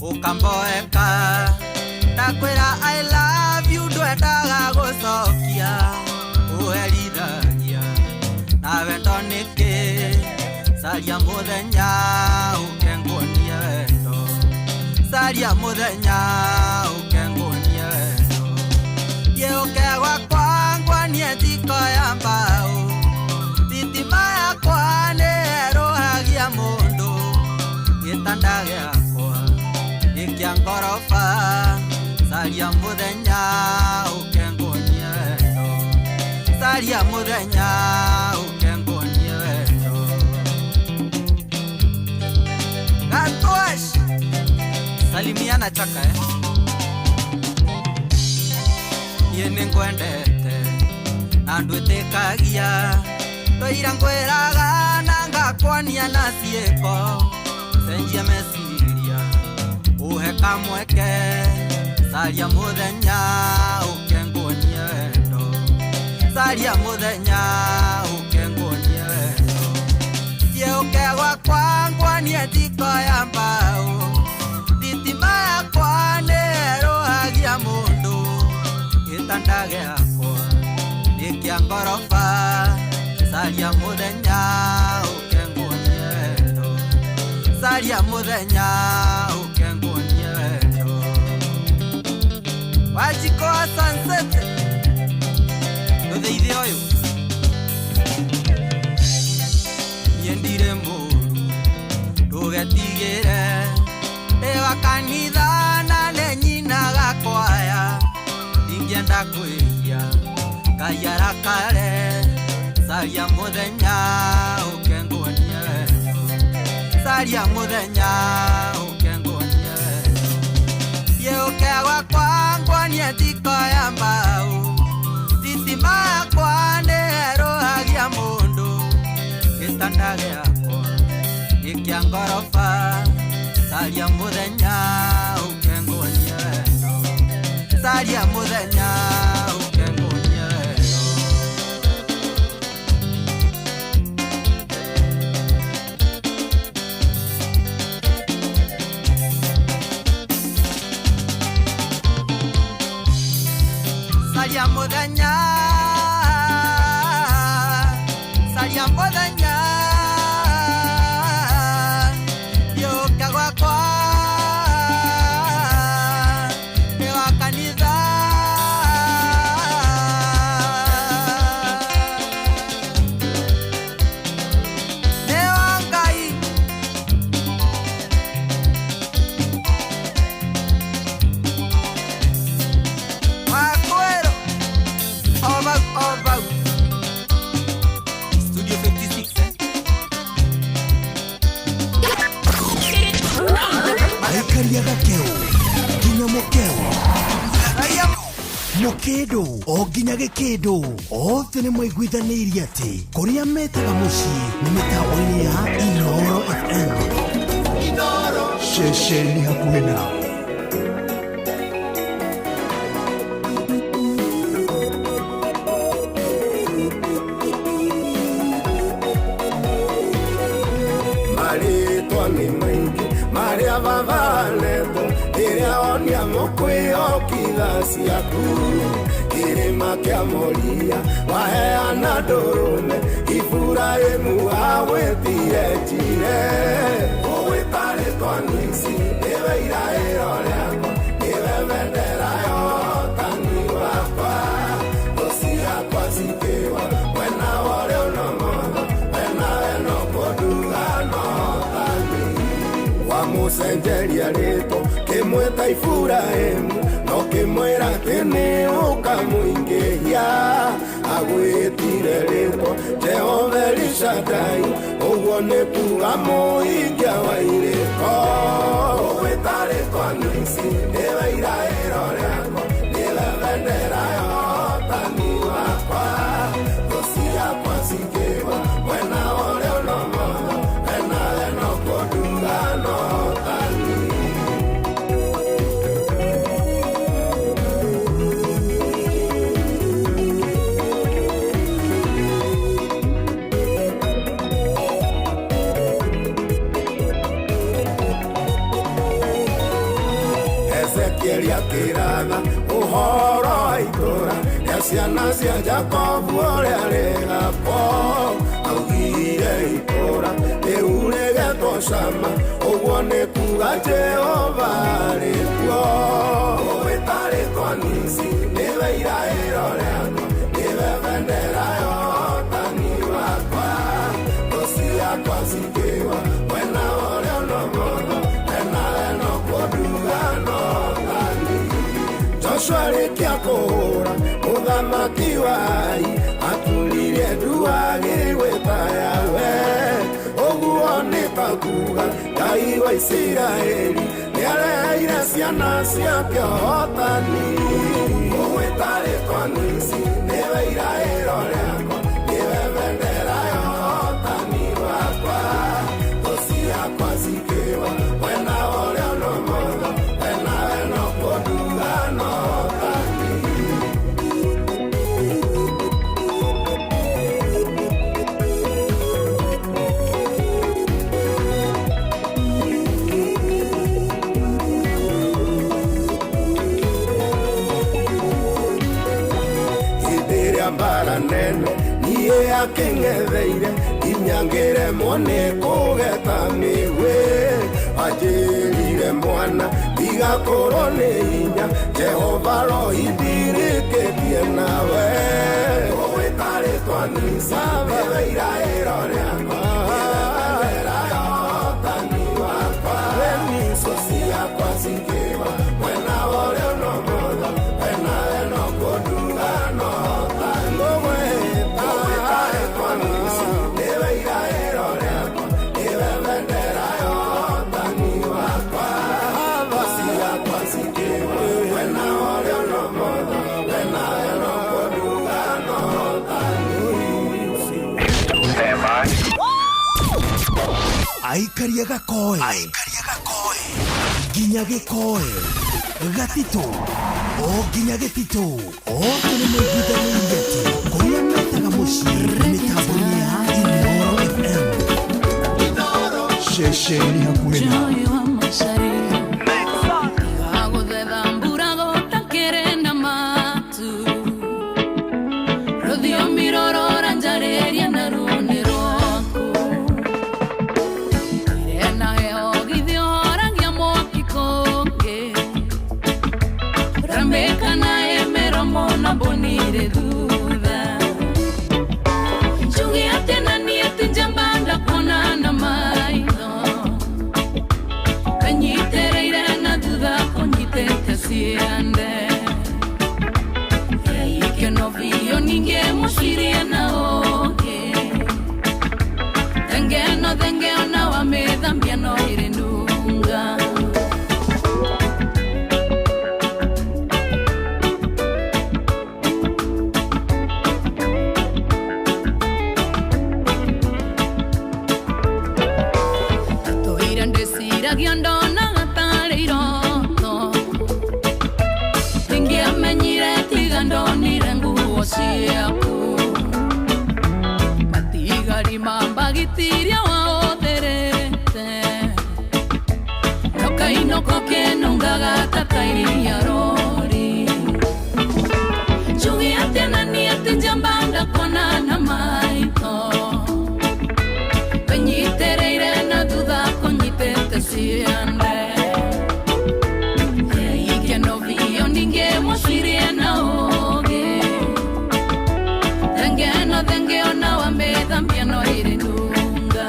Ukamboeka ndakwĩra I love you ndwendaga gũcokia ũherithagia na wendo nĩkĩ caria mũthenya ũke nguonie wendo caria mũthenya ũke nguonie wendo thiĩ ũke gwakwa nguonie njiko ya mbaũ thitima yakwa nĩ erũhagia mũndũ gĩtanda gĩakwa nĩ kĩa ngoroba caria mũthenya ũke nguonie wendo caria mũthenya ũke nguonie wendo Gatwash salimiana chaka niĩ nĩngwendete na ndwĩtĩkagia twaira ngwĩraga na ngakwonia na ciĩko cenjia meciria ũhe kamweke caria mũthenya ũke nguonie wendo caria mũthenya ũke nguonie wendo thiĩ ũke gwakwa nguonie njiko ya mbaũ thitima yakwa nĩ ĩrũhagia mũndũ gĩtanda gĩakwa nĩ kĩa ngoroba caria mũthenya ũke nguonie wendo caria mũthenya ũke nguonie wendo Wanjikũ wa Sunset ndũthĩithie ũyũ niĩ ndirĩ mũru ndũgetigĩre ndĩ wa kanitha na nĩ nyinaga kwaya ndingĩenda kwĩhia Ngai arakare caria mũthenya ũke nguonie wendo caria mũthenya ũke nguonie wendo thiĩ ũke gwakwa nguonie njiko ya mbaũ thitima yakwa nĩ ĩrũhagia mũndũ gĩtanda gĩakwa nĩ kĩa ngoroba caria mũthenya ũke nguonie wendo caria mũthenya ũke nguonie wendo Caria mũthenya caria mũthenya thiĩ ũke gwakwa ndĩ wa kanitha nĩ wa Ngai wa kwĩrwo over over Studio 56 Aikaria gakeo nginya mũkeo mũkĩndũ o nginya gĩkĩndũ othe nĩ maiguithanĩirie atĩ kũrĩa metaga mũciĩ nĩ mĩtambo-inĩ ya Inooro FM ceceni hakuhĩ nawe. Marĩtwa nĩ maingĩ marĩa babanetwo rĩrĩa wonia mũkwĩhokitha ciaku kĩrĩma kĩa Moria waheana ndũrũme Iburahĩmu agwĩtire Jire ũgwĩta rĩtwa Nisi nĩwe iraĩro rĩakwa nĩwe bendera ya ũhotani wakwa thũ ciakwa cikĩgwa mwena wa ũrĩo na ũmotho wena weno kũnduga no ũhotani wamũcenjeria rĩtwa kĩmwĩta Iburahĩmu no kĩmwĩra atĩ nĩ ũkamũingĩhia agwĩtire rĩtwa Jehova Elishadai ũguo nĩ kuga mũhingia wa irĩko ũgwĩta rĩtwa Nisi nĩwe iraĩro rĩakwa nĩwe bendera ya ũhotani wakwa thũ ciakwa cikĩgwa mwena wa ũrĩo na ũmotho wena weno kũnduga no ũhotani. Ezekieli akĩratha ũhoro wa itũũra rĩa ciana cia Jakobu ũrĩa rĩgakwo augire itũũra rĩu rĩgetwo Shama ũguo nĩ kuga Jehova arĩ kuo ũgwĩta rĩtwa Nisi nĩwe iraĩro rĩakwa nĩwe bendera ya ũhotani wakwa thũ ciakwa cikĩgwa mwena ũrĩa na ũmotho enawe no kũnduga no thani Joshua arĩkia kũhũra mũthamaki wa Ai aturirie ndu agĩgwĩta Yahweh ũguo nĩ ta kuga Ngai wa Isiraeli nĩareheire ciana ciake ũhotani ũgwĩta rĩtwa Nisi nĩwe iraĩro rĩakwa nĩwe bendera ya ũhotani wakwa thũ ciakwa cikĩgwa mwena ũrĩa na ũmotho enawe no kũnduga no thani. Hĩndĩ ĩrĩa mbara nene niĩ akĩng'etheire nginya ngĩremwo nĩ kũgeta mĩgwĩ anjĩrire mwana ndigakorwo nĩ hinya Jehova rohindirĩkĩtie nawe ũgwĩta rĩtwa Nisa nĩwe iraĩro rĩakwa nĩwe bendera ya ũhotani wakwa thũ ciakwa cikĩgwa mwena ũrĩa na ũmotho enawe no kũnduga no thani ũgwĩta rĩtwa Nisi nĩwe iraĩro rĩakwa nĩwe bendera ya ũhotani wakwa thũ ciakwa cikĩgwa mwena ũrĩa na ũmotho enawe no kũnduga no thani. Aikaria gakoe nginya gĩkoe gatitũ o nginya gĩtitũ othe nĩ maiguithanĩirie atĩ kũrĩa metaga mũciĩ mĩtambo-inĩ ya Inooro FM. Ceceni hakuhĩ na Joy wa macaria Igagũthetha mbura gũtakĩrĩ na matu Rũthiomi rũrora njarĩria na ruo nĩ rwaku Ire na heho githĩ ũhoragia mwaki kũngĩ Rambĩka na ĩmĩromo na mbũnire thutha Njuge atĩ na niĩ ti njamba ndakuona na maitho Kanyitereire na thutha kũnyitĩte ciande Ikeno biũ ningĩ mũcirie na ũngĩ Thengeno thenge ona wamĩthambia no ĩrĩ nunga. Tũire ndĩciragia ndonaga tarĩ iroto Ndingĩamenyire tiga ndonire nguo ciaku Matigari ma mbagitiria waũthĩrĩte Nokainũka ũkĩnungaga ta tairia rori Njuge atĩ na niĩ ti njamba ndakuona na maitho Wĩnyitĩrĩire na thutha kũnyitĩte ciande Ikeno biũ ningĩ mũcirie na ũũgĩ Thengeno thenge ona wamĩthambia no ĩrĩ nunga.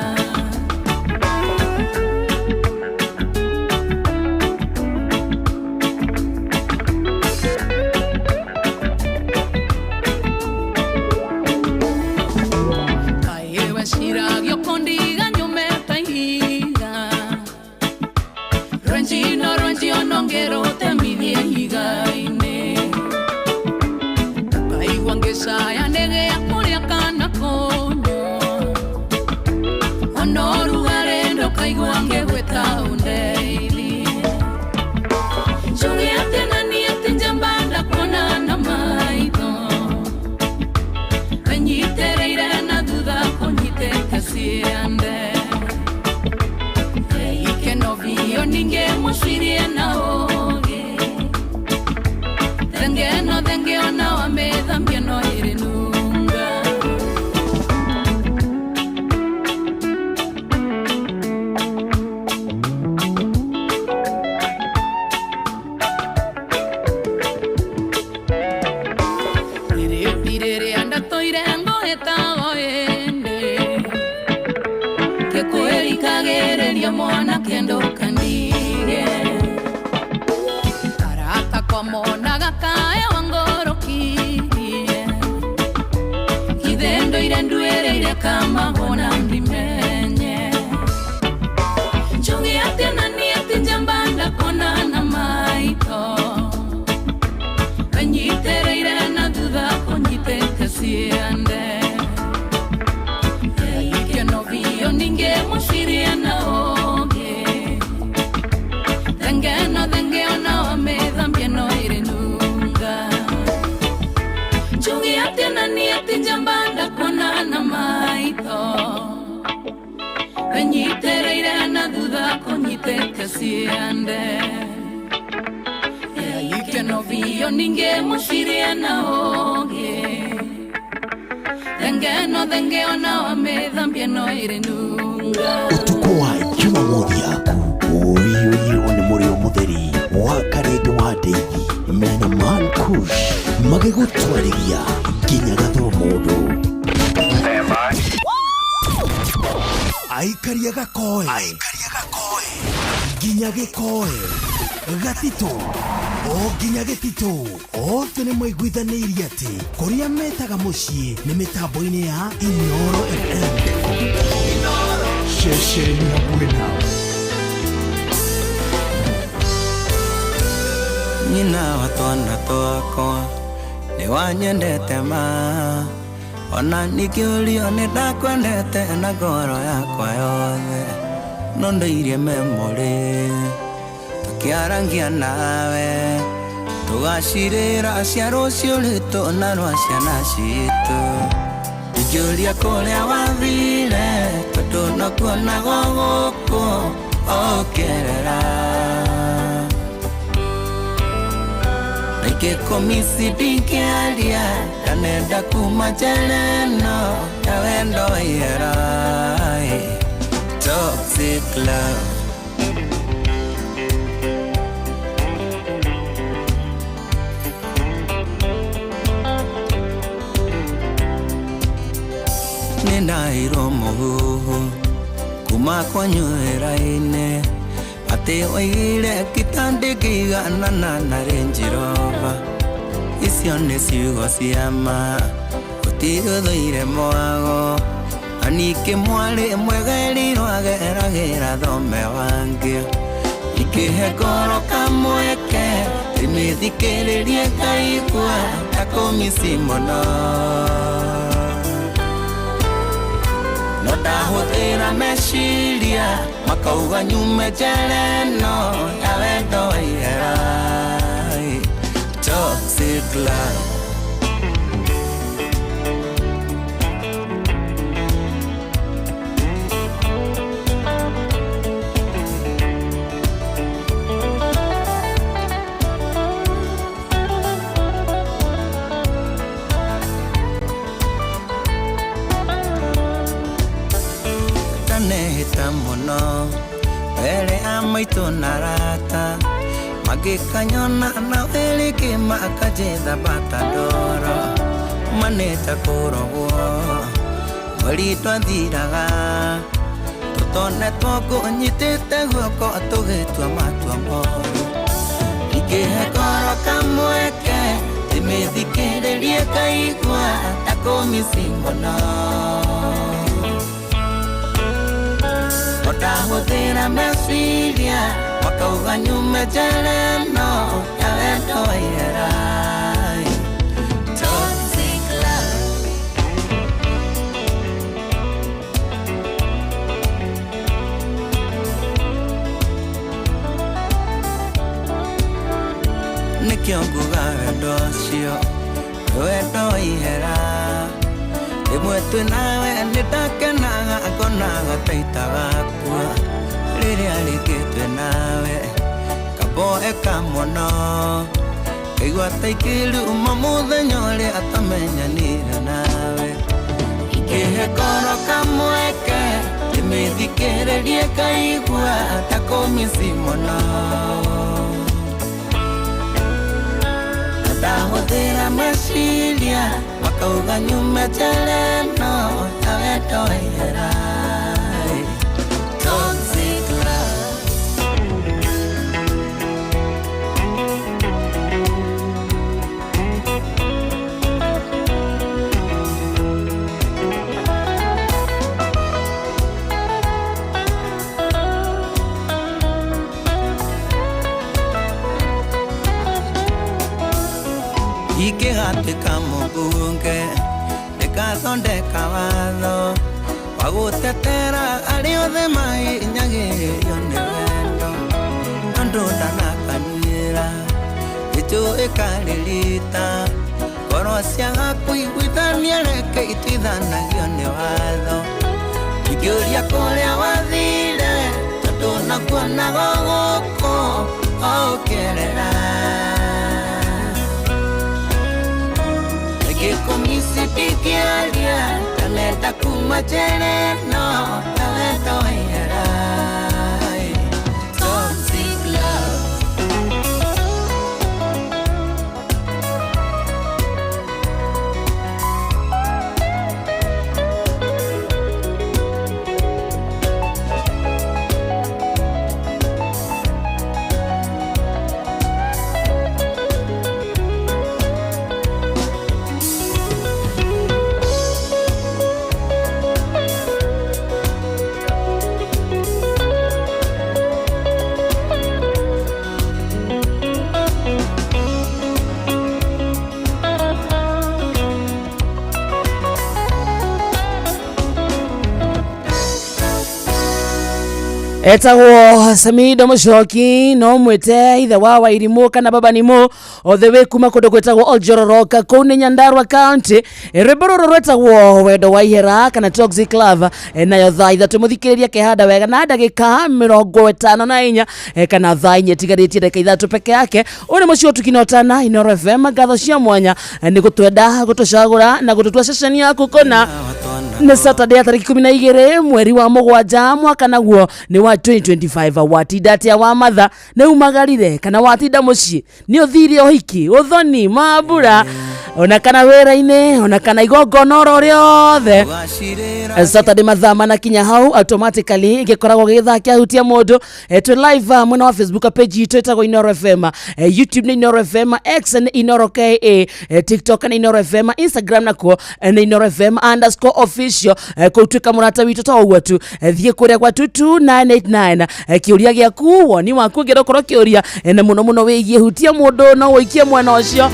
Kaĩ weciragia ũkũndiga nyume ta ihiga Rwenjino rwenji onongerũtemithie ihiga-inĩ Ũkaigua ngĩcaya nĩgĩa kũrĩa kana kũnyua Ona ũrugarĩ ndũkaigua ngĩgwĩta ũndeithie Njuge atĩ na niĩ ti njamba ndakuona na maitho Wĩnyitĩrĩire na thutha kũnyitĩte ciande Ikeno biũ ningĩ mũcirie na ũũgĩ Kamagona ndimenye Njuge atĩa na niĩ atĩ njamba ndakona na maitho Kanyitereire na thutha kũnyitĩte ciande Ikeno biũ ningĩ mũciria na ũngĩ Thengeno thenge ona wamĩthambia no ĩrĩ nunga Njuge atĩa na niĩ atĩ njamba ndakona na maitho Kanyitereire na thutha kũnyitĩte ciande Ikeno biũ ningĩ mũciria na ũngĩ Thengeno thenge ona wamĩthambia no ĩrĩ nunga Ũtukũ wa Jumamothi yaku ũiyũirwo nĩ mũrĩo mũtheri wa Karĩndũ wa Ndeithi mena Man Kush magĩgũtwarĩria nginya gathoro mũndũ. Aikaria gakoe nginya gĩkoe gatitũ o nginya gĩtitũ othe nĩ maiguithanĩirie atĩ kũrĩa metaga mũciĩ nĩ mĩtambo-inĩ ya Inooro FM. Ceceni hakuhĩ nawe. Nyina wa twana twakwa nĩ wanyendete ma ona ningĩũrio nĩ ndakwendete na ngoro yakwa yothe no ndĩirie memory tũkĩarangia nawe tũgacirĩra cia rũciũ rwitũ na rwa ciana citũ ingĩũria kũrĩa wathire tondũ nokuonagwo gũkũ ũkĩerera Nikĩkũmisi ndingĩaria ndanenda kuma njera ĩno ya wendo wa ihera. Toxic love. Nĩndaheirwo mũhuhu kuma kwanyu wĩra-inĩ atĩ oigire kitandĩkĩiganana na Range Rover. Icio nĩ ciugo cia ma gũtirĩ ũthũire mwago na ningĩ mwarĩ mwegerirwo ageragĩra thome wangĩ ikĩhe ngoro kamweke ndĩmĩthikĩrĩrie ngaigua ta kũmici mũno no ndahũthĩra meciria makauga nyume njera ĩno ya wendo wa ihera. Toxic love. Ndanehĩta mũno mbere ya maitũ na arata magĩkanyona na wĩrĩkĩ makanjĩtha bata ndoro manĩte kũrogwo mweri twathiraga tũtonetwo ngũnyitĩte guoko tũgĩtua matua moru ingĩhe ngoro kamweke ndĩmĩthikĩrĩrie ngaigua ta kũmici mũno ndahũthĩra meciria makauga nyume njera ĩno ya wendo wa ihera. Toxic love. Nĩkĩo nguga wendo ũcio nĩ wendo wa ihera rĩmwe twĩ nawe nĩ ndakenaga ngonaga ta itagakua rĩrĩa rĩngĩ twĩ nawe kamboeka mũno ngaigua ta ingĩruma mũthenya ũrĩa atamenyanire nawe ingĩhe ngoro kamweke ndĩmĩthikĩrĩrie ngaigua ta kũmici mũno ndahũthĩra meciria makauga nyume njera ĩno ya wendo wa ihera. Toxic love. Ingĩgatuĩka mũmbunge ndĩgathondeka watho wa gũtetera arĩa othe mahinyagĩrĩrio nĩ wendo tondũ ndanakanyuĩra gĩchũ ĩkarĩrita ngoro ciaga kũiguithania reke ituithanagio nĩ watho ingĩũria kũrĩa wathire tondũ nakuonaga gũkũ o ũkĩerera Ngĩkũmisi ndingĩaria ndanenda kuma njere no wendo waihera. Toxic love. Etagwo Samido Mucoki no mwite ithe wa Wairimu kana baba nimo othe wi kuma kundu gwitagwo Oljororoka kuu ni Nyandarua County. Rwimbo ruru rwetagwo wendo wa ihera kana Toxic Love. Nayo thaa 3 muthikiriria kehanda wega na ndagika 54 kana thaa 4 itigarĩtie ndagĩka 3 peke yake. Ũyũ nĩ mũciĩ ũtukinotana Inooro FM, ngatho cia mwanya nĩ gũtwenda gũtũcagũra na gũtũtua ceceni yaku kũna. Nĩ Saturday ya tarĩki 12 mweri wa 7 mwaka naguo nĩ wa 2025. Watinda atia wa matha nĩ umagarire kana watinda mũciĩ nĩ ũthire ũhiki ũthoni mambura ona kana wĩra-inĩ ona kana igongona oro rĩothe. Saturday mathaa manakinya hau automatically gĩkoragwo gĩgĩthaa kĩahutia mũndũ. Twĩ live mwena wa Facebook page itũ ĩtagwo Inooro FM, YouTube nĩ Inooro FM, X nĩ Inooro KA, TikTok nĩ Inooro FM, Instagram nakuo nĩ Inooro FM underscore official. Kũu tuĩka mũrata witũ to ũguo tu, thiĩ kũrĩa gwa 22989, kĩũria gĩaku woni waku ũngĩenda ũkorwo kĩũria, na mũno mũno wĩgiĩ hutia mũndũ no ũikie mwena ũcio.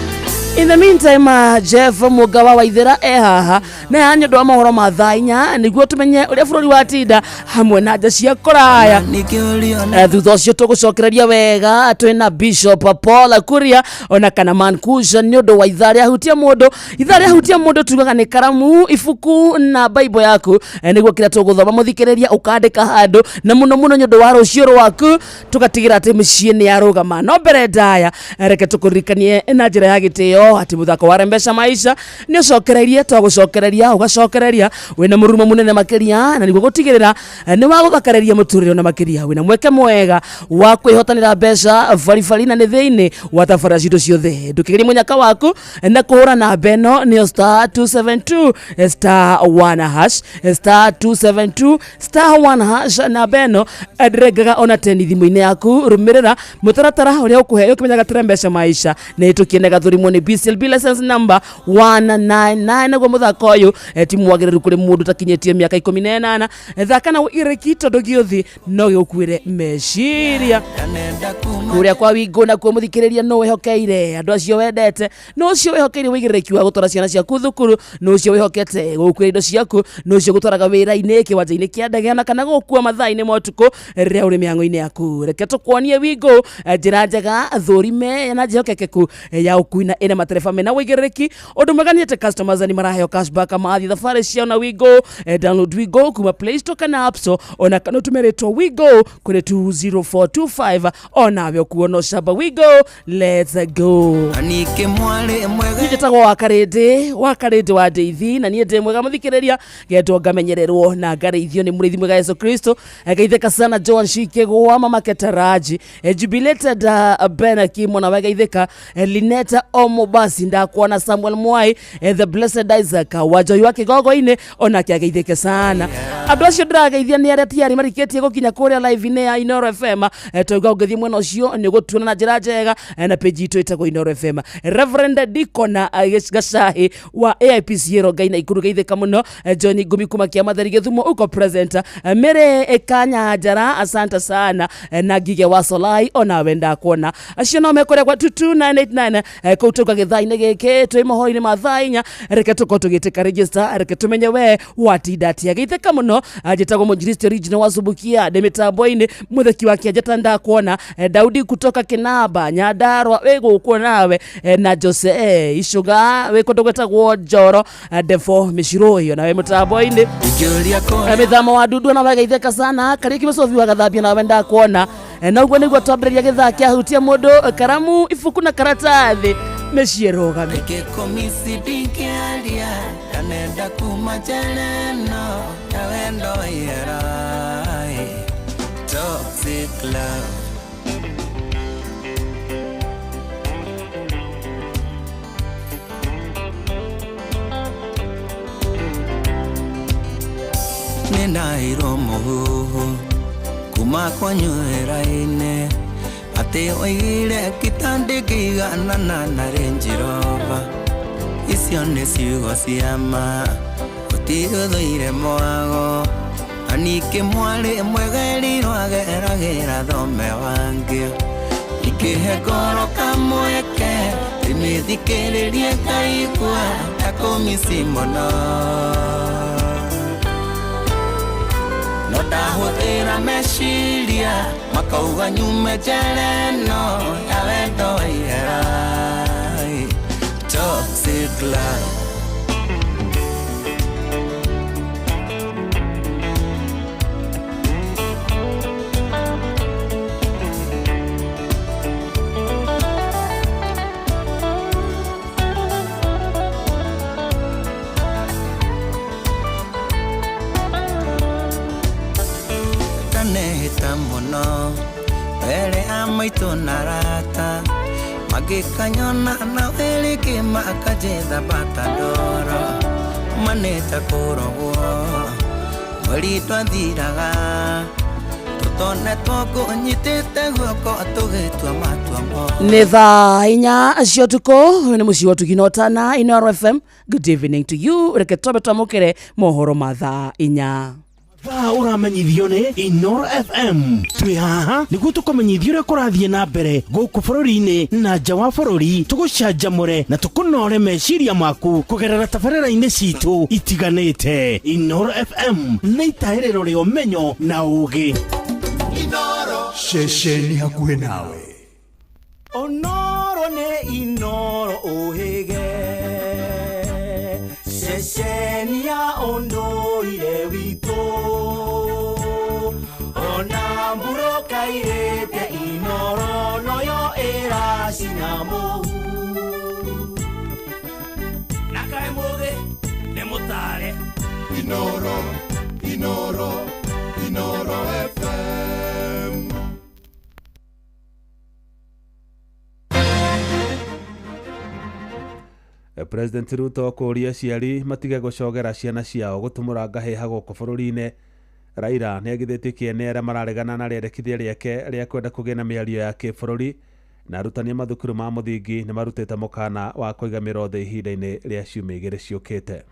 In the meantime, Jeff Mugawa Waithera e haha na haha nĩ ũndũ wa mohoro ma thaa 4 nĩguo tũmenye ũrĩa bũrũri watinda hamwe na nja cia kũraya. Thutha ũcio tũgũcokereria wega twĩna Bishop Paul Kuria ona kana Mankusha nĩ ũndũ wa ithaa rĩa hutia mũndũ. Ithaa rĩa hutia mũndũ tugaga nĩ karamu, ibuku na Bible yaku, nĩguo kĩrĩa tũgũthoma mũthikĩrĩria ũkandĩka handũ, na mũno mũno nĩ ũndũ wa rũciũ rwaku tũgatigĩra atĩ mĩciĩ nĩ yarũgama. No mbere ndaya, reke tũkũririkanie na njĩra ya gĩtĩo atĩ mũthako wa Rembesha Maisha nĩ ũcokereirie, twagũcokereria ũgacokereria wĩna mũrurumo mũnene makĩria, na nĩguo gũtigĩrĩra nĩ wagũthakareria mũtũrĩre na makĩria wĩna mweke mwega wa kwĩhotanĩra mbeca baribari na nĩ thĩinĩ wa tabarĩra citũ ciothe. Ndũkĩgerie mũnyaka waku na kũhũra namba ĩno nĩyo star 272 star 1 hash, star 272 star 1 hash. Namba ĩno ndĩrengaga ona teni thimũ-inĩ yaku. Rũmĩrĩra mũtaratara ũrĩa ũkũheo ũkĩmenyaga atĩ Rembesha Maisha nĩ ĩtũkie gathũrimwo nĩ BCLB license number 199. Naguo mũthako ũyũ ti mwagĩrĩru kũrĩ mũndũ ũtakinyĩtie mĩaka 18. Thaka na ũirĩki tondũ gĩũthi no gĩgũkuĩre meciria. Kũrĩa kwa wingũ nakuo mũthikĩrĩria no wĩhokeire andũ acio wendete, no ũcio wĩhokeire ũigĩrĩrĩki wa gũtwara ciana ciaku thukuru, no ũcio wĩhokete gũkuĩra indo ciaku, no ũcio gũtwaraga wĩra-inĩ kĩwanja-inĩ kĩa ndege ona kana gũkua mathaa-inĩ ma ũtukũ rĩrĩa ũrĩ mĩhang'o-inĩ yaku. Reke tũkuonie wingũ njĩra njega thũrime na njĩhokekeku ya ũkui na ĩna matereba mena ũigĩrĩrĩki. Ũndũ mwega nĩ atĩ customers nĩ maraheo cashback mathiĩ thabarĩ ciao na Wingo. Download Wingo kuma Play Store kana App Store ona kana ũtũme rĩtwa Wingo kũrĩ 20425 onawe ũkuona ũcamba. Wingo, let's go. Ningĩ mwarĩ mwega Niĩ njĩtagwo Wakarĩndĩ, Wakarĩndĩ wa Ndeithi, na niĩ ndĩ mwega mũthikĩrĩria ngendwo ngamenyererwo na ngarĩithio nĩ mũrĩithi mwega Yesu Kristo. Geithĩka sana Joan Shikĩgwa, Mama Ketaraji, Jubilated, Ben Kimo na wegeithĩka, Lineta Omobasi ndakuona, Samuel Mwai, the Blessed Isaac Wanjohi wa Kĩgongo-inĩ onake ageithĩke sana. Andũ acio ndĩrageithia nĩ arĩa tiarĩ marĩkĩtie gũkinya kũrĩa live-inĩ ya Inooro FM. Twauga ũngĩthiĩ mwena ũcio nĩ ũgũtuona na njĩra njega, na page itũ ĩtagwo Inooro FM. Reverend Dikona Gacahi wa AIPCA Rongai na Ikuru geithĩka mũno. John Ngumi kuma Kĩamatheri Gĩthumo uko present. Mary Kanyanjara asante sana, na Ngige wa Solai onawe ndakuona. Acio no mekũrĩa kwa 22989, kũu tauga gũka gĩthaa-inĩ gĩkĩ twĩ mohoro-inĩ ma thaa 4 reke tũkorwo tũgĩtĩka register reke tũmenye we watinda atĩa geithĩka mũno. Njĩtagwo mũnjiristi original wa Subukia ndĩ mĩtambo-inĩ mũtheki wa kĩanjata ndakuona Daudi kutoka Kinamba Nyandarua wĩ gũkũ nawe na Jose Icuga wĩ kũndũ gwĩtagwo Njoro Defo Mĩcirũ nawe mũtambo-inĩ Ingĩũria kũrĩa mĩthamo wa ndundu na wegeithĩka sana Kariũki Mũcobi wa Gathambia nawe ndakuona. Na ũguo nĩguo twambĩrĩria gĩthaa kĩa hutia mũndũ karamu ibuku na karatathi mĩciĩ rũgame. Gĩkũmisi ndingĩaria ndanenda kuma njera ĩno ya wendo wa ihera. Toxic love. Nĩndaheirwo mũhuhu kuma kwanyu wĩra-inĩ atĩ oigire kitandĩkĩiganana na Range Rover. Icio nĩ ciugo cia ma gũtirĩ ũthũire mwago na ningĩ mwarĩ mwegerirwo ageragĩra thome wangĩ. Ingĩhe ngoro kamweke ndĩmĩthikĩrĩrie ngaigua ta kũmici mũno no ndahũthĩra meciria makauga nyume njera ĩno ya wendo wa ihera. Toxic love. Ndanehĩta mũno mbere ya maitũ na arata magĩkanyona na wĩrĩkĩ makanjetha bata ndoro manĩte kũrogwo mweri twathiraga tũtonetwo ngũnyitĩte guoko tũgĩtua matua mo. Nĩ thaa 4 cia ũtukũ nĩ mũciĩ wa ũtugi na ũtana Inooro FM. Good evening to you. Reke twambe twamũkĩre mohoro ma thaa 4. Thaa ũramenyithio nĩ Inooro FM. Twĩ haha nĩguo tũkũmenyithia ũrĩa kũrathiĩ na mbere gũkũ bũrũri-inĩ na nja wa bũrũri, tũgũcanjamũre na tũkũnore meciria maku kũgerera tabarĩra-inĩ citũ itiganĩte. Inooro FM nĩ itahĩrĩro rĩa ũmenyo na ũũgĩ. Ceceni hakuhĩ nawe. Onoro nĩ Inooro ũhĩge ceceni ya ũndũire witũ ona mburũka irĩte Inooro noyo ĩracina mũhu na kaĩ mũgĩ nĩ mũtare. Inooro, Inooro, Inooro FM. President Ruto kũũria aciari matige gũcogera ciana ciao gũtumũra ngahĩha gũkũ bũrũri-inĩ. Raila nĩagithĩtie kĩene arĩa mararegana na rĩendekithia rĩake rĩa kwenda kũgĩa na mĩario ya kĩbũrũri na arutani a mathukuru ma mũthingi nĩmarutĩte mũkana wa kũiga mĩro thĩ ihinda-inĩ rĩa ciumia 2 ciũkĩte.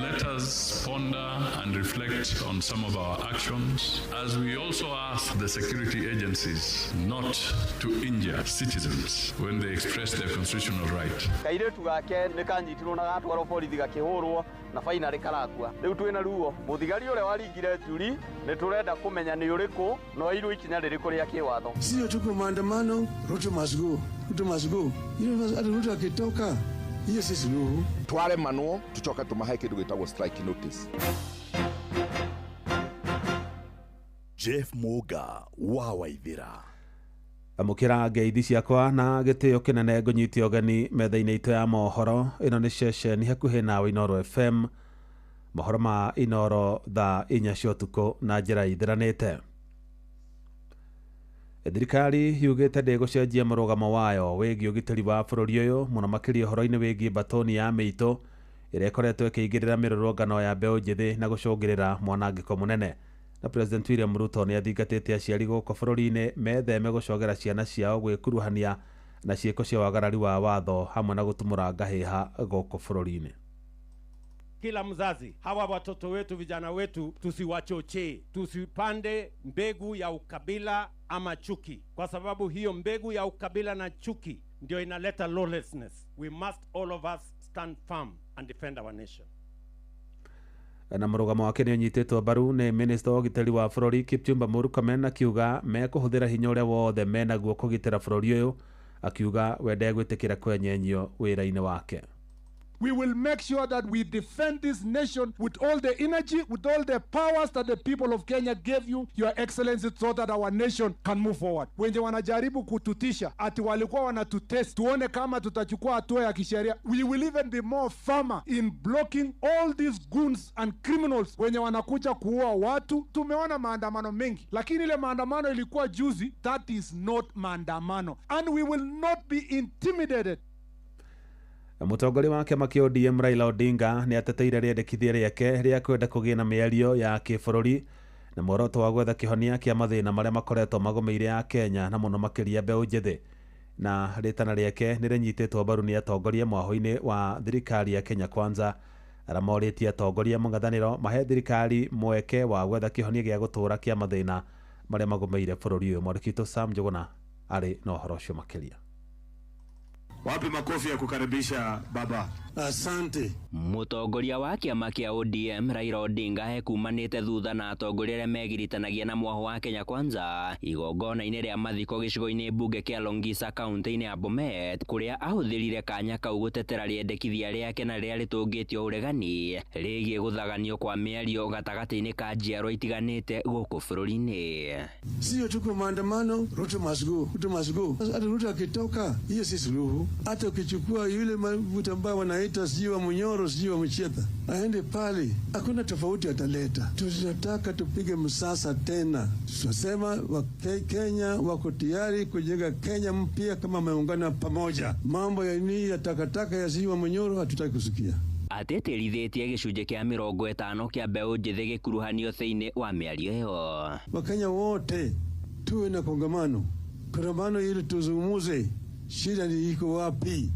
Let us ponder and reflect on some of our actions as we also ask the security agencies not to injure citizens when they express their constitutional right. Kairĩtu gake nĩ kanyitirwo na gatwarwo borithi gakĩhũrwo na finally karakua. Rĩu twĩna ruo mũthigari ũrĩa waringire njuri nĩ tũrenda kũmenya nĩ ũrĩkũ na oirwo ikinya rĩrĩkũ rĩa kĩwatho. Sio tuko maandamano, Ruto must go, Ruto must go. Hata Ruto akitoka hiyo si suluhu. Twaremanwo tucoke tumahe kindu gitagwo strike notice. Jeff Muga wa Waithira. Amũkĩra ngeithi ciakwa na gĩtĩo kĩnene ngũnyite ũgeni metha-inĩ itũ ya mohoro. Ĩno nĩ ceceni hakuhĩ nawe Inooro FM. Mohoro ma Inooro thaa 4 cia ũtukũ na njĩra ithiranĩte. Thirikari yugĩte ndĩgũcenjia mũrũgamo wayo wĩgiĩ ũgitĩri wa bũrũri ũyũ mũno makĩria ũhoro-inĩ wĩgiĩ mbatoni ya mĩitũ ĩrĩa ĩkoretwo ĩkĩingĩrĩra mĩrũrũngano ya mbeũ njĩthĩ na gũcũngĩrĩra mwanangĩko mũnene. Na President William Ruto nĩ athingatĩte aciari gũkũ bũrũri-inĩ metheme gũcogera ciana ciao gwĩkuruhania na ciĩko cia wagarari wa watho hamwe na gũtumũra ngahĩha gũkũ bũrũri-inĩ. kila mzazi, hawa watoto wetu, vijana wetu, tusiwachochee, tusipande mbegu ya ukabila ama chuki, kwa sababu hiyo mbegu ya ukabila na chuki ndio inaleta lawlessness. We must all of us stand firm and defend our nation. Na mũrũgamo wake nĩ ũnyitĩtwo mbaru nĩ minista wa ũgitĩri wa bũrũri Kipchumba Murkomen, akiuga mekũhũthĩra hinya ũrĩa wothe menaguo kũgitĩra bũrũri ũyũ, akiuga we ndegwĩtĩkĩra kwenyenyio wĩra-inĩ wake. We will make sure that we defend this nation with all the energy, with all the powers that the people of Kenya gave you, Your Excellency, so that our nation can move forward. Wenye wanajaribu kututisha ati walikuwa wanatutest tuone kama tutachukua hatua ya kisheria. We will even be more firmer in blocking all these goons and criminals wenye wanakuja kuua watu. Tumeona maandamano mengi, lakini ile maandamano ilikuwa juzi, that is not maandamano, and we will not be intimidated. Mũtongoria wa kĩama kĩa ODM Raila Odinga nĩ ateteire rĩendekithia rĩake rĩa kwenda kũgĩe na mĩario ya kĩbũrũri na muoroto wa gwetha kĩhonia kĩa mathĩna marĩa makoretwo magũmĩire a Kenya na mũno makĩria mbeũ njĩthĩ. Na rĩtana rĩake nĩ rĩnyitĩtwo mbaru nĩ atongoria mwahũ-inĩ wa thirikari ya Kenya Kwanza, arĩa morĩtie atongoria mũng'ethanĩro mahe thirikari mweke wa gwetha kĩhonia gĩa gũtũũra kĩa mathĩna marĩa magũmĩire bũrũri ũyũ. Mwandĩki witũ Sam Njuguna arĩ na ũhoro ũcio makĩria. Wapi makofi ya kukaribisha baba? Asante. Mũtongoria wa kĩama kĩa ODM Raila Odinga ekumanĩte thutha na atongoria arĩa megiritanagia na mwaho wa Kenya Kwanza igongona-inĩ rĩa mathiko gĩcigo-inĩ mbunge kĩa Longisa kaunti-inĩ ya Bomet, kũrĩa ahũthĩrire kanya kau gũtetera rĩendekithia rĩake na rĩrĩa rĩtũngĩtio ũregani rĩgiĩ gũthaganio kwa mĩario gatagatĩ-inĩ ka njiarwa itiganĩte gũkũ bũrũri-inĩ. Sio tuko maandamano, Ruto must go, Ruto must go. Hata Ruto akitoka, hiyo si suluhu. Hata ukichukua yule mtu ambaye wanaita sijui wa Munyoro, sijui wa Mchetha, aende pale, hakuna tofauti ataleta. Tunataka tupige msasa tena. Tunasema wa Kenya wako tayari kujenga Kenya mpya kama wameungana pamoja. Mambo ya nini ya takataka ya sijui wa Munyoro hatutaki kusikia. Atĩtĩrithĩtie gĩcunjĩ kĩa 50 kĩa mbeũ njĩthĩ gĩkuruhanio thĩinĩ wa mĩario ĩyo. Wakenya wote tuwe na kongamano, kongamano ili tuzungumuze shida ni iko wapi.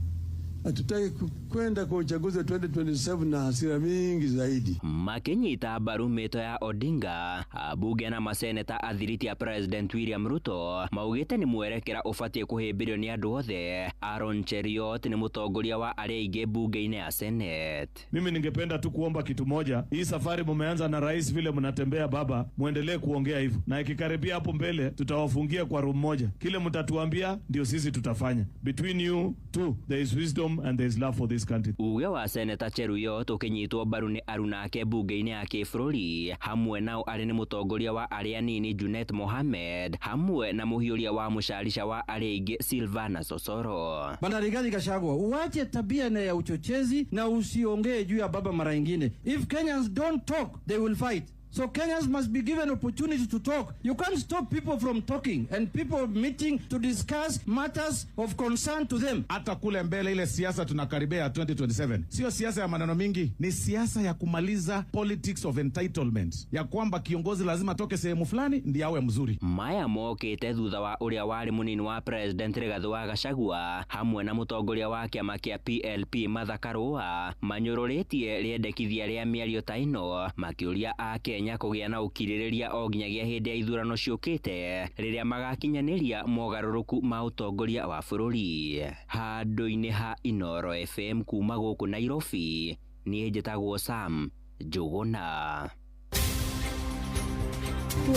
Hatutaki kwenda kwa uchaguzi wa 2027 na hasira mingi zaidi. Makinyita mbaru mĩto ya Odinga, ambunge na maseneta athiriti a President William Ruto maugĩte nĩ mwerekera ũbatiĩ kũhĩmbĩrio nĩ andũ othe. Aaron Cheruiyot nĩ mũtongoria wa arĩa aingĩ mbunge-inĩ ya Senate. Mimi ningependa tu kuomba kitu moja. Hii safari mumeanza na rais vile mnatembea baba, muendelee kuongea hivyo. Na ikikaribia hapo mbele tutawafungia kwa room moja. Kile mtatuambia ndio sisi tutafanya. Between you two there is wisdom and there is love for this country. Uge wa Seneta Cheruiyot ũkĩnyitwo mbaru nĩ arunake mbunge-inĩ ya kĩbũrũri, hamwe nao arĩ nĩ mũtongoria wa arĩa anini Junet Mohamed, hamwe na mũhiũria wa mũcarica wa arĩa aingĩ Silvana Sosoro. Bwana Rigathi Gachagua, uache tabia na ya uchochezi na usiongee juu ya baba mara nyingine. If Kenyans don't talk, they will fight. So Kenyans must be given opportunity to talk. You can't stop people from talking and people meeting to discuss matters of concern to them. Hata kule mbele ile siasa tunakaribia ya 2027 sio siasa ya maneno mingi, ni siasa ya kumaliza politics of entitlement, ya kwamba kiongozi lazima toke sehemu fulani ndiye awe mzuri. Maya mokĩte thutha wa ũrĩa warĩ mũnini wa President Rigathi wa Gachagua hamwe na mũtongoria wa kĩama kĩa PLP Martha Karua manyũrũrĩtie rĩendekithia rĩa mĩario ta ĩno, makĩũria a Kenya kũgĩa na ũkirĩrĩria o nginyagia hĩndĩ ya ithurano ciũkĩte rĩrĩa magakinyanĩria mogarũrũku ma ũtongoria wa bũrũri. Handũ-inĩ ha Inooro FM kuma gũkũ Nairobi, niĩ njĩtagwo Sam Njuguna.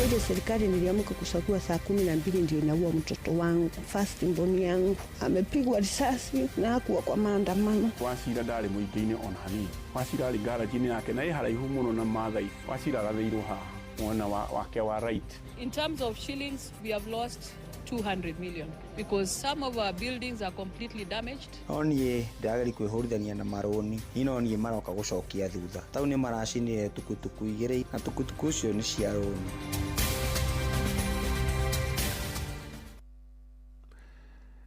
Ile serikali niliamka kusakua saa 12 ndio inaua mtoto wangu, first born yangu amepigwa risasi na hakuwa kwa maandamano. Wachira ndarĩ mũingĩ-inĩ ona hanini. Wachira arĩ garage-inĩ yake na ĩ haraihu mũno na Maathai. Wachira arathĩirwo haha mwena wake wa right. In terms of shillings, we have lost 200 million because some of our buildings are completely damaged. No niĩ ndĩrageria kwĩhũrithania na marũni, niĩ no niĩ maroka gũcokia thutha. Tau nĩ maracinire tukutuku 2 na tukutuku icio nĩ cia rũni.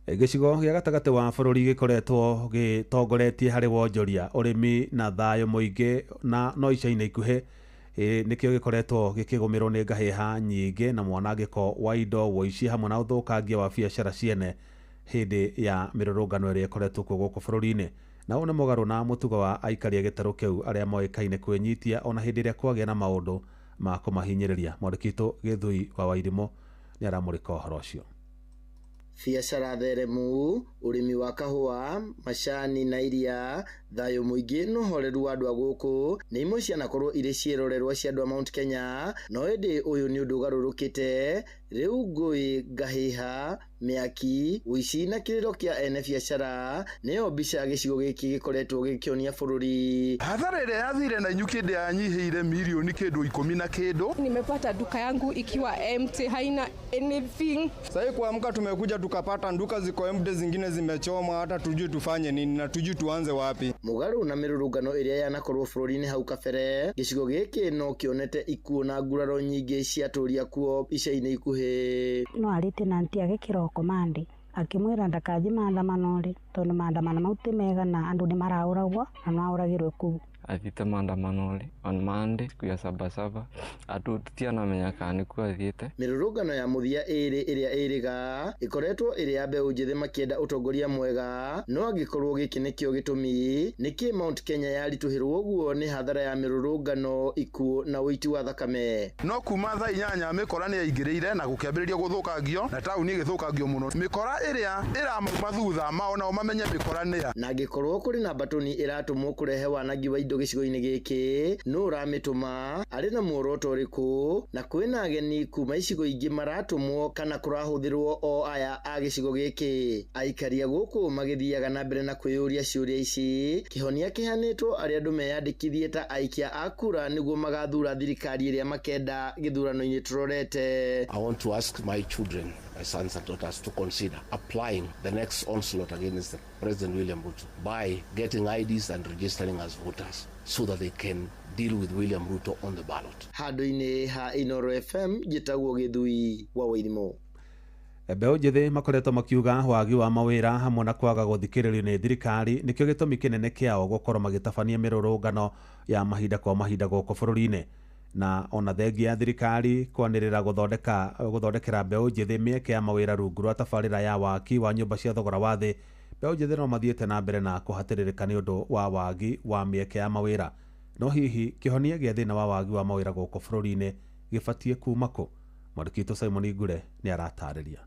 Gĩcigo gĩa gatagatĩ wa bũrũri gĩkoretwo gĩtongoretie harĩ wonjoria, ũrĩmi na thayũ mũingĩ, na no ica-inĩ ikuhĩ nĩkĩo gĩkoretwo gĩkĩgũmĩrwo nĩ ngahĩha nyingĩ na mwanangĩko wa indo, ũici hamwe na ũthũkangia wa biacara ciene hĩndĩ ya mĩrũrũngano ĩrĩa ĩkoretwo kuo gũkũ bũrũri-inĩ. Na ũũ nĩ mũgarũ na mũtugo wa aikari a gĩtarũ kĩu arĩa moĩkaine kwĩnyitia ona hĩndĩ ĩrĩa kwagĩa na maũndũ ma kũmahinyĩrĩria. Mwandĩki witũ Gĩthui wa Wairimũ nĩ aramũrĩka ũhoro ũcio. Biacara theremu, ũrĩmi wa kahũa, macani na iria, thayũ mũingĩ na ũhoreru wa andũ a gũkũ nĩ imwe cianakorwo irĩ ciĩrorerwa cia andũ a Mount Kenya, no ĩndĩ ũyũ nĩ ũndũ ũgarũrũkĩte. Rĩu ngũĩ, ngahĩha, mĩaki, ũici na kĩrĩro kĩa ene biacara nĩyo mbica gĩcigo gĩkĩ gĩkoretwo gĩkĩonia bũrũri. Hathara ĩrĩa yathire na inyuki ndĩ yanyihĩire mirioni kĩndũ 10 na kĩndũ. Nimepata duka yangu ikiwa empty, haina anything. Sasa kuamka tumekuja tukapata nduka ziko empty, zingine zimechomwa, hata tujui tufanye nini na tujui tuanze wapi. Mũgarũ na mĩrũrũngano ĩrĩa yanakorwo bũrũri-inĩ hau kabere, gĩcigo gĩkĩ no kĩonete ikuũ na nguraro nyingĩ ciatũria kuo ica-inĩ ikuhĩ. No arĩtie na auntie ake kĩroko Monday akĩmwĩra ndakathiĩ maandamano rĩ tondũ maandamano mau ti mega na andũ nĩ maraũragwo na no aũragĩrwe kũu. Athiĩte maandamano rĩ on Monday siku ya sabasaba andũ tutianamenya kana nĩkuo athiĩte. Mĩrũrũngano ya mũthia ĩrĩ ĩrĩa ĩrĩga ĩkoretwo ĩrĩ ya mbeũ njĩthĩ makĩenda ũtongoria mwega, no angĩkorwo gĩkĩ nĩkĩo gĩtũmi nĩkĩ Mount Kenya yaritũhĩrwo ũguo nĩ hathara ya mĩrũrũngano, ikuũ na ũiti wa thakame. No kuma thaa 8 mĩkora nĩ yaingĩrĩire na gũkĩambĩrĩria gũthũkangio na taũni ĩgĩthũkangio mũno. Mĩkora ĩrĩa ĩramauma thutha mao nao mamenye mĩkora nĩa. Na angĩkorwo kũrĩ na mbatũni ĩratũmwo kũrehe wanangi wa indo gĩcigo-inĩ gĩkĩ, nũ ũramĩtũma, arĩ na muoroto ũrĩkũ, na kwĩna ageni kuma icigo ingĩ maratũmwo kana kũrahũthĩrwo o aya a gĩcigo gĩkĩ. Aikari a gũkũ magĩthiaga na mbere na kwĩyũria ciũria ici, kĩhonia kĩhanĩtwo arĩa andũ meyandĩkithie ta aikia a kura nĩguo magathura thirikari ĩrĩa makenda gĩthurano-inĩ tũrorete. I want to ask my children, my sons and daughters, to consider applying the next onslaught against President William Ruto by getting IDs and registering as voters so that they can deal with William Ruto on the ballot. Handũ-inĩ ha Inoro FM njĩtagwo Gĩthui wa Wairimũ. Mbeũ njĩthĩ makoretwo makiuga wagi wa mawĩra hamwe na kwaga gũthikĩrĩrio nĩ thirikari nĩkĩo gĩtũmi kĩnene kĩao gũkorwo magĩtabania mĩrũrũngano ya mahinda kwa mahinda gũkũ bũrũri-inĩ. Na ona thengia ya thirikari kwanĩrĩra gũthondekera mbeũ njĩthĩ mĩeke ya mawĩra rungu rwa tabarĩra ya waki wa nyũmba cia thogora wa thĩ, mbeũ njĩthĩ no mathiĩte na mbere na kũhatĩrĩrĩka nĩ ũndũ wa wagi wa mĩeke ya mawĩra. No hihi kĩhonia gĩa thĩna wa wagi wa mawĩra gũkũ bũrũri-inĩ gĩbatiĩ kuma kũ? Mwandĩki witũ Simon Ngure nĩ aratarĩria.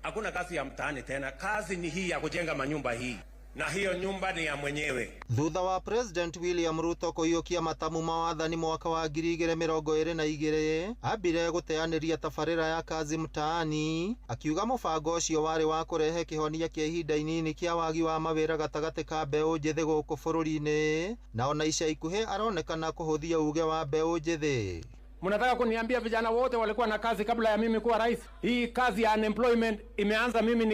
Hakuna kazi ya mtaani tena, kazi ni hii ya kujenga manyumba hii, na hiyo nyumba ni ya mwenyewe. Thutha wa President William Ruto kũiyũkia matamu ma wathani mwaka wa 2022, ambire gũteanĩria tabarĩra ya kazi mtaani, akiuga mũbango ũcio warĩ wa kũrehe kĩhonia kĩa ihinda inini kĩa wagi wa mawĩra gatagatĩ ka mbeũ njĩthĩ gũkũ bũrũri-inĩ, na ona ica ikuhĩ aronekana kũhũthia uge wa mbeũ njĩthĩ. Mnataka kuniambia vijana wote walikuwa na kazi kabla ya mimi kuwa rais? Hii kazi ya unemployment imeanza mimi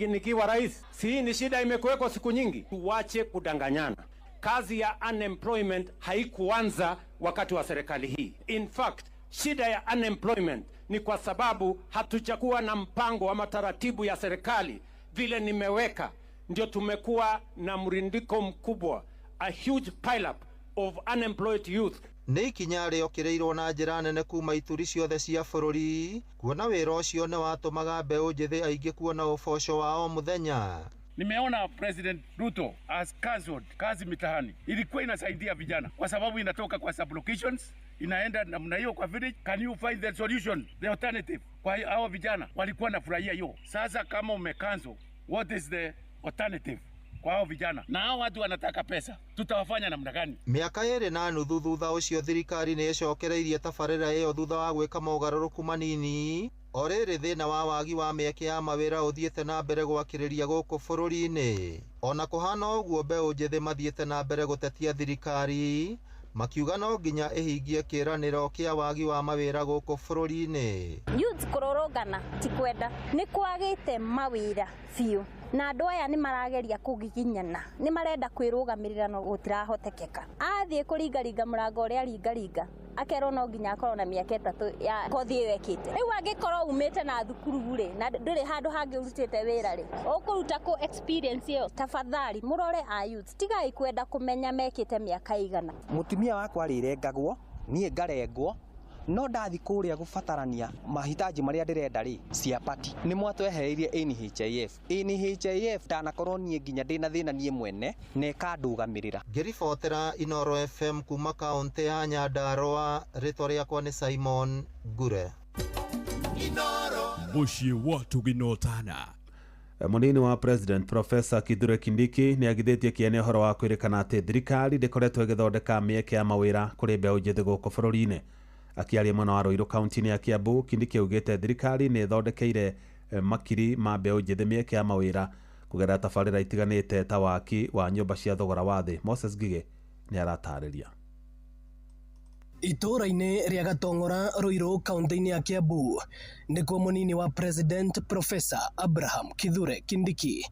nikiwa rais. Si hii ni shida imekuweko siku nyingi. Tuwache kudanganyana. Kazi ya unemployment haikuanza wakati wa serikali hii. In fact, shida ya unemployment ni kwa sababu hatujakuwa na mpango ama taratibu ya serikali vile nimeweka. Ndio tumekuwa na mrindiko mkubwa, a huge pile-up of unemployed youth. Nĩ ikinya rĩokĩrĩirwo na njĩra nene kuma ituri ciothe cia bũrũri, kuona wĩra ũcio nĩ watũmaga mbeũ njĩthĩ aingĩ kuona ũboco wa o mũthenya. Nimeona President Ruto has cancelled kazi mitaani. Ilikuwa inasaidia vijana kwa sababu inatoka kwa sub-locations, inaenda namna hiyo kwa village. Can you find the solution, the alternative? Kwa hao vijana walikuwa nafurahia hiyo. Sasa kama umecancel, what is the alternative kwa hao vijana? Na hao watu wanataka pesa, tutawafanya namna gani? Mĩaka 2.5 thutha ũcio thirikari nĩ ĩcokereirie tabarĩra ĩyo thutha wa gwĩka mogarũrũku manini. O rĩrĩ thĩna wa wagi wa mĩeke ya mawĩra ũthiĩte na mbere gwakĩrĩria gũkũ bũrũri-inĩ. Ona kũhana ũguo mbeũ njĩthĩ mathiĩte na mbere gũtetia thirikari makiuga no nginya ĩhingie kĩĩranĩro kĩa wagi wa mawĩra gũkũ bũrũri-inĩ. Youth kũrũrũngana ti kwenda, nĩ kwagĩte mawĩra biũ, na andũ aya nĩ marageria kũgiginyana, nĩ marenda kwĩrũgamĩrĩra no gũtirahotekeka. Athiĩ kũringaringa mũrango ũrĩa aringaringa akerwo no nginya akorwo na mĩaka 3 ya kothi ĩyo ekĩte. Rĩu angĩkorwo umĩte na thukuru rĩ na ndũrĩ handũ hangĩ ũrutĩte wĩra rĩ, ũkũruta kũ experience ĩyo? Tafadhali mũrore a youth, tigai kwenda kũmenya mekĩte mĩaka igana. Mũtumia wakwa arĩrengagwo, niĩ ngarengwo, No ndathi kũrĩa gũbatarania mahitaji marĩa ndĩrenda rĩ ciapati. Nĩ mwatwehereirie NHIF. NHIF ndanakorwo niĩ nginya ndĩna thĩna niĩ mwene na ĩkandũgamĩrĩra. Ngĩribotera Inoro FM kuma kaũntĩ ya Nyandarua, rĩtwa rĩakwa nĩ Simon Ngure. Mũciĩ wa Tũginotana. Mũnini wa President Professor Kithure Kindiki nĩ agithĩtie kĩene ũhoro wa kwĩrĩkana atĩ thirikari ndĩkoretwo ĩgĩthondeka mĩeke ya mawĩra kũrĩ mbeũ njĩthĩ gũkũ bũrũri-inĩ. Akĩaria mwena wa Ruiru kaunti-inĩ ya Kiambu, Kindiki augĩte thirikari nĩ ĩthondekeire makiri ma mbeũ njĩthĩ mĩeke ya mawĩra kũgerera tabarĩra itiganĩte ta waki wa nyũmba cia thogora wa thĩ. Moses Ngigĩ nĩ aratarĩria. Itũũra-inĩ rĩa Gatong'ora Ruiru kaunti-inĩ ya Kiambu nĩkuo mũnini wa President Professor Abraham Kithure Kindiki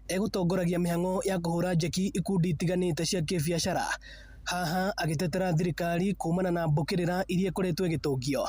egũtongoragia mĩhang'o ya kũhũra njeki ikundi itiganĩte cia kĩbiacara, haha agĩtetera thirikari kumana na mbũkĩrĩra iria ikoretwo ĩgĩtũngio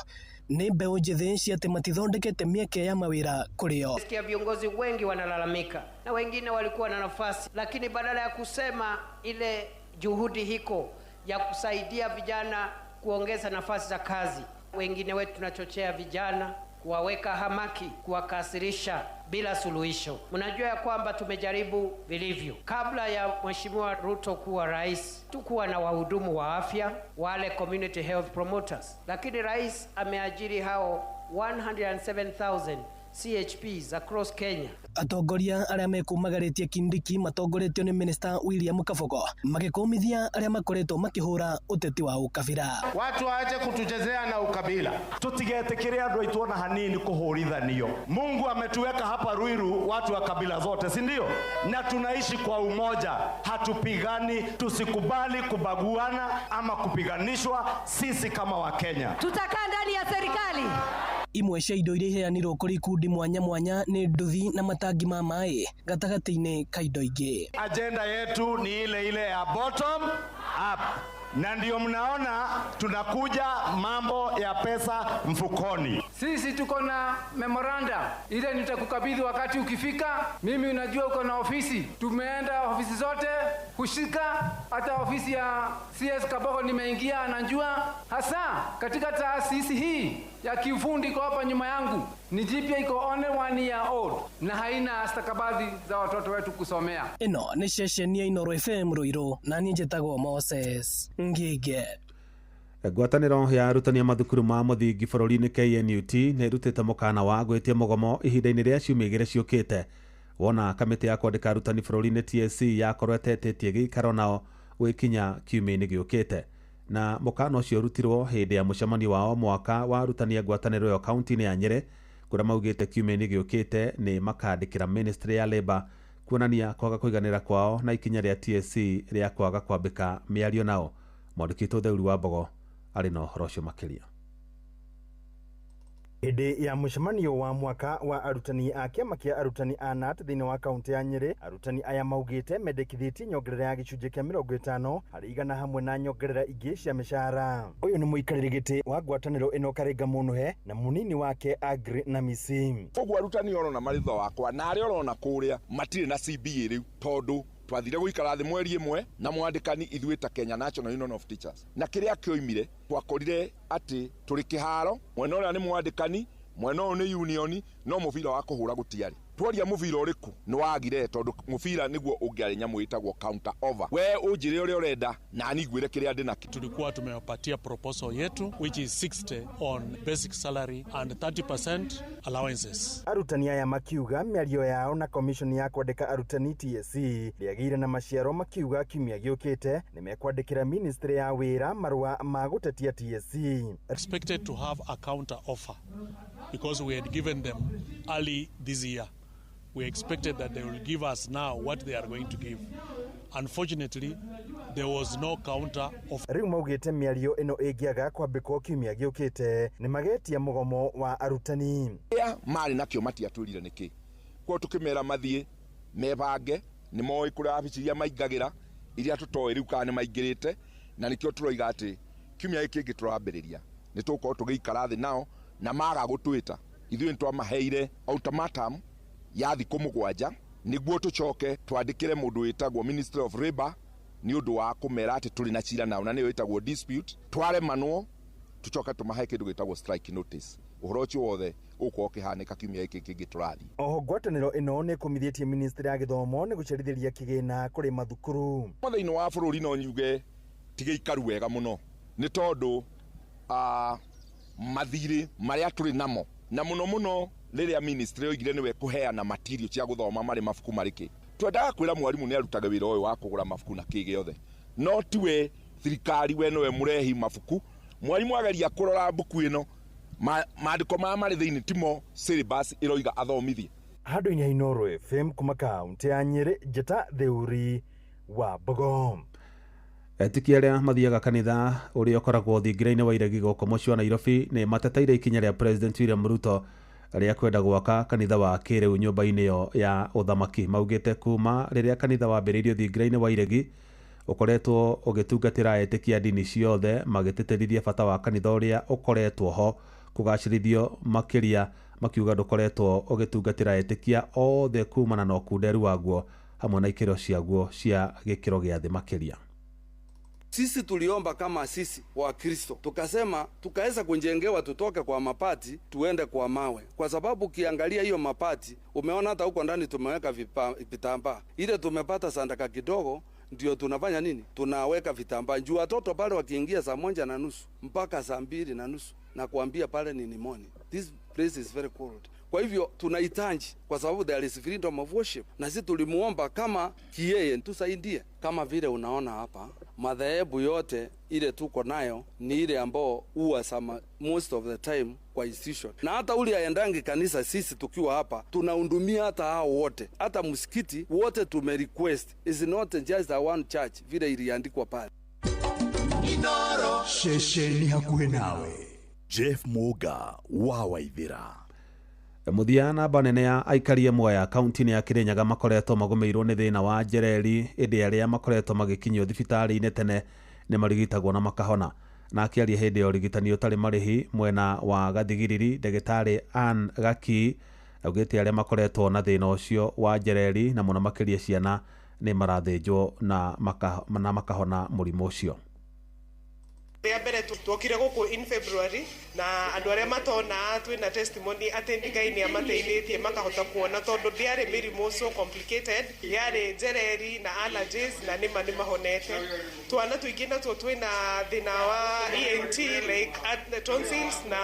nĩ mbeũ njĩthĩ cia atĩ matithondekete mĩeke ya mawĩra kũrĩ o. Sikia viongozi wengi wanalalamika na wengine walikuwa na nafasi, lakini badala ya kusema ile juhudi hiko ya kusaidia vijana kuongeza nafasi za kazi, wengine wetu tunachochea vijana kuwaweka hamaki, kuwakasirisha bila suluhisho. Mnajua ya kwamba tumejaribu vilivyo. Kabla ya Mheshimiwa Ruto kuwa rais, tukuwa na wahudumu wa afya wale community health promoters, lakini rais ameajiri hao 107,000 CHPs across Kenya. Atongoria arĩa mekumagarĩtie Kindiki matongoretio nĩ Minister William Kabogo magĩkũmithia arĩa makoretwo makĩhũra ũteti wa ũkabira. Watu waache kutuchezea na ukabila. Tutigetikire andu aitu ona hanini kuhurithanio. Mungu ametuweka hapa Ruiru watu wa kabila zote, si ndio? Na tunaishi kwa umoja, hatupigani, tusikubali kubaguana ama kupiganishwa sisi kama Wakenya. Tutakaa ndani ya serikali. Imwe cia indo iria iheanirwo kũrĩ ikundi mwanya mwanya nĩ nduthi na matangi ma maĩ gatagatĩ-inĩ ka indo ingĩ. Agenda yetu ni ile ile ya bottom up, na ndio mnaona tunakuja mambo ya pesa mfukoni. Sisi tuko na memoranda ile nitakukabidhi wakati ukifika. Mimi unajua uko na ofisi, tumeenda ofisi zote kushika, hata ofisi ya CS Kabogo nimeingia, anajua hasa katika taasisi hii ya kiufundi iko hapa nyuma yangu, ni jipya, iko only 1 year old na haina stakabadhi za watoto wetu kusomea. Ĩno nĩ ceceni ya Inoro FM Ruiru na niĩ njĩtagwo Moses Ngige. Ngwatanĩro ya arutani a mathukuru ma mũthingi bũrũri-inĩ KNUT nĩ ĩrutĩte mũkana wa gwĩtia mũgomo ihinda-inĩ rĩa ciumia igĩrĩ ciũkĩte wona kamĩtĩ ya kwandĩka arutani bũrũri-inĩ TSC yakorwo ĩtetĩtie gĩikaro nao gwĩkinya kiumia-inĩ gĩũkĩte. Na mũkana ũcio ũrutirwo hĩndĩ ya mũcemanio wao mwaka wa arutani a ngwatanĩro ĩyo kaunti-inĩ ya Nyĩrĩ kũrĩa maugĩte kiumia-inĩ gĩũkĩte nĩ makandĩkĩra Ministry ya Labour kuonania kwaga kũiganĩra kwao na ikinya rĩa TSC rĩa kwaga kwambĩka mĩario nao. Mwandĩki witũ Theuri wa Mbogo arĩ na ũhoro ũcio makĩria. Hĩndĩ ya mũcemanio wa mwaka wa arutani a kĩama kĩa arutani a KNUT thĩinĩ wa kaunti ya Nyĩrĩ, arutani aya maugĩte mendekithĩtie nyongerera ya gĩcunjĩ kĩa 50% hamwe na nyongerera ingĩ cia mĩcara. Ũyũ nĩ mũikarĩri gĩtĩ wa ngwatanĩro ĩno Karinga Mũnũhe na mũnini wake Agri na Misi. Koguo arutani orona marĩ thutha wakwa na arĩa orona kũrĩa matirĩ na CBA rĩu tondũ twathire gũikara thĩ mweri ĩmwe na mwandĩkani ithuĩ ta Kenya National Union of Teachers, na kĩrĩa kĩoimire twakorire atĩ tũrĩ kĩharo, mwena ũrĩa nĩ mwandĩkani, mwena ũyũ nĩ union, no mũbira wa kũhũra gũtiarĩ. Twaria mũbira ũrĩkũ nĩ wagire tondũ mũbira nĩguo ũngĩarĩ nyamũ ĩtagwo counter over. We ũnjĩre ũrĩa ũrenda na niĩ ngwĩre kĩrĩa ndĩ nakĩo. Tulikuwa tumewapatia proposal yetu which is 60 on basic salary and 30% allowances. Arutani aya makiuga mĩario yao na commission ya kwandĩka arutani TSC ndĩagĩire na maciaro, makiuga kiumia gĩũkĩte nĩmekwandĩkĩra ministry ya wĩra marũa ma gũtetia TSC. Expected to have a counter offer because we had given them early this year. We expected that they will give us now what they are going to give. Unfortunately, there was no counter offer. Rĩu maugĩte mĩario ĩno ĩngĩaga kwambĩkwo kiumia gĩũkĩte nĩ magetia mũgomo wa arutani. Kĩrĩa marĩ nakĩo matiatwĩrire nĩkĩ. Koguo tũkĩmera mathiĩ mebange, nĩ moĩ kũrĩa wabici iria maingagĩra, iria tũtoĩ rĩu kana nĩ maingĩrĩte, na nĩkĩo tũroiga atĩ kiumia gĩkĩ kĩngĩ tũrambĩrĩria nĩ tũgũkorwo tũgĩikara thĩ nao na maga gũtwĩta. Ithuĩ nĩ twamaheire ultimatum ya thikũ 7 nĩguo tũcoke twandĩkĩre mũndũ wĩtagwo Ministry of Labour nĩ ũndũ wa kũmera atĩ tũrĩ na cira nao, na nĩyo ĩtagwo dispute. Twaremanwo Tucoke tũmahe kĩndũ gĩtagwo strike notice. Ũhoro ũcio wothe ũgũkorwo ũkĩhanĩka kiumia gĩkĩ kĩngĩ tũrathiĩ. Oho ngwatanĩro ĩno nĩ ĩkũmithĩtie ministry ya gĩthomo nĩ gũcerithĩria kĩgĩna kũrĩ mathukuru. Thĩinĩ wa bũrũri no nyuge ti gĩikaru wega mũno nĩ tondũ mathirĩ marĩa tũrĩ namo na mũno mũno rĩrĩa ministry yoigire nĩwe kũheana material cia gũthoma marĩ mabuku marĩ kĩ. Twendaga kwĩra mwarimũ nĩ arutaga wĩra ũyũ wa kũgũra mabuku na kĩ gĩothe, no tiwe thirikari we nĩwe mũrehi mabuku. Mwarimũ ageria kũrora mbuku ĩno, maandĩko maya marĩ thĩinĩ timo syllabus ĩroiga athomithie. Handũ-inĩ ha Inooro FM kuma kaunti ya Nyĩrĩ, Njĩta Theuri wa Mbogo. Etĩkia arĩa mathiaga kanitha ũrĩa ũkoragwo thingira-inĩ wa iregi gũkũ mũciĩ wa Nairobi nĩ mateteire ikinya rĩa President William Ruto rĩa kwenda gwaka kanitha wa kĩrĩu nyũmba-inĩ ĩyo ya ũthamaki. Maugĩte kuma rĩrĩa kanitha wambĩrĩirio thingira-inĩ wa iregi ũkoretwo ũgĩtungatĩra etĩkia ndini ciothe, magĩtĩtĩrithia bata wa kanitha ũrĩa ũkoretwo ho kũgacĩrithio makĩria, makiuga ndũkoretwo ũgĩtungatĩra etĩkia othe kumana na ũkunderu waguo hamwe na ikĩro ciaguo cia gĩkĩro gĩa thĩ makĩria. Sisi tuliomba kama sisi wa Kristo, tukasema tukaweza kunjengewa tutoke kwa mapati tuende kwa mawe, kwa sababu ukiangalia hiyo mapati umeona hata huko ndani tumeweka vitambaa. Ile tumepata sandaka kidogo ndio tunafanya nini, tunaweka vitambaa juu watoto pale wakiingia saa 1:30 mpaka saa 2:30 na kuambia pale ni pneumonia. This place is very cold. Kwa hivyo tunahitaji, kwa sababu there is freedom of worship, na sisi tulimuomba kama kiyeye tusaidie. Kama vile unaona hapa madhehebu yote ile tuko nayo ni ile ambao huwa sama most of the time kwa institution, na hata ule aendangi kanisa, sisi tukiwa hapa tunahudumia hata hao wote, hata msikiti wote tume request, is not just a one church vile iliandikwa pale. Inoro ceceni hakuhĩ nawe. Jeff Muga wa Waithira. Mũthia namba nene ya aikari a Mwea kaunti-inĩ ya Kirinyaga makoretwo magũmĩirwo nĩ thĩna wa njereri, ĩndĩ arĩa makoretwo magĩkinyio thibitarĩ-inĩ tene nĩ marigitagwo na makahona. Na akĩaria hĩndĩ ya ũrigitani ũtarĩ marĩhi mwena wa Gathigiriri, ndagĩtarĩ Ann Gaki augĩte arĩa makoretwo na thĩna ũcio wa njereri na mũno makĩria ciana nĩ marathĩnjwo na makahona mũrimũ ũcio. Rĩa mbere tuokire gũkũ in February na andũ arĩa matona twĩna testimony atĩ Ngai nĩ amateithĩtie makahota kuona, tondũ ndĩarĩ mĩrimũ so complicated, yarĩ njereri na allergies na nĩma nĩ mahonete. Twana tũingĩ natuo twĩna thĩna wa ENT like tonsils na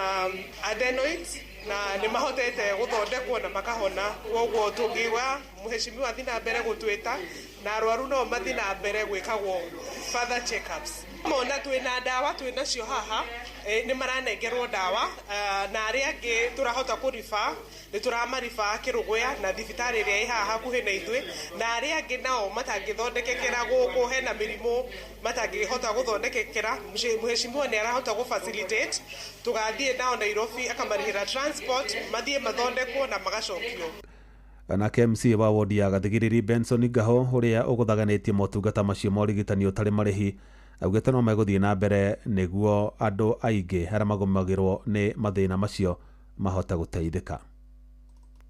adenoids na nĩ mahotete gũthondekwo na makahona. Koguo tũngiuga mheshimiwa athiĩ na mbere gũtwĩta na arwaru no mathiĩ na mbere gwĩkagwo further checkups. Mona twĩna ndawa twĩnacio haha, nĩ maranengerwo ndawa, na arĩa angĩ tũrahota kũriba nĩ tũramariba Kĩrũgũya na thibitarĩ ĩrĩa ĩ haha hakuhĩ na ithuĩ, na arĩa angĩ nao matangĩthondekekera gũkũ, hena mĩrimũ matangĩhota gũthondekekera, mheshimiwa nĩ arahota gũ facilitate tũgathiĩ nao Nairobi akamarĩhĩra transport mathiĩ mathondekwo na magacokio. Nake MC wa wodi ya Gathigiriri Benson Ngaho ũrĩa ũgũthaganĩtie motungata macio ma ũrigitani ũtarĩ marĩhi augĩte no megũthiĩ na mbere nĩguo andũ aingĩ arĩa magũmagĩrwo nĩ mathĩna macio mahote gũteithĩka.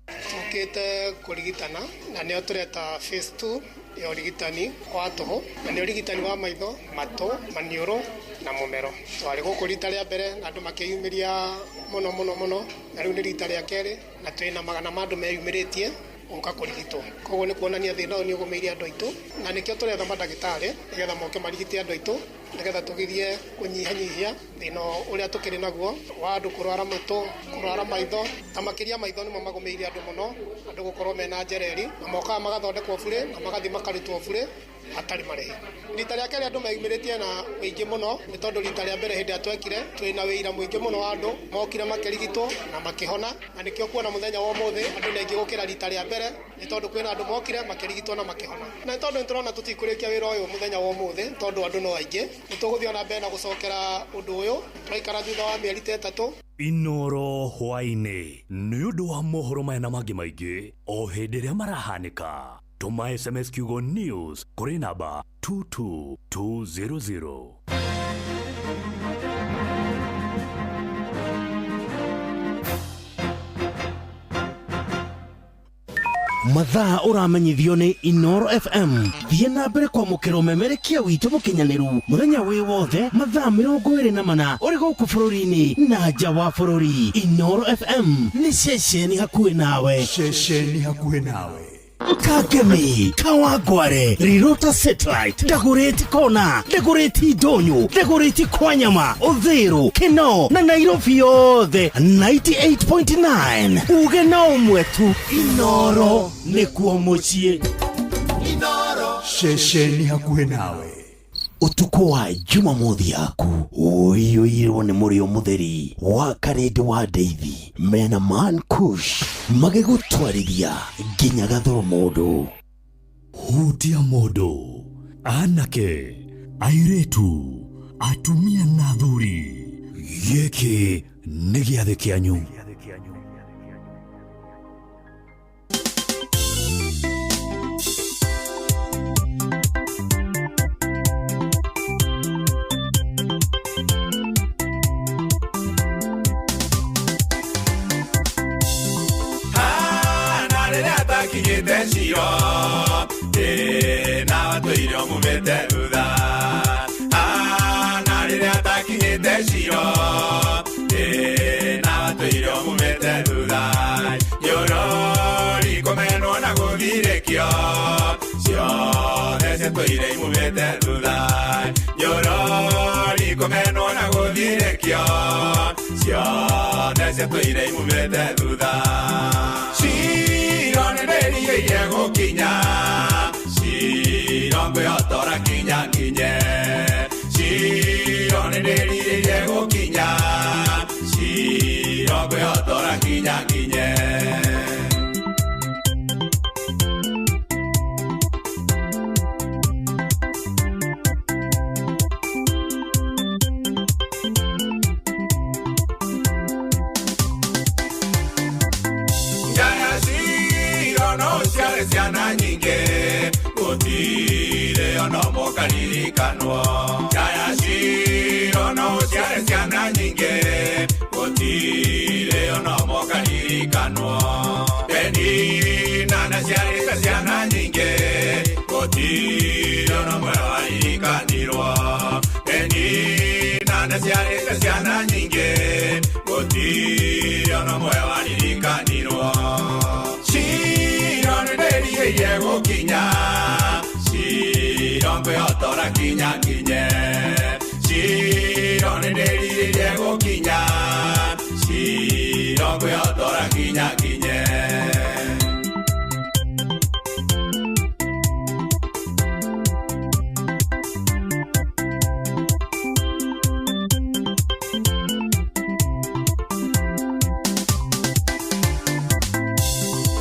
Tũkĩte kũrigitana na nĩyo tũreta phase 2 ya ũrigitani wa tũhũ, na nĩ ũrigitani wa maitho, matũ, maniũrũ na mũmero. Twarĩ gũkũ rita rĩa mbere na andũ makĩyumĩria mũno mũno mũno, na rĩu nĩ rita rĩa kerĩ na twĩna magana ma andũ meyumĩrĩtie gũka kũrigitwo. Koguo nĩ kuonania thĩna ũyũ nĩ ũgũmĩire andũ aitũ, na nĩkĩo tũretha mandagĩtarĩ nĩgetha moke marigite andũ aitũ, nĩgetha tũgirie kũnyihanyihia thĩna ũrĩa tũkĩrĩ naguo wa andũ kũrwara matũ, kũrwara maitho, ta makĩria maitho nĩmo magũmĩire andũ mũno, andũ gũkorwo mena njereri na mokaga magathondekwo burĩ na magathiĩ makarutwo burĩ hatarĩ marĩhi. Rita rĩa kerĩ andũ meyumĩrĩtie na ũingĩ mũno, nĩ tondũ rita rĩa mbere hĩndĩ ĩrĩa twekire twĩna wĩira mũingĩ mũno wa andũ mokire makĩrigitwo na makĩhona, na nĩkĩo kuona mũthenya wa ũmũthĩ andũ nĩ aingĩ gũkĩra rita rĩa mbere, nĩ tondũ kwĩna andũ mokire makĩrigitwo na makĩhona. Na nĩ tondũ nĩtũrona tũtikũrĩkia wĩra ũyũ mũthenya wa ũmũthĩ, tondũ andũ no aingĩ, nĩ tũgũthiĩ ona mbere na gũcokera ũndũ ũyũ tũraikara thutha wa mĩeri ta 3. Inoro hwaĩ-inĩ nĩ ũndũ wa mohoro maya na mangĩ maingĩ o hĩndĩ ĩrĩa marahanĩka. Tũma SMS kiugo news kũrĩ namba 22200. Mathaa ũramenyithio nĩ Inoro FM. Thiĩ na mbere kwamũkĩra ũmemerekia witũ mũkinyanĩru mũthenya wĩ wothe mathaa 24 ũrĩ gũkũ bũrũri-inĩ na nja wa bũrũri. Inoro FM nĩ ceceni hakuhĩ nawe. Ceceni hakuhĩ nawe. Kangemi, Kawangware, Rirota Satellite, Dagoretti Kona, Dagoretti Ndonyo, Dagoretti Kwanyama, Uthiru, Kinoo na Nairobi yothe 98.9. Uge na ũmwe tu, Inoro nĩkuo mũciĩ. Ceceni hakuhĩ nawe. Ũtukũ wa Jumamothi yaku ũiyũirwo nĩ mũrĩo mũtheri wa Karĩndĩ wa Ndeithi mena Man Kush magĩgũtwarithia nginya gathoro mũndũ. Hutia mũndũ, anake, airĩtu, atumia na athuri. Gĩkĩ nĩ gĩathĩ kĩanyu. Na rĩrĩa atakinyĩte Ciro na watũire ũmumĩte thutha. Na rĩrĩa atakinyĩte Ciro na watũire ũmumĩte thutha. Nyorori kũmenwo na gũthirĩkio ciothe ciatũire imumĩte thutha. Nyorori kũmenwo na gũthirĩkio ciothe ciatũire imumĩte thutha. Ciro nĩ ndĩrirĩirie gũkinya, Ciro ngwĩhotora nginya nginye. Ciro nĩ ndĩrirĩirie gũkinya, Ciro ngwĩhotora nginya nginye. Njaya Ciro no ũciare ciana nyingĩ, gũtirĩ ona ũmwe ũkaririkanwo. Njaya Ciro no ũciare ciana nyingĩ, gũtirĩ ona ũmwe ũkaririkanwo. Penina nĩaciarĩte ciana nyingĩ, gũtirĩ ona ũmwe waririkanirwo. Penina nĩaciarĩte ciana nyingĩ, gũtirĩ ona ũmwe waririkanirwo. Ciro nĩ ndĩrirĩirie gũkinya, Ciro ngwĩhotora nginya nginye. Ciro nĩ ndĩrirĩirie gũkinya, Ciro ngwĩhotora nginya nginye.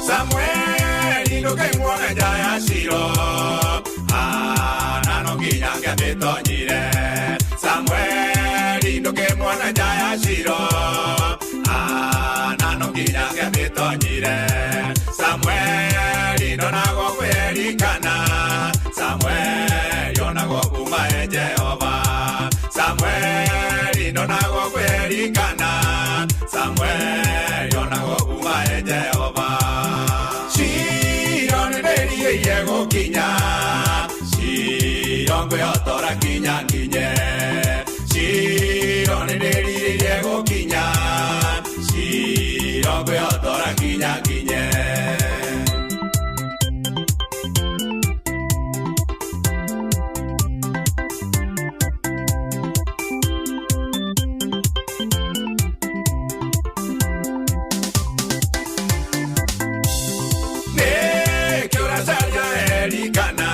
Samueli ndũkaimwona nja ya Ciro, Hana no nginya angĩamĩtonyire. Samueli ndũkĩmuona nja ya Ciro, Hana no nginya angĩamĩtonyire. Samueli ndonagwo kwĩrikana, Samueli onagwo kuma e Jehova. Samueli ndonagwo kwĩrikana, Samueli onagwo kuma e Jehova. Ciro nĩ ndĩrirĩirie gũkinya, Ciro ngwĩhotora nginya nginye. Ciro nĩ ndĩrirĩirie gũkinya, Ciro ngwĩhotora nginya nginye. Nĩkĩ ũracaria Elikana,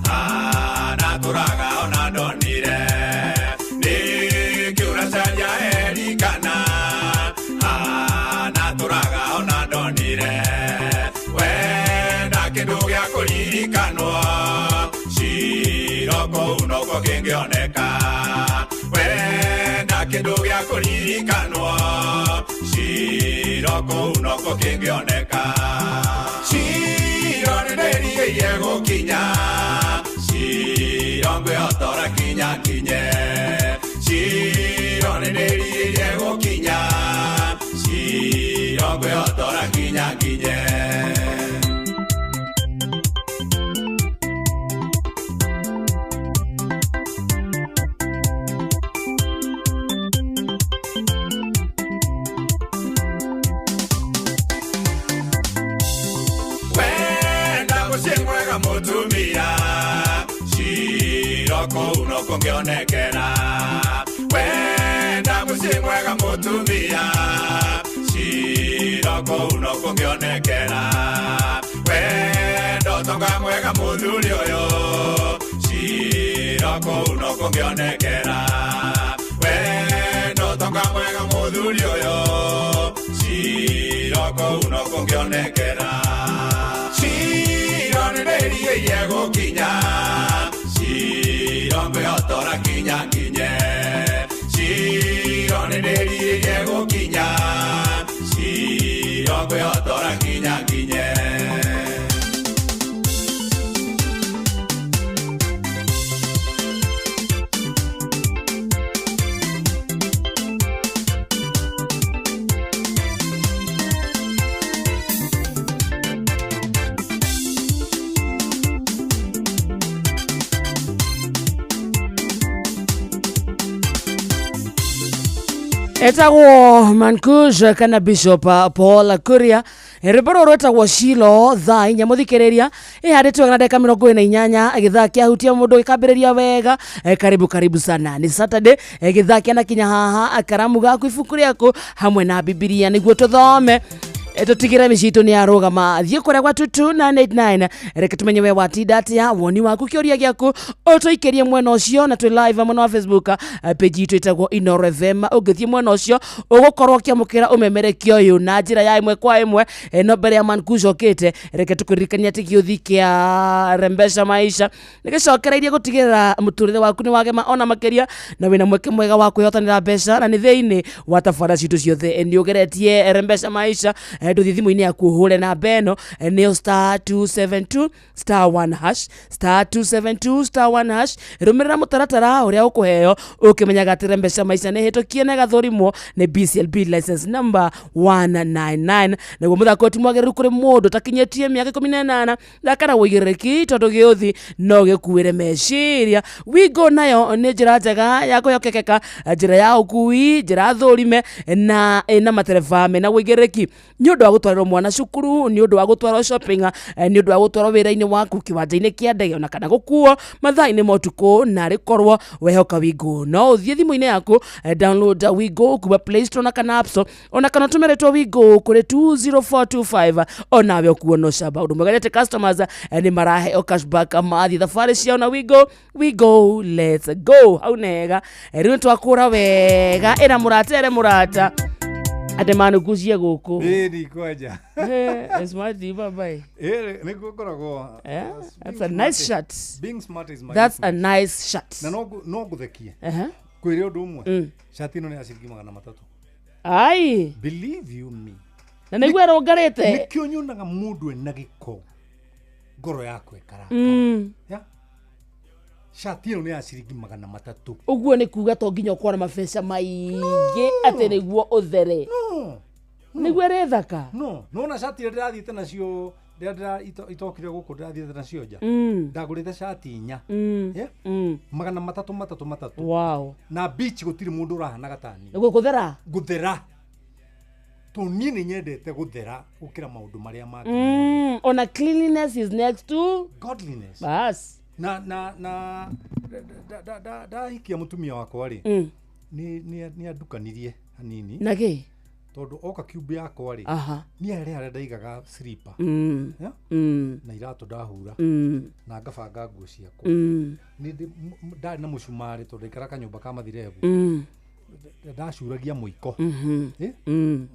Hana tũraga ona ndonire. Nĩkĩ ũracaria Elikana, Hana tũraga ona ndonire. Wenda kĩndũ gĩa kũririkanwo, Ciro kũu nokuo kĩngĩoneka. Wenda kĩndũ gĩa kũririkanwo, Ciro kũu nokuo kĩngĩoneka. Ciro nĩ ndĩrirĩirie gũkinya, Ciro ngwĩhotora nginya nginye. Ciro nĩ ndĩrirĩirie gũkinya, Ciro ngwĩhotora nginya nginye. kũu no kũngĩonekera wenda mũciĩ mwega mũtumia Shiro kũu no kũngĩonekera wenda ũtonga mwega mũthuri ũyũ Shiro kũu no kũngĩonekera wenda ũtonga mwega mũthuri ũyũ Shiro kũu no kũngĩonekera Shiro nĩ ndĩrirĩirie gũkinya Shiro ngwĩhotora nginya nginye Shiro nĩ ndĩrirĩirie gũkinya Shiro ngwĩhotora nginya nginye. Etagwo Mankush kana Bishop Paul Kuria rwĩmbo rũrũ rwĩtagwo Shilo thaa inya mũthikĩrĩria ĩhandĩtwo wega na ndagĩka 48 gĩthaa kĩahutia mũndũ gĩkambĩrĩria wega. Karibu karibu sana, nĩ Saturday, gĩthaa kĩanakinya haha, karamu gaku, ibuku rĩaku hamwe na Bibilia nĩguo tũthome tutigire mĩciĩ itũ nĩ yarũgama. Thiĩ kũrĩa gwa 22989 reke tumenye we watinda atĩa, woni waku, kĩũria gĩaku ũtũikĩrie mwena ũcio, na twĩ live mwena wa Facebook page itũ ĩtagwo Inooro FM. Ũngĩthiĩ mwena ũcio ũgũkorwo ũkĩamũkĩra ũmemerekio ũyũ na njĩra ya ĩmwe kwa ĩmwe. No mbere ya Mankush okĩte, reke tũkũririkania atĩ gĩũthi kĩa Rembesha Maisha nĩgĩcokereirie gũtigĩrĩra mũtũrĩre waku nĩ wagema ona makĩria, na wĩna mweke mwega wa kwĩhotanĩra mbeca, na nĩ thĩinĩ wa tabarĩra citũ ciothe. Nĩ ũgeretie Rembesha Maisha, nduthi thimũ-inĩ yaku ũhũre namba ĩno nĩyo star 272 star 1 hash star 272 star 1 hash. Rũmĩrĩra mũtaratara ũrĩa ũkũheo ũkĩmenyaga atĩ Rembesha Maisha nĩ hĩtũkie na ĩgathũrimwo nĩ BCLB license number 199. Naguo mũthako ti mwagĩrĩru kũrĩ mũndũ ũtakinyĩtie mĩaka 18 thaka na ũigĩrĩrĩki tondũ gĩũthi no gĩkuĩre meciria. Wingo nayo nĩ njĩra njega ya kwĩhokekeka, njĩra ya ũkui, njĩra thũrime na ĩna matereba mena ũigĩrĩrĩki nĩ ũndũ wa gũtwarĩrwo mwana cukuru, nĩ ũndũ wa gũtwarwo shopping, nĩ ũndũ wa gũtwarwo wĩra-inĩ waku, kĩwanja-inĩ kĩa ndege, ona kana gũkuo mathaa-inĩ ma ũtukũ. Na rĩkorwo wehoka Wingo, no ũthiĩ thimũ-inĩ yaku download Wingo kuma Play Store na kana App Store, ona kana ũtũme rĩtwa Wingo kũrĩ 20425 onawe ũkuo no camba. Ũndũ mwega nĩ atĩ customers nĩ maraheo cashback mathiĩ thabarĩ ciao na Wingo. Wingo, let's go. Hau nega rĩu nĩ twakũra wega, ĩra mũrata ere mũrata ate manukucie gũkũ. Ĩni kwanja. Smart bye bye. Nĩguo ngoragwo. That's a nice shirt. Being smart is my That's a nice shirt. Na no ngũthekie. Kwĩre ũndũ ũmwe. Shati ĩno nĩ ya ciringi 300. Ai. Believe you me. Na nĩguo ĩrũngarĩte. Nĩkĩo nyonaga mũndũ ena gĩko ngoro yakwa ĩkarakara. Yeah. Shati ĩno nĩ ya ciringi 300. Ũguo nĩ kuga to nginya ũkorwo na mabeca maingĩ atĩ nĩguo ũthere. No. Nĩguo ĩrĩthaka. No. Nĩwona shati ĩrĩa ndĩrathiĩte nacio rĩrĩa itokire gũkũ ndĩrathiĩte nacio nja. Ndagũrĩte shati 4. Yeah. 300 3 3. Wow. Na beach gũtirĩ mũndũ ũrahanaga ta niĩ. Nĩguo gũthera? Gũthera. Tondũ niĩ nĩ nyendete gũthera gũkĩra maũndũ marĩa mangĩ. Ona cleanliness is next to godliness. Bas. Na na na ndahikia mũtumia wakwa rĩ, nĩ andukanirie hanini. Na kĩ? Tondũ oka cube yakwa rĩ, niĩ harĩ harĩa ndaigaga slipper. Na iratũ ndahura. Na ngabanga nguo ciakwa. Nĩ ndarĩ na mũcumarĩ tondũ ndaikaraga kanyũmba ka mathirebu. Ndacuragia mũiko.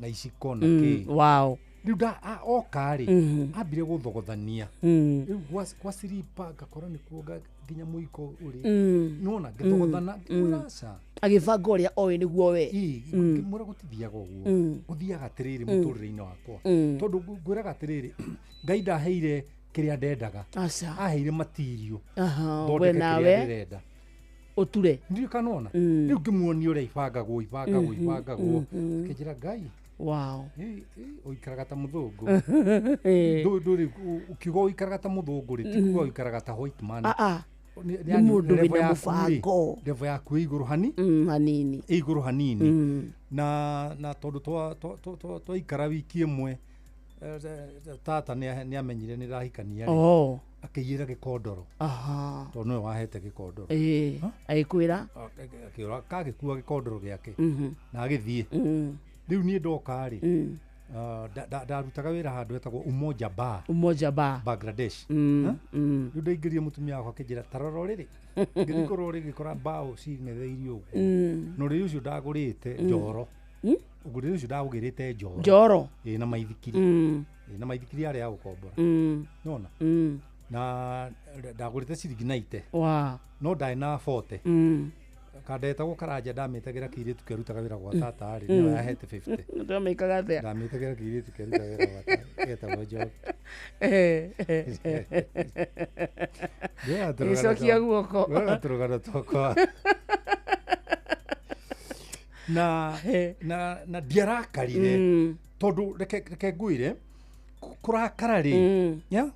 Na iciko na kĩ. Wow. Rĩu oka rĩ, ambire gũthogothania. Rĩu gwa slipper ngakora nĩkuo nginya mũiko ũrĩ. Nĩwona ngĩthogothana ngĩmwĩra aca. Agĩbanga ũrĩa oĩ nĩguo we. Ngĩmwĩra gũtithiaga ũguo. Gũthiaga atĩrĩrĩ mũtũrĩre-inĩ wakwa. Tondũ ngwĩraga atĩrĩrĩ, Ngai ndaheire kĩrĩa ndendaga. Aheire matirio. We nawe ndĩrenda. Ũture. Ndiũĩ kana wona. Rĩu ngĩmuonia ũrĩa ibangagwo ibangagwo ibangagwo. Akĩnjĩra Ngai. Wow. Ũikaraga ta mũthũngũ. Ndũrĩ ũkiuga ũikaraga ta mũthũngũ rĩ, ti kuga ũikaraga ta white man. Nĩ mũndũ wĩna mũbango. Level yaku ĩ igũrũ hani? Hanini. Ĩ igũrũ hanini. Na tondũ twaikara wiki ĩmwe Tata nĩ amenyire nĩ ndahikania rĩ, akĩiyĩra gĩkondoro. Tondũ nĩwe wahete gĩkondoro. Agĩkwĩra akĩũra kagĩkua gĩkondoro gĩake na agĩthiĩ. Rĩu niĩ ndoka rĩ, ndarutaga wĩra handũ hetagwo Umoja Bar. Umoja Bar. Bangladesh. Rĩu ndaingĩrire mũtumia wakwa akĩnjĩra ta rora ũrĩrĩ. Ngĩthiĩ kũrora ũrĩrĩ ngĩkora mbaũ cing'etheirio ũguo. Na ũrĩrĩ ũcio ndagũrĩte njoro. Ũrĩrĩ ũcio ndagũgĩrĩte njoro. Njoro. Ĩĩ na maithikiri. Ĩĩ na maithikiri yarĩ ya gũkombora. Nĩwona? Na ndagũrĩte ciringi 90. No ndarĩ na 40. Kandetagwo Karanja ndamĩtagĩra kĩirĩtu kĩarutaga wĩra gwa tata rĩ, nĩwe yahete 50. Ndamĩkaga atĩa? Ndamĩtagĩra kĩirĩtu kĩarutaga wĩra gwa tata getagwo Njoki. Gĩcokia guoko. Ngĩoya tũrũgano twakwa. Na na ndiarakarire tondũ reke ngwĩre kũrakara rĩ,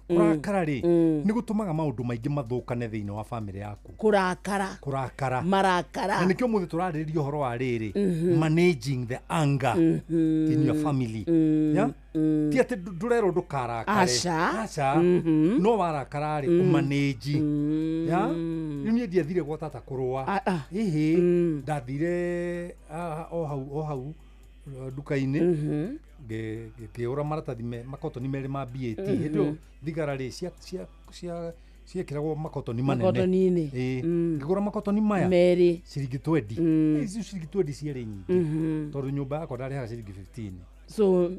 kũrakara rĩ nĩ gũtũmaga maũndũ maingĩ mathũkane thĩinĩ wa family yaku. Kũrakara. Kũrakara. Marakara. Na nĩkĩo mũthĩ tũrarĩrĩria ũhoro wa rĩrĩ, managing the anger in your family. Ti atĩ ndũrerwo ndũkarakare. Aca. Aca. No warakara rĩ, ũmanage. Rĩu niĩ ndiathire gwa tata kũrũa. Ĩhĩ, ndathire o hau nduka-inĩ ngĩũra maratathi makotoni merĩ ma BAT. Hĩndĩ ĩyo thigara rĩ ciekĩragwo makotoni manene. Makotoni-inĩ. Ngĩgũra makotoni maya merĩ ciringi 20. Icio ciringi 20 ciarĩ nyingĩ tondũ nyũmba yakwa ndarĩhaga ciringi 15. So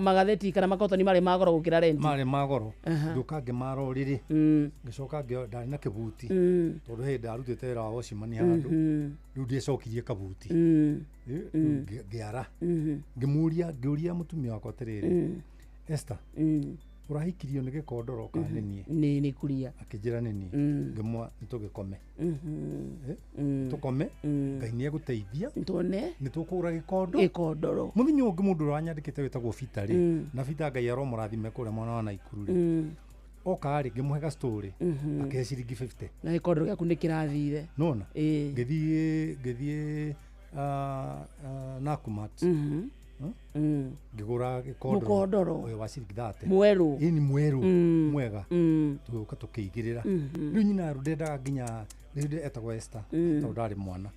magatheti kana makotoni marĩ ma goro gũkĩra renti. Marĩ ma goro. Ngĩũka ngĩmara ũrĩrĩ. Ngĩcoka ndarĩ na kĩbuti tondũ hĩndĩ ndarutĩte wĩra wa wocimani handũ. Rĩu ndiacokirie kabuti. Ngĩara. Ngĩmũria ngĩũria mũtumia wakwa atĩrĩrĩ, Esther, ũrahikirio nĩ gĩkondoro kana nĩ niĩ? Nĩ kuria. Akĩnjĩra nĩ niĩ. Ngĩmwa nĩtũgĩkome. Tũkome, Ngai nĩ egũteithia. Tuone. Nĩ tũkũgũra gĩkondo. Gĩkondoro. Mũthenya ũngĩ mũndũ ũrĩa wanyandĩkĩte wĩtagwo Bita rĩ, na Bita Ngai aromũrathime kũrĩa mwena wa Naikuru rĩ. Oka rĩ, ngĩmũhe ga story, akĩhe ciringi 50. Na gĩkondoro gĩaku nĩ kĩrathire. Nĩwona? Ngĩthiĩ Nakumatt. Ngĩgũra gĩkondoro ũyũ wa ciringi 30. Mwerũ. Ĩĩ nĩ mwerũ mwega. Tũgĩũka tũkĩigĩrĩra. Rĩu nyina ndendaga nginya rĩu etagwo Esther tondũ ndarĩ mwana.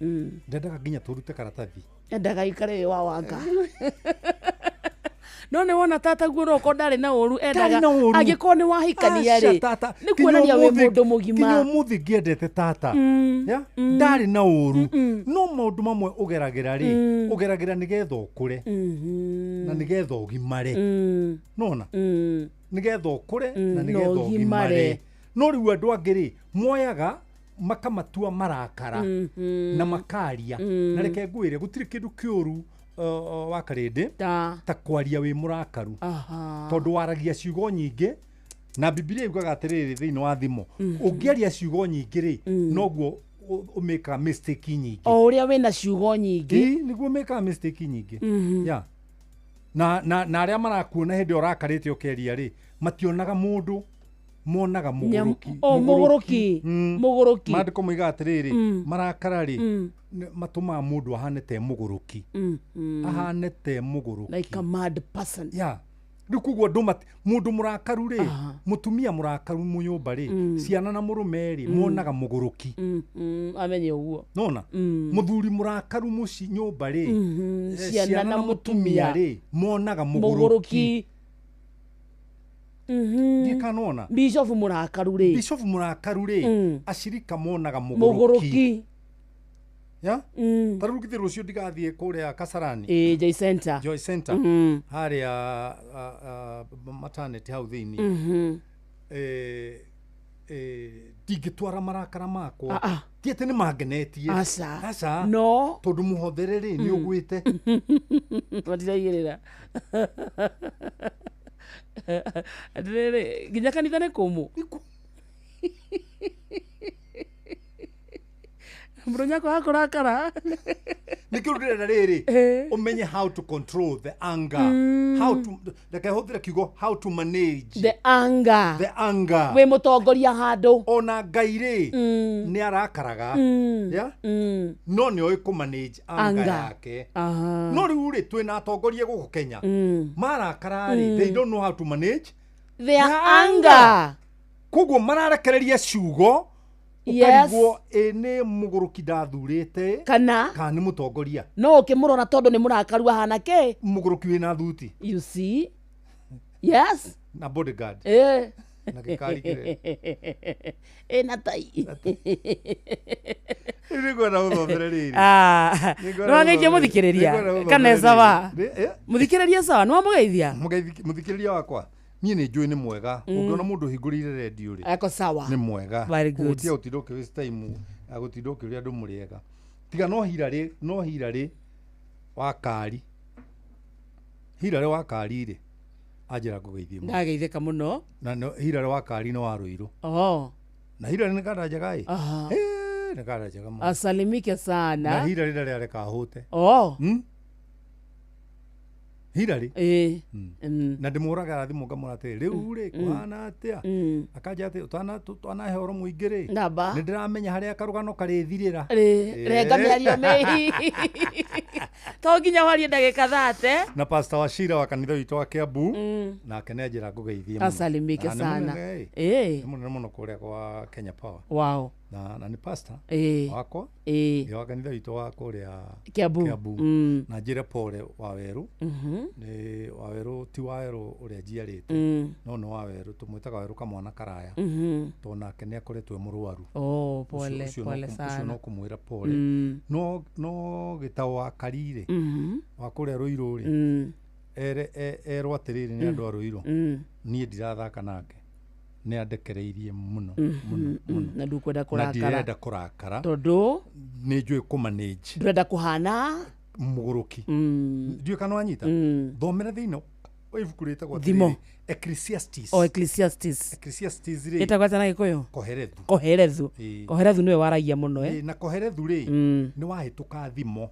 Ndendaga nginya tũrute karatathi. Endaga ikare wĩ wa wanga. No nĩ wona tata guo no okorwo ndarĩ na ũru endaga angĩkorwo nĩ wahikania rĩ, nĩ kuonania wĩ mũndũ mũgima. Nginya ũmũthĩ ngĩendete tata. Ndarĩ na ũru. No maũndũ mamwe ũgeragĩra rĩ, ũgeragĩra nĩgetha ũkũre na nĩgetha ũgimare. Nona? Nĩgetha ũkũre na nĩgetha ũgimare. No rĩu andũ angĩ rĩ, moyaga makamatua marakara na makaria. Na reke ngwĩre gũtirĩ kĩndũ kĩũru wa Karĩndĩ ta kwaria wĩ mũrakaru. Tondũ waragia ciugo nyingĩ na Bibilia yugaga atĩrĩrĩ thĩinĩ wa thimo, ũngĩaria ciugo nyingĩ rĩ, noguo ũmĩkaga mistake nyingĩ. O ũrĩa wĩna ciugo nyingĩ nĩguo ũmĩkaga mistake nyingĩ. Na arĩa marakuona hĩndĩ ĩyo ũrakarĩte ũkĩaria rĩ, mationaga mũndũ, monaga mũgũrũki. Mũgũrũki. Mũgũrũki. Maandĩko moigaga atĩrĩrĩ, marakara rĩ matũmaga mũndũ ahane te mũgũrũki. Ahane te mũgũrũki. Like a mad person. Rĩu koguo andũ mũndũ mũrakaru rĩ, mũtumia mũrakaru mũnyũmba rĩ, ciana na mũrũme rĩ, monaga mũgũrũki. Amenye ũguo. Nona? Mũthuri mũrakaru mũciĩ nyũmba rĩ, ciana na mũtumia rĩ, monaga mũgũrũki. Ndikanona. Bishop mũrakaru rĩ. Bishop mũrakaru rĩ, acirika monaga mũgũrũki. Ta rĩu githĩ rũciũ ndigathiĩ kũrĩa Kasarani. Joy Center. Joy Center. Harĩa maternity hau thĩinĩ. Ndingĩtwara marakara makwa. Ti atĩ nĩ mangenetie. Aca. No. Tondũ mũhothere rĩ, nĩ ũgwĩte. Matiraigĩrĩra. Atĩrĩrĩ, nginya kanitha nĩ kũmũ. Mũrũnyako wa kũrakara. Nĩkĩo ndĩrenda rĩrĩ ũmenye how to control the anger, how to, reke hũthĩre kiugo, how to manage the anger. The anger. Wĩ mũtongoria handũ. Ona Ngai rĩ, nĩ arakaraga, yeah? No nĩ oĩ kũ manage anger yake. No rĩu rĩ, twĩna atongoria gũkũ Kenya marakara rĩ, they don't know how to manage their anger. Koguo mararekereria ciugo ũkarigwo ĩ nĩ mũgũrũki ndathurĩte kana nĩ mũtongoria. No ũkĩmũrora tondũ nĩ mũrakaru ahana kĩ? Mũgũrũki wĩna thuti. You see? Yes. Na bodyguard. Na gĩkari kĩrĩa. Ĩna tai. Nĩngwenda gũthomere rĩrĩ. Nĩwageithia mũthikĩrĩria kana sawa? Mũthikĩrĩria sawa, nĩwamũgeithia? Mũthikĩrĩria wakwa niĩ nĩ njũĩ nĩ mwega. Ũngĩona mũndũ ũhingũrĩire redio rĩ, Eko sawa. Nĩ mwega. Very good. Gũtiga gũtinda ũkĩ waste time ya gũtinda ũkĩũria andũ mũrĩega. Tiga no Hilary, no Hilary wa Kari. Hilary wa Kari rĩ, anjĩra ngũgeithie mũno. Ndageithĩka mũno. Na no Hilary wa Kari nĩ wa Ruiru. Oh. Na Hilary nĩ kanda njega ĩ. Nĩ kanda njega mũno. Asalimike sana. Na Hilary ndarĩ areka ahũte. Oh. Hilary. Na ndĩmũraga thimũ ngamũra atĩrĩ, rĩu rĩ kũhana atĩa? Akanja atĩ ũtanahe ũhoro mũingĩ rĩ, nĩ ndĩramenya harĩa karũgano karĩthirĩra. Renga mĩario mĩhi. To nginya warie ndagĩka 30. Na Pastor Wachira wa kanitha witũ wa Kiambu, nake nĩ anjĩra ngũgeithie mũno. Asalimike sana. Nĩ mũnene mũno kũrĩa kwa Kenya Power. Wow. Na nĩ pastor wakwa wa kanitha witũ wa kũrĩa Kiambu. Na njĩre pole Wawerũ. Nĩ Wawerũ, ti Wawerũ ũrĩa njiarĩte, no nĩ Wawerũ tũmwĩtaga Wawerũ kamwana karaya, tondũ nake nĩ akoretwo e mũrwaru. Oh, pole pole Ũcio sana. no kũmwĩra pole. No gĩtaũ wa Karire wa kũrĩa Ruiru rĩ, erwo atĩrĩrĩ nĩ andũ a Ruiru, niĩ ndirathaka nake, nĩ andekereirie mũno mũno mũno. Na ndũkwenda kũrakara. Na ndirenda kũrakara tondũ nĩ njũĩ kũ manage. Ndũrenda kũhana mũgũrũki. Ndiũĩ kana wanyita. Thomera thĩinĩ wa ibuku rĩtagwo Thimo. atĩrĩrĩ, Ecclesiastes. O Ecclesiastes. Ecclesiastes rĩ, ĩtagwo atĩa na Gĩkũyũ? Koherethu. Koherethu. Koherethu nĩwe waragia mũno Na Koherethu rĩ, nĩ wahĩtũka thimo.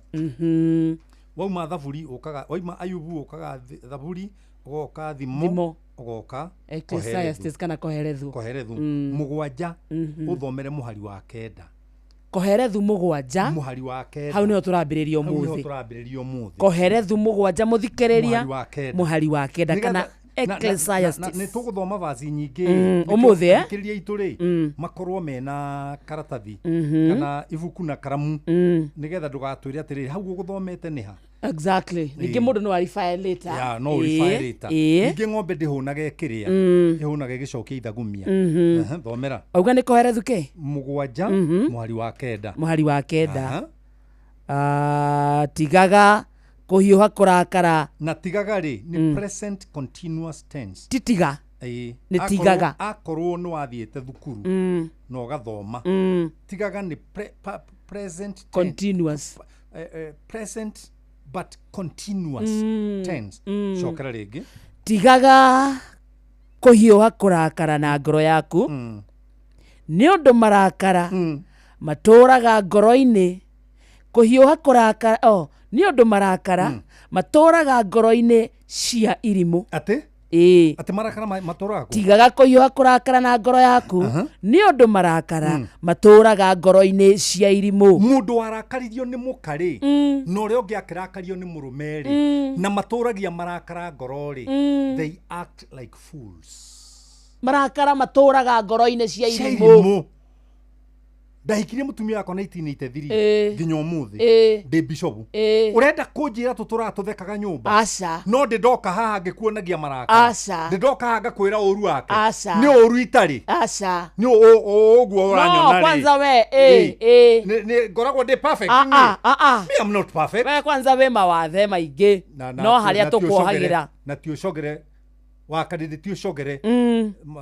Wauma Thaburi ũkaga, wauma Ayubu ũkaga Thaburi, ũgoka Thimo, ũgoka Ecclesiastes kana Koherethu. Koherethu 7, ũthomere mũhari wa 9. Koherethu 7, mũhari wa 9. Hau nĩho tũrambĩrĩria ũmũthĩ. Koherethu 7 mũthikĩrĩria, mũhari wa 9 kana Ecclesiastes. Nĩ tũgũthoma vaci nyingĩ ũmũthĩ athikĩrĩria aitũ rĩ, makorwo mena karatathi kana ibuku na karamu, nĩgetha ndũgatwĩre atĩrĩrĩ hau ũgũthomete nĩ ha. Exactly. Ningĩ mũndũ no arify later. Yeah, no ũrify later. Ningĩ ng'ombe ndĩhũnaga ĩkĩrĩa, ĩhũnaga ĩgĩcokia ithagumia. Thomera. Auga nĩ Koherethu kĩ? 7, mũhari wa 9. Mũhari wa 9. Tigaga kũhiũha kũrakara. Na tigaga rĩ, nĩ present continuous tense. Ti tiga. Nĩ tigaga. Akorwo nĩ wathiĩte thukuru na ũgathoma. Tigaga nĩ present continuous. Present but continuous tense. Cokera rĩngĩ. Tigaga kũhiũha kũrakara na ngoro yaku, nĩ ũndũ marakara matũraga ngoro-inĩ. Kũhiũha kũrakara, nĩ ũndũ marakara matũraga ngoro-inĩ cia irimũ. Atĩ? Atĩ marakara matũraga kũ? Tigaga kũhiũha kũrakara na ngoro yaku, nĩ ũndũ marakara matũraga ngoro-inĩ cia irimũ. Mũndũ warakaririo nĩ mũka rĩ, na ũrĩa ũngĩ akĩrakario nĩ mũrũme rĩ, na matũragia marakara ngoro rĩ, they act like fools. Marakara matũraga ngoro-inĩ cia irimũ. Ndahikirie mũtumia wakwa 1983 nginya ũmũthĩ ndĩ bishopu. Ũrenda kũnjĩra tũtũraga tũthekaga nyũmba? Aca. No ndĩndoka haha ngĩkuonagia marakara. Aca. Ndĩndoka haha ngakwĩra ũru wake. Aca. Nĩ ũru itarĩ. Aca. Nĩ ũguo ũranyona rĩ. No kwanza we Nĩ ngoragwo ndĩ perfect. Me I'm not perfect. We kwanza we mawathe maingĩ. No harĩa tũkuohagĩra. Na ti ũcogere wakarĩrĩ ti ũcogere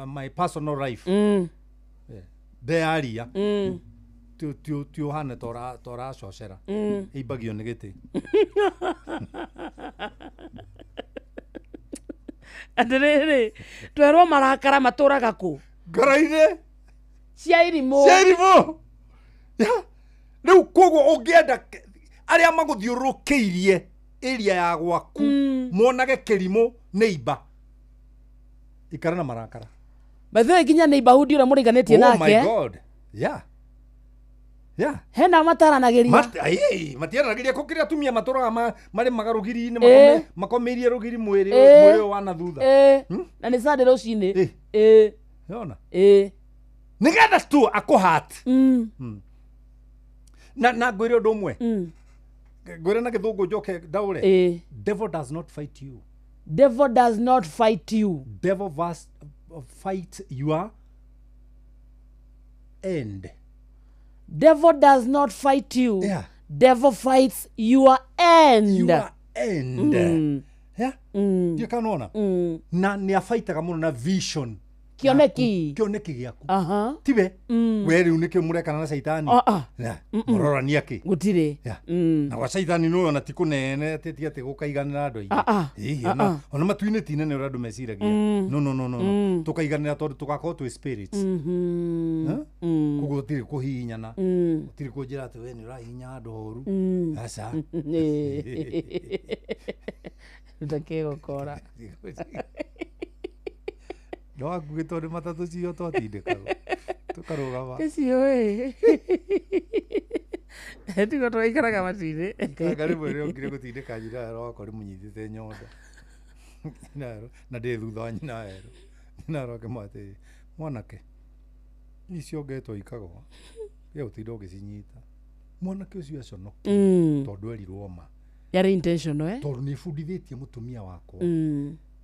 my personal life. Ndearia. Ti ũhane toracocera ĩimbagio nĩ gĩtĩ. Atĩrĩrĩ, twerwo marakara matũraga kũ? Ngoro-inĩ cia irimũ. Cia irimũ. Rĩu koguo ũngĩenda arĩa magũthiũrũrũkĩirie area ya gwaku monage kĩrimũ neighbor, ikara na marakara. By the way, nginya neighborhood ũrĩa mũriganĩtie Oh my nake. God. Yeah. Yeah. Hena mataranagĩria. Matiaranagĩria kũ kĩrĩa atumia matũraga marĩmaga rũgiri-inĩ, makomeirie rũgiri mwĩrĩ mwĩrĩ ũyũ wa na thutha. Na nĩ Sunday rũcinĩ. Yona? Nĩgetha tu akũhat. Na ngwĩre ũndũ ũmwe. Ngwĩre na gĩthũngũ njoke ndaũre. Devil does not fight you. Devil does not fight you. Devil fight your end. Devil does not fight you. Yeah. Devil fights your end. Your end. Yeah. Ndiũ kana wona? Na nĩ abaitaga mũno na vision. Kĩoneki. Kĩoneki gĩaku. Tiwe. We rĩu nĩkĩo mũrekana na caitani. Yeah. Mũrorania kĩ? Gũtirĩ. Yeah. Na gwa caitani nĩ ona ti kũnene atĩ ti atĩ gũkaiganĩra andũ aingĩ. Ĩĩ, ona matu-inĩ ti nene ũrĩa andũ meciragia. No, no, no, no, no. Tũkaiganĩra tondũ tũgakorwo twĩ spirits. Koguo gũtirĩ kũhihinyana. Gũtirĩ kũnjĩra atĩ we nĩ ũrahihinya handũ horu. Aca. Ruta kĩgokora. No hakuhĩ tondũ matatũ cio twatindĩkagwo. Tũkarũgama. Ũcio ĩ. Tigo twaikaraga matu-inĩ. Kanga rĩmwe rĩokire gũtindĩka nyina werũ wakwa rĩmũnyitĩte nyondo. Nyina werũ na ndĩ thutha wa nyina werũ. Nyina werũ akĩmwĩra atĩrĩ, mwanake, icio ngetwo ikagwa, tiga gũtinda ũgĩcinyita. Mwanake ũcio aconokire tondũ erirwo ma. Yarĩ intentional, eh? Tondũ nĩbundithĩtie mũtumia wakwa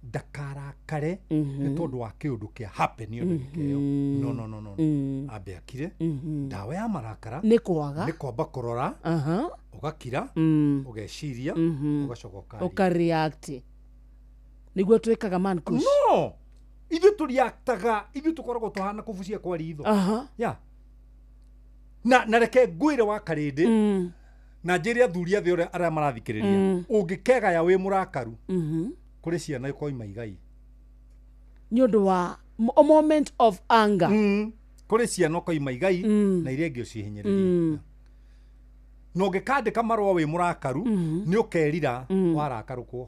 ndakarakare nĩ tondũ wa kĩũndũ kĩa happen ĩyo ndagĩka ĩyo. No, no, no, no. Ambe akire. Ndawa ya marakara nĩ kwaga. Nĩ kwamba kũrora, ũgakira, ũgeciria, ũgacoka ũkaria. Ũkareact. Nĩguo twĩkaga man kush. No! Ithuĩ tũreactaga, ithuĩ tũkoragwo tũhana kũbucia kwa ritho. Yeah. Na reke ngwĩre wa karĩndĩ na njĩre athuri othe arĩa marathikĩrĩria, ũngĩkegaya wĩ mũrakaru kũrĩ ciana ikoima igai. Nĩ ũndũ wa a moment of anger. Kũrĩ ciana ũkoima igai na iria ingĩ ũcihinyĩrĩrie. Na ũngĩkandĩka marũa wĩ mũrakaru nĩ ũkerira warakarũkwo.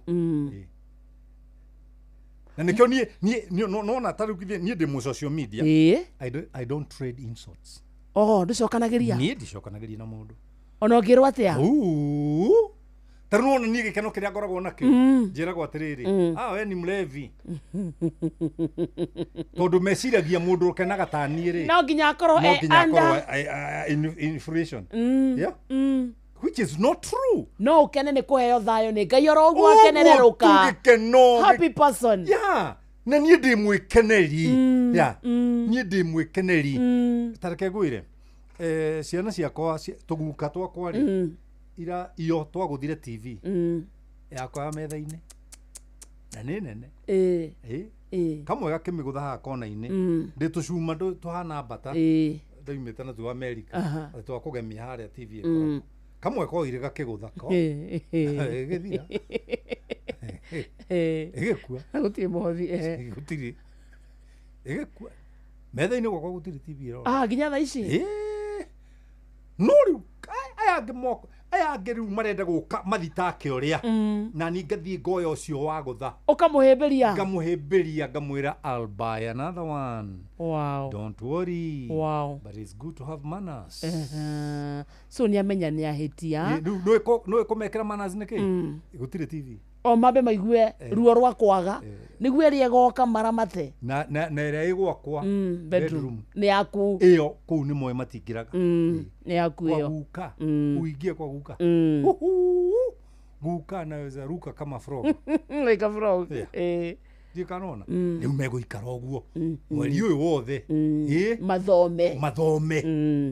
Na nĩkĩo niĩ nona ta rĩu niĩ ndĩ mũ social media. I don't trade insults. Oh, ndũcokanagĩria? Niĩ ndicokanagĩria na mũndũ. Ona ũngĩrwo atĩa? Ta rĩu nĩwona niĩ gĩkeno kĩrĩa ngoragwo nakĩo. Njĩragwo atĩrĩrĩ, we ni mlevi. Tondũ meciragia mũndũ ũkenaga ta niĩ rĩ. No nginya akorwo No e nginya akorwo under. inflation. Yeah? Which is not true. No ũkene nĩ kũheo thayũ nĩ Ngai oro ũguo akenererũka. Ũguo tu gĩkeno. Happy person. Yeah. Na niĩ ndĩ mwĩkeneri. Yeah. Niĩ ndĩ mwĩkeneri. Ta reke ngwĩre. Ciana ciakwa, tũguka twakwa rĩ, ira iyo twagũthire TV yakwa ya metha-inĩ na nĩ nene. Kamwe gakĩmĩgũtha haha kona-inĩ. Ndĩ tũcuma tũhana mbata. Ndaumĩte natuo America. Twakũgemia harĩa TV ĩkoragwo. Kamwe koire gakĩgũtha ko. Ĩgĩthira. Ĩgĩkua. Gũtirĩ mũhothi. Gũtirĩ. Ĩgĩkua. Metha-inĩ gwakwa gũtirĩ TV ĩrora. Nginya thaa ici? No rĩu aya angĩ moko, aya angĩ rĩu marenda gũka mathitake ũrĩa. Na niĩ ngathiĩ ngoya ũcio wa gũtha. Ũkamũhĩmbĩria? Ngamũhĩmbĩria, ngamwĩra I'll buy another one. Wow. Don't worry. Wow. But it's good to have manners. So nĩ amenya nĩ ahĩtia. Rĩu no ĩkũmekĩra manners nĩkĩ? Gũtirĩ TV. O mambe maigue ruo rwa kwaga. Nĩguo ĩrĩa ĩgoka maramate. Na ĩrĩa ĩ gwakwa, Bedroom. Nĩ yaku. Ĩyo kũu nĩ moĩ matingĩraga. Nĩ yaku Kwa ĩyo. guka. Uingie kwa guka. Guka anaweza ruka kama frog. Like a frog. Yeah. Ndiũ kana ona? Rĩu megũikara ũguo. Mweri ũyũ wothe. Mathome. Mathome.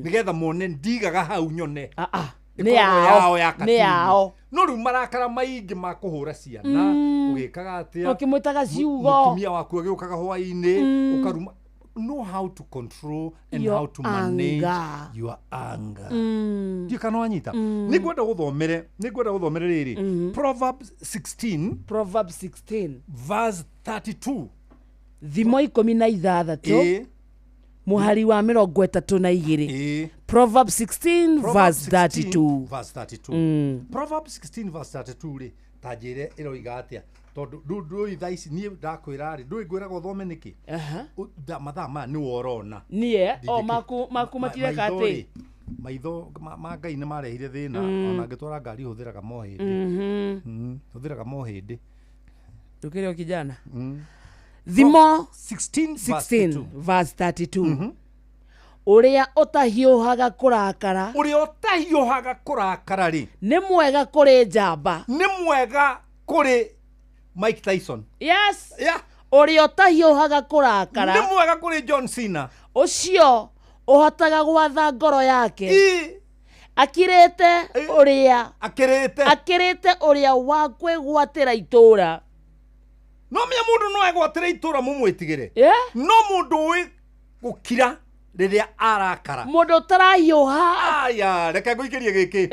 Nĩgetha mone ndigaga hau nyone. Nĩ Ĩkoragwo yao. yao ya Nĩ katini. yao. No rĩu marakara maingĩ ma kũhũra ciana, ũgĩkaga atĩa? Ũkĩmwĩtaga ciugo. Mũtumia waku agĩũkaga hwaĩ-inĩ, ũkaruma. Know how to control and Your how to manage anger. your anger. Ndiũ kana wanyita? Nĩngwenda gũthomere, nĩngwenda gũthomere rĩrĩ. Proverbs 16. Proverbs 16. Verse 32. Thimo 16. Mũhari wa 32. Proverbs 16 verse 32. Verse 32. Proverbs 16 verse 32 rĩ, ta njĩre ĩroiga atĩa? Tondũ ndũĩ thaa ici niĩ ndakwĩra rĩ, ndũĩ ngwĩraga ũthome nĩkĩ? Mathaa maya nĩwe ũrona. Niĩ o maku matireka atĩ. Maitho ma Ngai nĩ marehire thĩna, ona ngĩtwara ngari hũthĩraga mohĩndĩ. Hũthĩraga mohĩndĩ. Ndũkĩrĩ o kijana. Thimo 16 verse 32. Ũrĩa ũtahiũhaga kũrakara. Ũrĩa ũtahiũhaga kũrakara rĩ. Nĩ mwega kũrĩ njamba. Nĩ mwega kũrĩ Mike Tyson. Yes. Yeah. Ũrĩa ũtahiũhaga kũrakara. Nĩ mwega kũrĩ John Cena. Ũcio ũhotaga gwatha ngoro yake. Akirĩte ũrĩa. Akirĩte ũrĩa wa kwĩgwatĩra itũũra. No menya mũndũ no egwatĩre itũũra mũmwĩtigĩre. No mũndũ ũĩ gũkira rĩrĩa arakara. Mũndũ ũtarahiũha. Aya, reke ngũikĩrie gĩkĩ.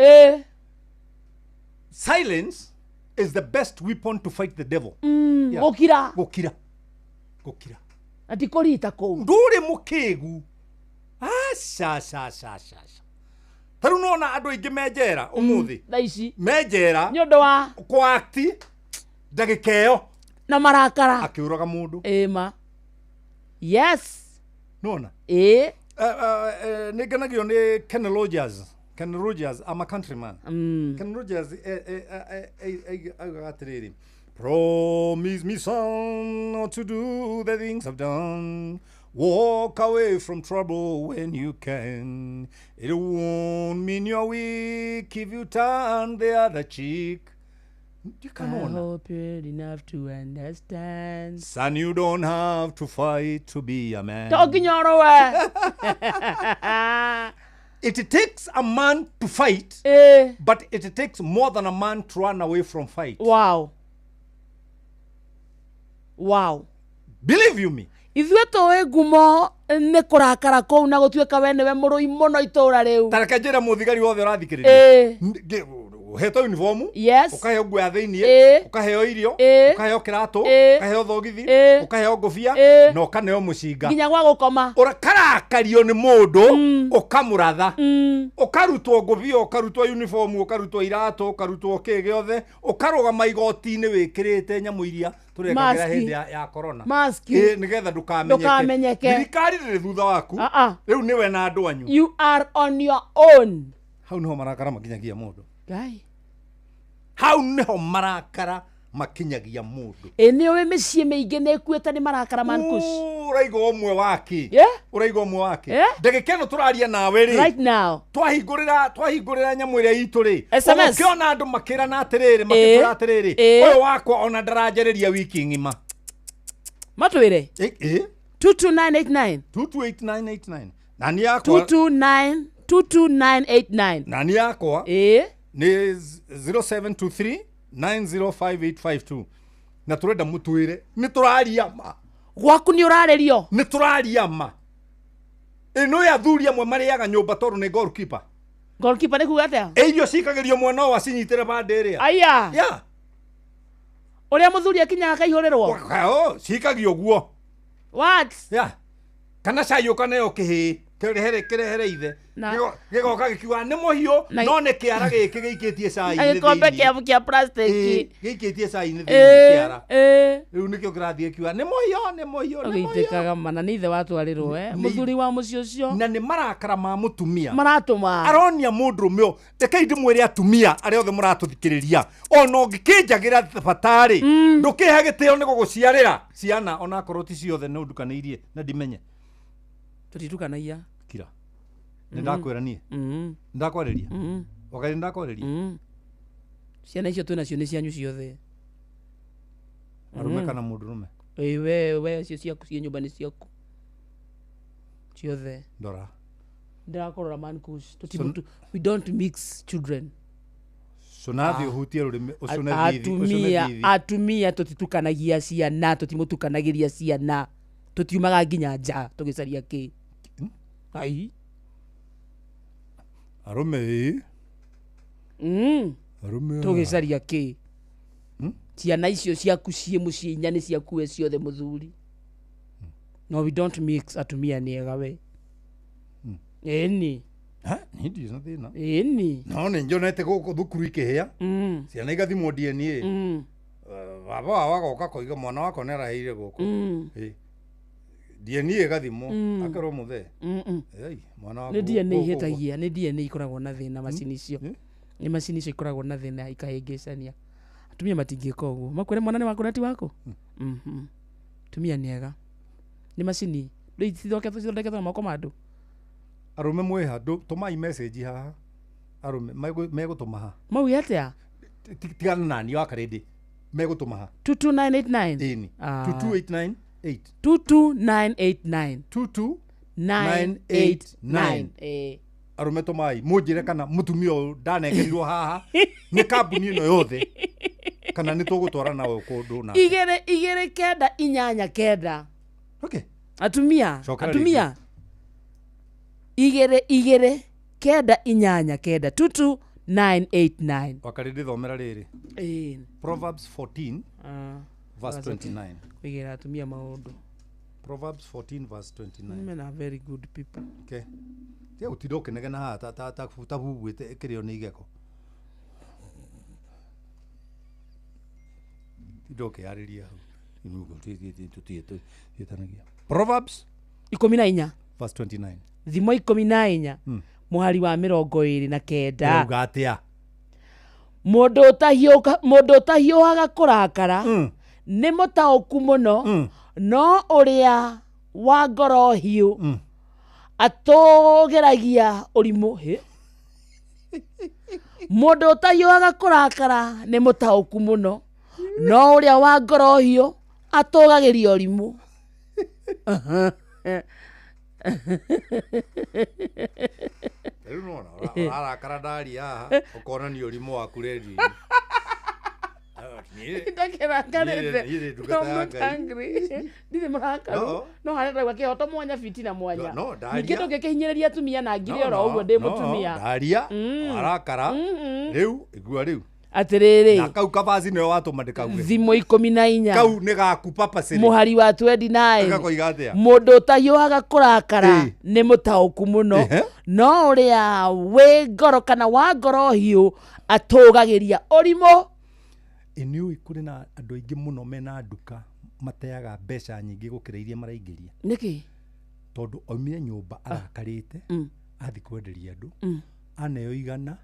Silence is the best weapon to fight the devil. Gũkira. Gũkira. Gũkira. Na ti kũrita kũu. Ndũrĩ mũkĩgu. Aca ca ca ca. Ta rĩu nĩwona andũ aingĩ me njera ũmũthĩ. Thaa ici. Me njera. Nĩ ũndũ wa kũ-act ndagĩka ĩyo. Na marakara. Akĩũraga mũndũ. Ĩma. Yes. Nĩwona? Ĩĩ. Nĩ ngenagio nĩ Kenny Rogers. Kenny Rogers, I'm a countryman. Kenny Rogers augaga atĩrĩrĩ, promise me son not to do the things I've done. Walk away from trouble when you can. It won't mean you're weak if you turn the other cheek. You can I hope you're enough to understand. Son, you don't have to fight to be a man. Talking your way. It takes a man to fight, but it takes more than a man to run away from fight. Wow. Wow. Believe you me. Ithuĩ tũĩ ngumo nĩ kũrakara kũu na gũtuĩka we nĩwe mũrũi mũno itũũra rĩu. Ta reke njĩre mũthigari wothe ũrathikĩrĩria. Ũhetwo uniform, yes, ũkaheo nguo ya thĩiniĩ, ũkaheo irio, ũkaheo kĩratũ, ũkaheo thogithi, ũkaheo ngũbia, na ũkaneo mũcinga. Nginya gwa gũkoma. Ũkarakario nĩ mũndũ, ũkamũratha. Ũkarutwo ngũbia, ũkarutwo uniform, ũkarutwo iratũ, ũkarutwo kĩ gĩothe, ũkarũgama igoti-inĩ wĩkĩrĩte nyamũ iria tũrekagĩra hĩndĩ ya corona. Nĩgetha ndũkamenyeke. Thirikari ndĩrĩ thutha waku. Rĩu nĩwe na andũ anyu. You are on your own. Hau nĩho marakara makinyagia mũndũ. Ngai. Hau nĩho marakara makinyagia mũndũ. Ĩ nĩ ũĩ mĩciĩ mĩingĩ nĩ ĩkuĩte nĩ marakara Mankush. Ũraiga ũmwe wake. Ũraiga ũmwe wake. Ndagĩka ĩno tũraria nawe rĩ. Right now. Twahingũrĩra nyamũ ĩrĩa itũ rĩ. SMS. Ũkĩona andũ makĩrana atĩrĩrĩ, makĩtwĩra atĩrĩrĩ. Ũyũ wakwa ona ndaranjarĩria wiki ng'ima. Matwĩre. 22989. 228989. Nani yakwa. 22989. Nani yakwa. Nĩ 0723 905852. Na tũrenda mũtwĩre nĩ tũraria ma. Gwaku nĩ ũrarĩrio. Nĩ tũraria ma. Ĩno ya athuri amwe marĩaga nyũmba tondũ nĩ goalkeeper. Goalkeeper nĩ kuga atĩa? Irio cikagĩrio mwena ũyũ acinyitĩre bande ĩrĩa. Aya. Yeah. Ũrĩa mũthuri akinyaga akaihũrĩrwo. Cikagio guo. What? Yeah. Kana cai ũkaneo kĩhĩĩ. Kĩrehere ithe. Gĩgoka gĩkiuga nĩ mũhiũ no nĩ kĩara gĩkĩ gĩikĩtie cai-inĩ gĩkombe kĩa plastic gĩikĩtie cai-inĩ thĩinĩ kĩara. Rĩu nĩkĩo kĩrathiĩ gĩkiuga nĩ mũhiũ nĩ mũhiũ nĩ mũhiũ. Ũgĩitĩkaga mana nĩ ithe watwarĩrwo mũthuri wa mũciĩ ũcio. Na nĩ marakara ma mũtumia. Maratũma. Aronia mũndũrũme ũyũ. Rekei ndĩmwĩre atumia arĩa othe mũratũthikĩrĩria. Ona ũngĩkĩnjagĩra batarĩ ndũkĩhe gĩtĩo nĩ gũgũciarĩra ciana onakorwo ti ciothe nĩ ũndukanĩirie na ndimenye. Tũtitukanagia. Kira. Nĩ ndakwĩra niĩ. Nĩ ndakwarĩria. Wakati nĩ ndakwarĩria. Ciana icio twĩnacio nĩ cianyu ciothe. Arũme kana mũndũrũme? We cio ciaku ciĩ nyũmba nĩ ciaku. Ciothe. Ndora. Ndĩrakũrora Mankush. We don't mix children. Cũnathi ũhutie rũrĩmĩ ũcũne thithi. Atumia tũtitukanagia ciana, tũtimũtukanagĩria ciana. Tũtiumaga nginya nja tũgĩcaria kĩ. Ai. Arũme. Arũme. Tũgĩcaria kĩ. Ciana icio ciaku ciĩ mũciĩ inya nĩ ciaku we ciothe mũthuri. No, we don't mix atumia nĩ ega we. Ĩni. Ha, niĩ ndirĩ na thĩna. Ĩni. No nĩ njonete gũkũ thukuru ikĩhĩa. Ciana igathimwo DNA. Baba wao agoka koiga mwana wakwa nĩ araheire gũkũ. DNA ĩgathimwo akerwo mũthee. Ei, mwana waku. Nĩ DNA ihĩtagia, nĩ DNA ikoragwo na thĩna macini icio. Nĩ macini icio ikoragwo na thĩna ikahĩngĩcania. Atumia matingĩka ũguo. Makwĩre mwana nĩ waku na ti waku. Atumia nĩ ega. Nĩ macini. Rĩu cithondeketwo na moko ma andũ. Arũme mwĩha, tũmai message haha. Arũme megũtũma ha. Mauge atĩa? Tigana nani wa karĩndĩ. Megũtũma ha. 22989. Ĩni. 22898. 22989. 22989. Arũme tũmai mũnjĩre kana mũtumia ũyũ ndanengerirwo haha nĩ kambuni ĩno yothe kana nĩ tũgũtwara nawe kũndũ na 2 2 9 8 9. Okay. Atumia, atumia. 2 2 9 8 9 22989. Wakarĩndĩ thomera rĩrĩ. Proverbs 14 verse 29. Kuigĩra atumia maũndũ. Proverbs 14 verse 29. Women are very good people. Okay. Tia ũtinda ũkĩnegena haha ta huguĩte ĩkĩrĩo nĩ igeko. Tinda ũkĩarĩria hau. Proverbs 14 verse 29. Thimo 14 mũhari wa 29. Uga atĩa? Mũndũ ũtahiũhaga kũrakara nĩ mũtaũku mũno, no ũrĩa wa ngoro hiũ atũgĩragia ũrimũ. Mũndũ ũtahiũhaga kũrakara nĩ mũtaũku mũno, no ũrĩa wa ngoro hiũ atũgagĩria ũrimũ. Rĩu nĩwona ũrarakara ndaria haha ũkonania ũrimũ waku redio-inĩ. Ndirĩ mũrakaru no harĩa ndauga kĩhoto mwanya fitina mwanya. Ningĩ ndũngĩkĩhinyĩrĩria atumia na ngiri oro ũguo ndĩ mũtumia. Ndaria arakara rĩu igua rĩu atĩrĩrĩ na kau kabaci nĩwe watũma ndĩkauge. Thimo 14 kau nĩ gaku papa siri mũhari wa 29 gakoiga atĩa? Mũndũ ũtahiũhaga kũrakara nĩ mũtaũku mũno, no ũrĩa wĩ ngoro kana wa ngoro hiũ atũgagĩria ũrimũ. Nĩũĩ kũrĩ na andũ aingĩ mũno mena nduka mateaga mbeca nyingĩ gũkĩra iria maraingĩria. Nĩkĩ? Tondũ aumire nyũmba arakarĩte athiĩ kwenderia andũ aneo 100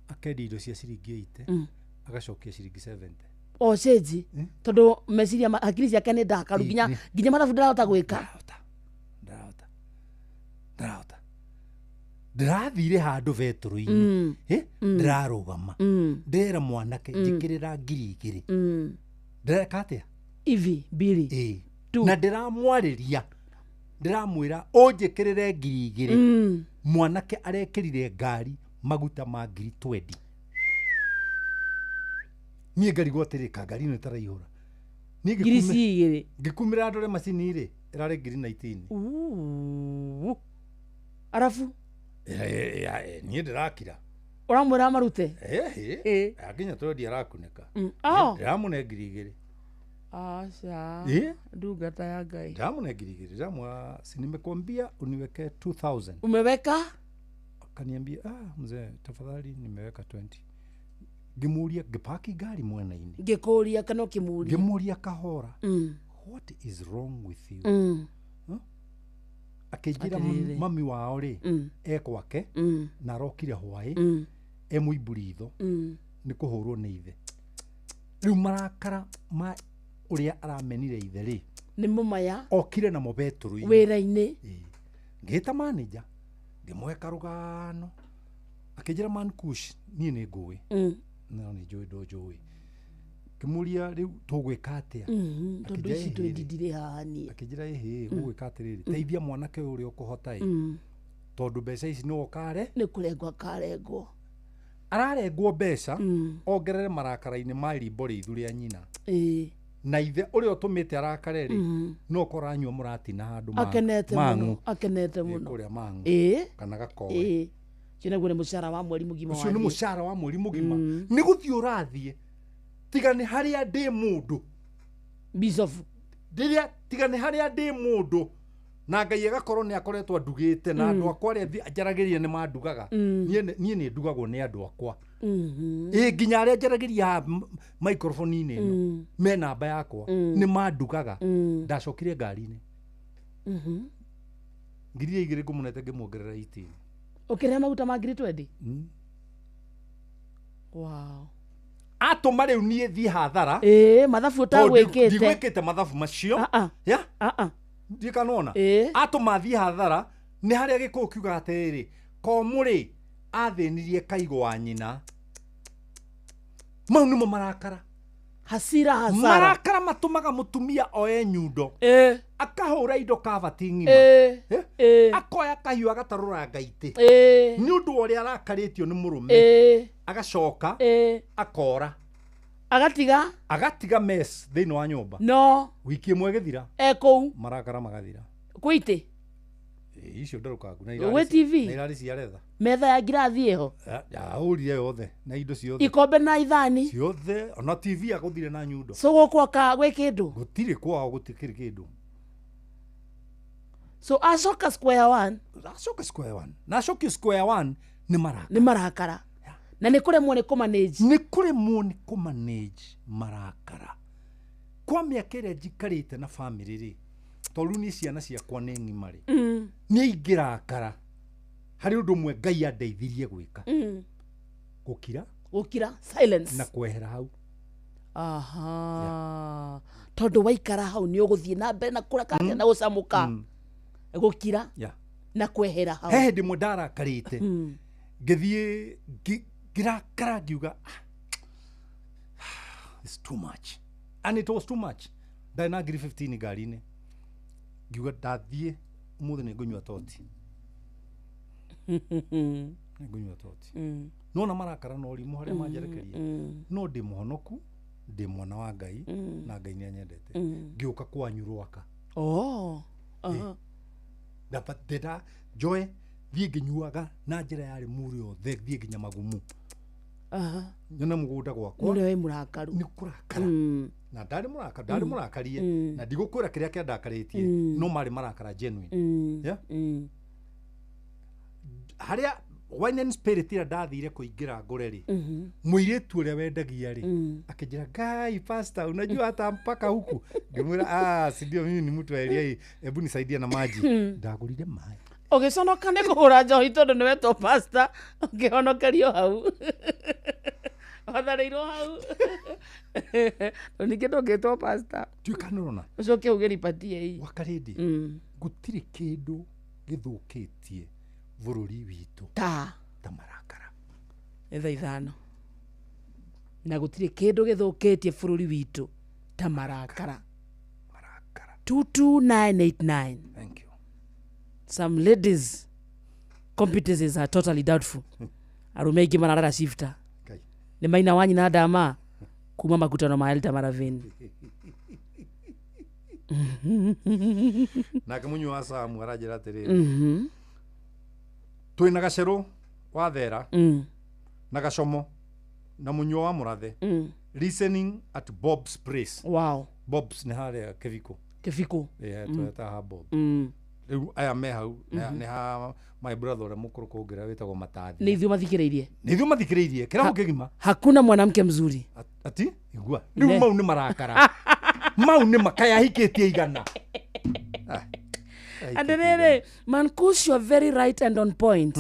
akendia indo cia ciringi 80 agacokia ciringi 70. O cenji tondũ meciria hakiri ciake nĩ ndakaru nginya mathabu ndarahota gwĩka. Ndarahota. Ndĩrathire handũ betũrũ-inĩ ndĩrarũgama ndĩrera mwanake njĩkĩrĩra 2,000 ndĩreka atĩa? Ivi mbiri na ndĩramwarĩria ndĩramwĩra ũnjĩkĩrĩre 2,000. Mwanake arekĩrire ngari maguta ma 20,000. Niĩ ngarigwo atĩrĩ ka ngari ĩno ĩtaraihũra. Niĩ 2,000. Ngĩkumĩra ndore macini rĩ ĩrarĩ 19,000. Arabu niĩ ndĩrakira. Ũramwĩra marute? Akinya twendi arakunĩka. Ndĩramũne 2,000. Aca. Ndungata ya Ngai. Ndĩramũne 2,000. Ndĩramwĩra si nimekuambia uniweke 2,000. Umeweka? Akaniambia mzee tafadhali nimeweka 20. Ngĩmũria ngĩpaki ngari mwena-inĩ. Ngĩkũria kana ũkĩmũria? Ngĩmũria kahora. What is wrong with you? Akĩnjĩra mami wao rĩ e gwake na arokire hwaĩ e mũimbu ritho nĩ kũhũrwo nĩ ithe. Rĩu marakara ma ũrĩa aramenire ithe rĩ nĩ mũmaya okire namo betũrũ-inĩ wĩra-inĩ. Ngĩta manager ngĩmũhe karũgano akĩnjĩra man kush niĩ nĩ ngũĩ no nĩ njũĩ ndũnjũĩ. Ngĩmũria rĩu tũgwĩka atĩa? Tondũ ici twendindire haha niĩ. Akĩnjĩra ĩhĩ ũgwĩka atĩrĩrĩ teithia mwanake ũyũ ũrĩa ũkũhota ĩ tondũ mbeca ici nĩ ũkare nĩ kũrengwo akarengwo. Ararengwo mbeca ongerere marakara-inĩ ma rimbo rĩithu rĩa nyina. Na ithe ũrĩa ũtũmĩte arakare rĩ no korwo aranyua mũratina handũ akenete mũno, akenete mũno kũrĩa mang'u kana gakoe. Ũcio naguo nĩ mũcara wa mweri mũgima. Ũcio nĩ mũcara wa mweri mũgima. Nĩ gũthiĩ ũrathiĩ tiga nĩ harĩa ndĩ mũndũ Bishop Rĩrĩa tiga nĩ harĩa ndĩ mũndũ na Ngai agakorwo nĩ akoretwo andugĩte na andũ akwa arĩa njaragĩria nĩ mandugaga. Niĩ nĩ ndugagwo nĩ andũ akwa. Ĩ nginya arĩa njaragĩria haha microphone-inĩ ĩno me namba yakwa nĩ mandugaga. Ndacokire ngari-inĩ 2,000 ngũmũnete ngĩmuongerera 18. Ũkĩrĩha maguta ma 20,000? Wow. Atũma rĩu niĩ thiĩ hathara. Ĩĩ, mathabu Tondũ ũtagwĩkĩte. Ndigwĩkĩte mathabu macio. Ya? Ndiĩ kana wona? Atũma thiĩ hathara nĩ harĩa gĩkũyũ kiugaga atĩrĩrĩ, komũrĩ athĩnirie kaigo wa nyina. Mau nĩmo marakara. Hasira hasara. Marakara matũmaga mũtumia oe nyundo. Akahũra indo kabati ng'ima. Akoya kahiũ agatarũranga itĩ. Nĩ ũndũ wa ũrĩa arakarĩtio nĩ mũrũme. Agacoka akora. Agatiga? Agatiga mess thĩinĩ wa nyũmba. No. Wiki ĩmwe ĩgĩthira. Kũu. Marakara magathira. Kwĩ itĩ? Ĩ, icio ndarũkangu na Gwĩ TV? Na irarĩ cia retha. Metha ya ngirathi ĩho? Ahũrire yothe na indo ciothe. Ikombe na ithani? Ciothe, ona TV agũthire na nyundo. So gũkũ aka gwĩ kĩndũ? Gũtirĩ kwao gũtikĩrĩ kĩndũ. So acoka square one? Acoka square one. Na acoke square one nĩ marakara. Nĩ marakara. Na nĩ kũremwo nĩ kũmanage. Nĩ kũremwo nĩ kũmanage marakara. Kwa mĩaka ĩrĩa njikarĩte na family rĩ, tondũ rĩu niĩ ciana ciakwa nĩ ng'ima rĩ, niĩ ingĩrakara harĩ ũndũ ũmwe Ngai andeithirie gwĩka. Gũkira. Gũkira, silence. Na kwehera hau. Aha. Tondũ waikara hau nĩ ũgũthiĩ na mbere na kũrakaria na gũcamũka. Gũkira. Na kwehera hau. He hĩndĩ ĩmwe ndarakarĩte. Ngĩthiĩ ngĩrakara ngiuga, it's too much. And it was too much. Ndarĩ na 15,000 ngari-inĩ. Ngiuga ndathiĩ ũmũthĩ nĩ ngũnyua toti. Nĩ ngũnyua toti. Nona marakara na ũrimũ harĩa manjerekeria. No ndĩ mũhonoku, ndĩ mwana wa Ngai, na Ngai nĩ anyendete. Ngĩũka kwanyu Rwaka. Oh. Aha. Ndenda njoe thiĩ ngĩnyuaga na njĩra yarĩ mũrĩ yothe thiĩ nginya magumu. Aha. Nyone mũgũnda gwakwa. Nĩ wĩ mũrakaru. Nĩ kũrakara. Na ndarĩ mũrakaru, ndarĩ mũrakarie. Na ndigũkwĩra kĩrĩa kĩandakarĩtie, no marĩ marakara genuine. Yeah? Harĩa wine and spirit ĩrĩa ndathire kũingĩra ngũre rĩ, mũirĩtu ũrĩa wendagia rĩ, akĩnjĩra, Ngai pastor, unajua hata mpaka huku. Ngĩmwĩra, si ndio mimi ni mtu wa area hii, hebu nisaidie na maji. Ndagũrire maĩ. Ũgĩconoka nĩ kũgũra njohi tondũ nĩ wetwo pastor, ũkĩhonokerio hau. Watharĩirwo hau. Tondũ ningĩ ndũngĩtwo pastor. Tuĩka nĩ ũrona. Ũcoke uge nipatie hii. Wakarĩndĩ, gũtirĩ kĩndũ gĩthũkĩtie bũrũri witũ ta marakara. Nĩ thaa 5. Na gũtirĩ kĩndũ gĩthũkĩtie bũrũri witũ ta marakara. 22989. Thank you. Some ladies competencies are totally doubtful. Arũme aingĩ mararara shifter. Nĩ maina wa nyina ndama kuma makutano ma Elda Maravini. Nake mũnyua wa Samu aranjĩra atĩrĩrĩ. Twĩna gacerũ wa thera na gacomo na mũnyua wa mũrathe. Listening at Bob's Place. Wow. Bob's nĩ harĩa Kĩbiko. Kĩbiko. Yeah, twetaga ha Bob. Rĩu aya me hau nĩ ha my brother ũrĩa mũkũrũ kũngĩra wĩtagwo Matathi. Nĩ ithuĩ mathikĩrĩirie. Nĩ ithuĩ mathikĩrĩirie kĩrabu kĩgima. Hakuna mwanamke mzuri. Ati igua. Rĩu mau nĩ marakara. Mau nĩ makayahikĩtie igana. Aderere, Mankush, you are very right and on point.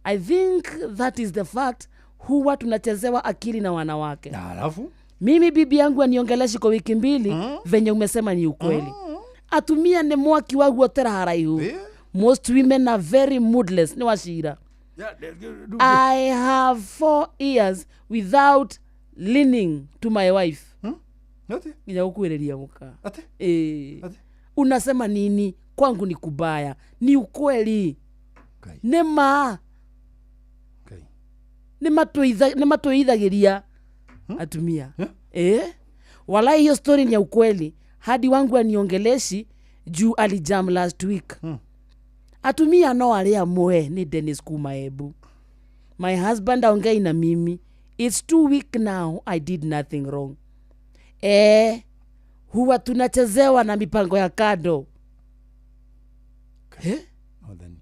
I think that is the fact. Huwa tunachezewa akili na wanawake. Na alafu? Mimi bibi yangu aniongeleshi kwa wiki mbili, venye umesema ni ukweli. Atumia ne mwaki wa guotera haraihu. Most women are very moodless. Ni washira. I have 4 years without leaning to my wife. Nginya gukwiriria muka. Ati? Unasema nini? Kwangu ni kubaya. Ni ukweli. Nĩ ma. Nĩ matũithagiria atumia. Walai hiyo story ni ya ukweli. Hadi wangu aniongeleshi juu alijam last week. Atumia no arĩa mwe ni Dennis Kumaebu. My husband aongei na mimi. It's 2 weeks now. I did nothing wrong. Huwa tunachezewa na mipango ya kando. Eh? Mwathani.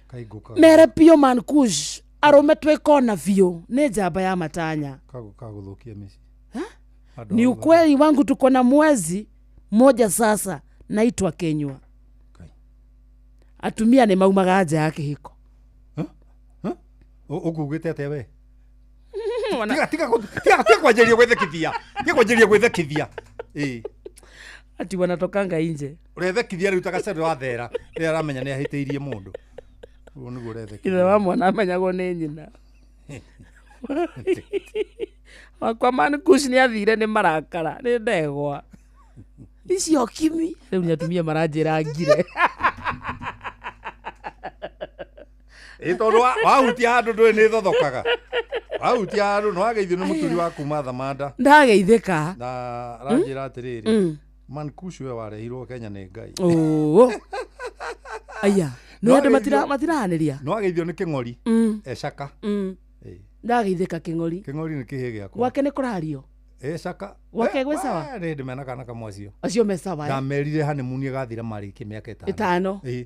Kaigũka. Mere piũ man kush arũme twĩkona biũ nĩ njamba ya matanya. Kagũka gũthũkia mĩciĩ. Andũ Ni a ukweli wangu, tuko na mwezi moja sasa naitwa Kenywa. Atumia nĩ maumaga nja ya kĩhiko. Ũkugĩte atĩa we? Tiga tiga tiga tiga kwanjĩrĩria gwĩthekithia. Tiga kwanjĩrĩria gwĩthekithia. Ĩĩ. Ati wanatokanga nje. Ũrethekithia rĩu ta gacere wa thera rĩrĩa aramenya nĩ ahĩtĩirie mũndũ. Ũguo nĩguo ũrethekithia. Ithe wa mwana amenyagwo nĩ nyina. Wakwa man kush nĩ athire nĩ marakara nĩ ndegwa icio kimi rĩu nĩ atumia maranjĩra ngire. Ĩ tondũ wahutia handũ ndũĩ nĩ thothokaga. Wahutia handũ nĩ wageithio nĩ mũturi wa kuma Thamanda. Ndageithĩka. Na aranjĩra atĩrĩrĩ. Man Kush we warehirwo Kenya nĩ Ngai. Oo. Aya, no andũ matirahanĩria. Nĩ wageithio nĩ Kĩng'ori. Ecaka. Ndageithĩka Kĩng'ori. Kĩng'ori nĩ kĩhĩ gĩakwa. Gwake nĩ kũrario. Ecaka. Gwake gwĩ sawa? Nĩ ndĩ mena kana kamwe acio. Acio me sawa. Ndamerire honeymoon ĩgathira marĩkie mĩaka ĩtano. Ĩtano. Ĩĩ.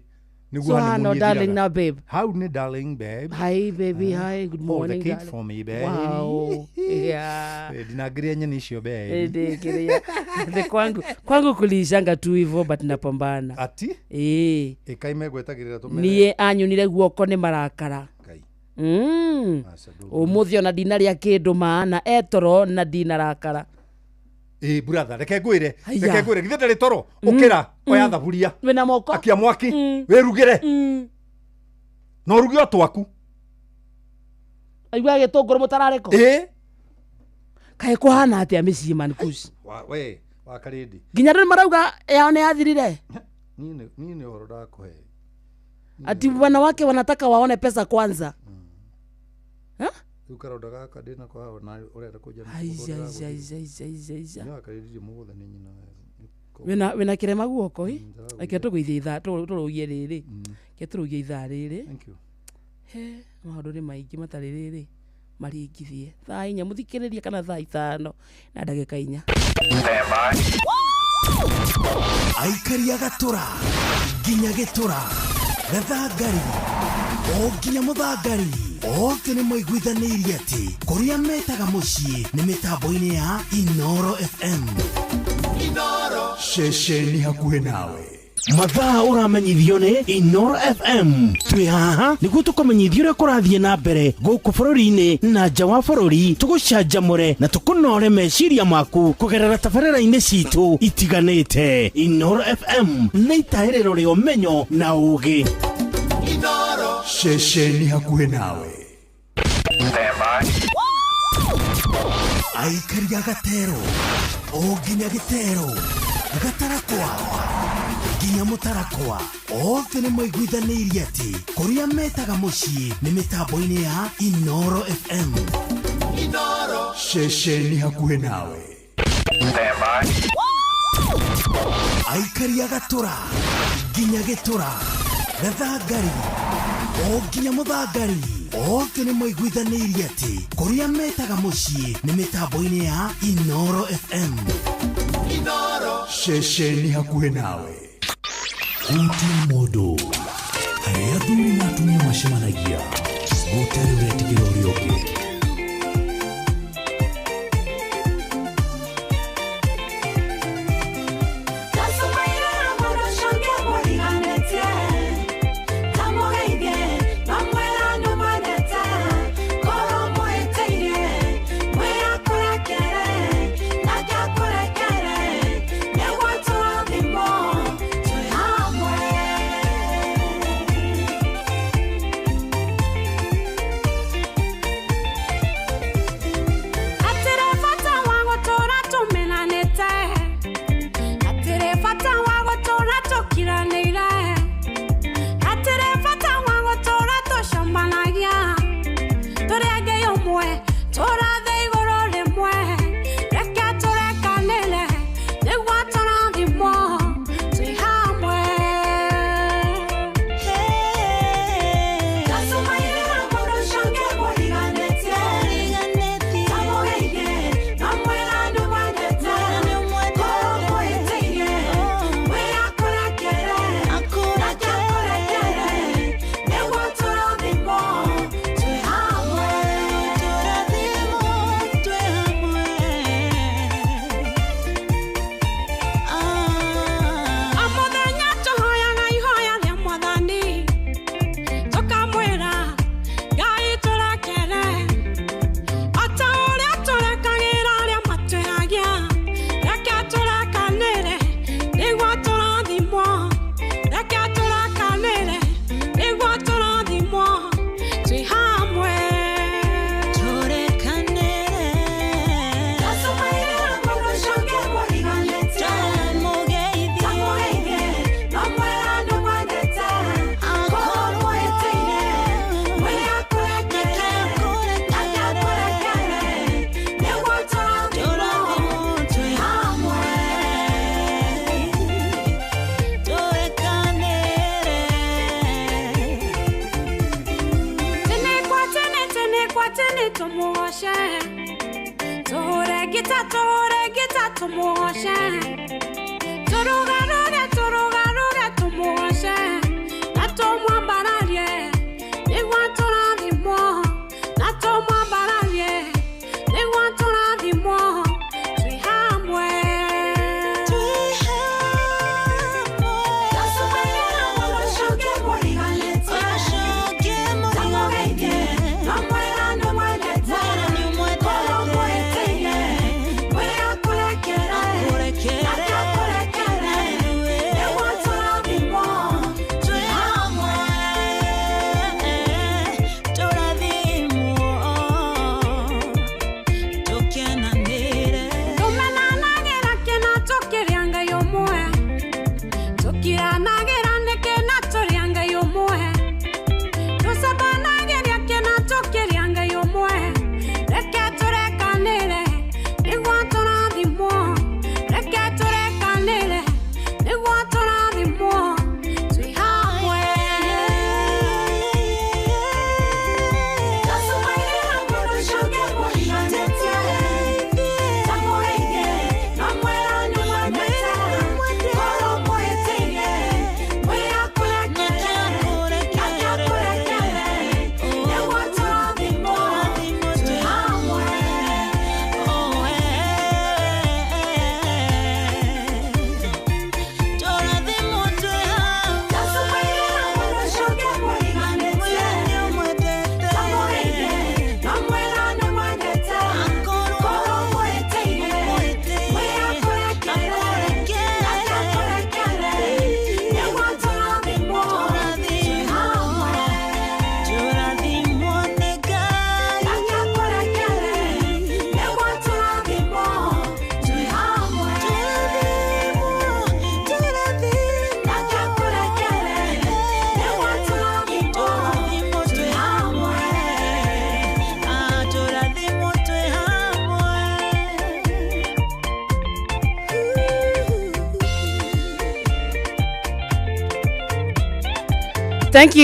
Nĩguo So honeymoon hano darling ĩthiraga. na babe. Hau nĩ darling babe. Hi baby, hi, good Hold the morning. cake Darling. for me babe. Wow. Yeah. Ndinangĩria nyeni icio babe. Ndĩkĩrĩa. The kwangu kuliishanga tu hivyo but napambana. Ati? Ĩĩ. Ĩkai megwetagĩrĩra tũmere. Niĩ anyunire guoko nĩ marakara. Ngai. Ũmũthĩ ona ndinarĩa kĩndũ maana etoro na ndinarakara. Ĩ brother, reke ngwĩre, Haiya. reke ngwĩre, githĩ ndarĩ toro, ũkĩra, oya thaburia. Wĩna moko. Akia mwaki, wĩrugĩre. Na ũruge o twaku. Aigua gĩtũngũrũ mũtararĩko. Ĩ. Kaĩ kũhana atĩa mĩciĩ man kush? We, wa Karĩndĩ. Nginya andũ nĩmarauga yao nĩ yathirire. Niĩ nĩ ũhoro ndakũhe. Ati wanawake wanataka waone pesa kwanza. Rĩu karonda gaka ndĩnako haha na ũrenda kũnjia Aiza, aiza, aiza, aiza, aiza, aiza. Nĩ wa Karĩndĩ mũgũthe nĩ nyina. Wĩna kĩrema guoko ĩ? Reke tũgũithie ithaa tũrũgie rĩrĩ. Reke tũrũgie ithaa rĩrĩ. Thank you. He, maũndũ nĩ maingĩ matarĩ rĩrĩ maringithie. Thaa 4 mũthikĩrĩrie kana thaa 5 na ndagĩka 4. Aikaria gatũra nginya gĩtũra gathangari o nginya mũthangari othe nĩ maiguithanĩirie atĩ kũrĩa metaga mũciĩ nĩ mĩtambo-inĩ ya Inoro FM. Inoro. Ceceni hakuhĩ nawe. Mathaa ũramenyithio nĩ Inoro FM. Twĩ haha nĩguo tũkũmenyithie ũrĩa kũrathiĩ na mbere gũkũ bũrũri-inĩ na nja wa bũrũri, tũgũcanjamũre na tũkũnore meciria maku kũgerera tabarĩra-inĩ citũ itiganĩte. Inoro FM nĩ itahĩrĩro rĩa ũmenyo na ũũgĩ. Inoro. Ceceni hakuhĩ nawe. Aikaria gatero o nginya gĩtero gatarakwa nginya mũtarakwa othe nĩ maiguithanĩirie atĩ kũrĩa metaga mũciĩ nĩ mĩtambo-inĩ ya Inoro FM. Inoro. Ceceni hakuhĩ nawe. Aikaria gatũra nginya gĩtũra gathangari o nginya mũthangari othe nĩ maiguithanĩirie atĩ kũrĩa metaga mũciĩ nĩ mĩtambo-inĩ ya Inoro FM. Inoro. Ceceni hakuhĩ nawe. Hutia mũndũ harĩa athuri na atumia macemanagia gũtarĩ ũretigĩra ũrĩa ũngĩ. tũmũgoce tũrũgarũge tũrũgarũge tũmũgoce na tũmwambararie nĩguo tũrathimwo na tũmwambararie nĩguo tũrathimwo twĩ hamwe. Tũmenanagĩra kĩna tũkĩrĩa Ngai ũmwe tũkiranagĩra nĩkĩ na tũrĩa Ngai ũmwe tũcabanagĩria kĩna tũkĩrĩa Ngai ũmwe reke tũrekanĩre nĩguo tũrathimwo reke tũrekanĩre nĩguo tũrathimwo twĩ hamwe. Thank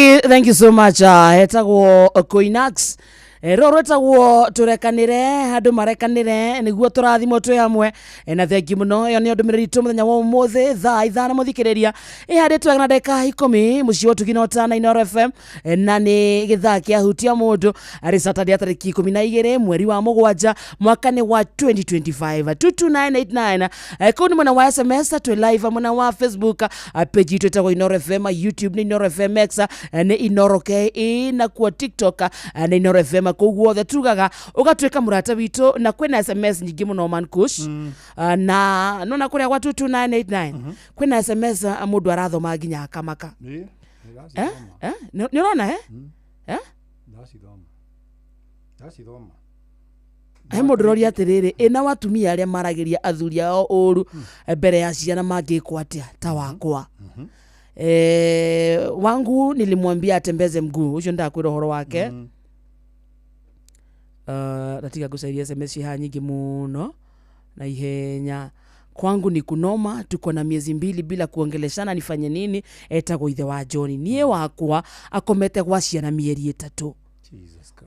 you so much. Etagwo Koinax. Rũrũ rwĩtagwo tũrekanĩre andũ marekanĩre nĩguo tũrathimwo twĩ hamwe. Na thengi mũno ĩyo nĩyo ndũmĩrĩri itũ mũthenya wa ũmũthĩ thaa 5 mũthikĩrĩria ĩhandĩtwo wega na ndagĩka 10 mũciĩ wa ũtugi na ũtana Inooro FM. Na nĩ gĩthaa kĩa hutia mũndũ arĩ Saturday tarĩki 12 mweri wa 7 mwaka nĩ wa 2025 22989. Kũu nĩ mwena wa SMS twĩ live mwena wa Facebook, page itũ ĩtagwo Inooro FM, YouTube nĩ Inooro FM X, nĩ Inooro KE, na kuo TikTok nĩ Inooro FM. Kũu guothe tugaga ũgatuĩka mũrata witũ na kwĩna SMS nyingĩ mũno man kush. Na nona kũrĩa gwa 22989 kwĩna SMS mũndũ arathoma nginya akamaka. Ĩĩ, Eh? ndĩracithoma. Eh? Nĩ ũrona eh? Eh? Ndacithoma. Ndacithoma. He mũndũ ũroria atĩrĩrĩ ĩna watumia arĩa maragĩria athuri ao ũru mbere ya ciana mangĩkwo atĩa ta wakwa. Wangu nilimwambia atembeze mguu ũcio ndakwĩra ũhoro wake. Natiga ngũcaria SMS cihaha nyingĩ mũno na ihenya. Kwangu ni kunoma, tuko na miezi 2 bila kuongeleshana, nifanye nini? Etagwo ithe wa John. Niĩ wakwa akomete gwa ciana mĩeri 3.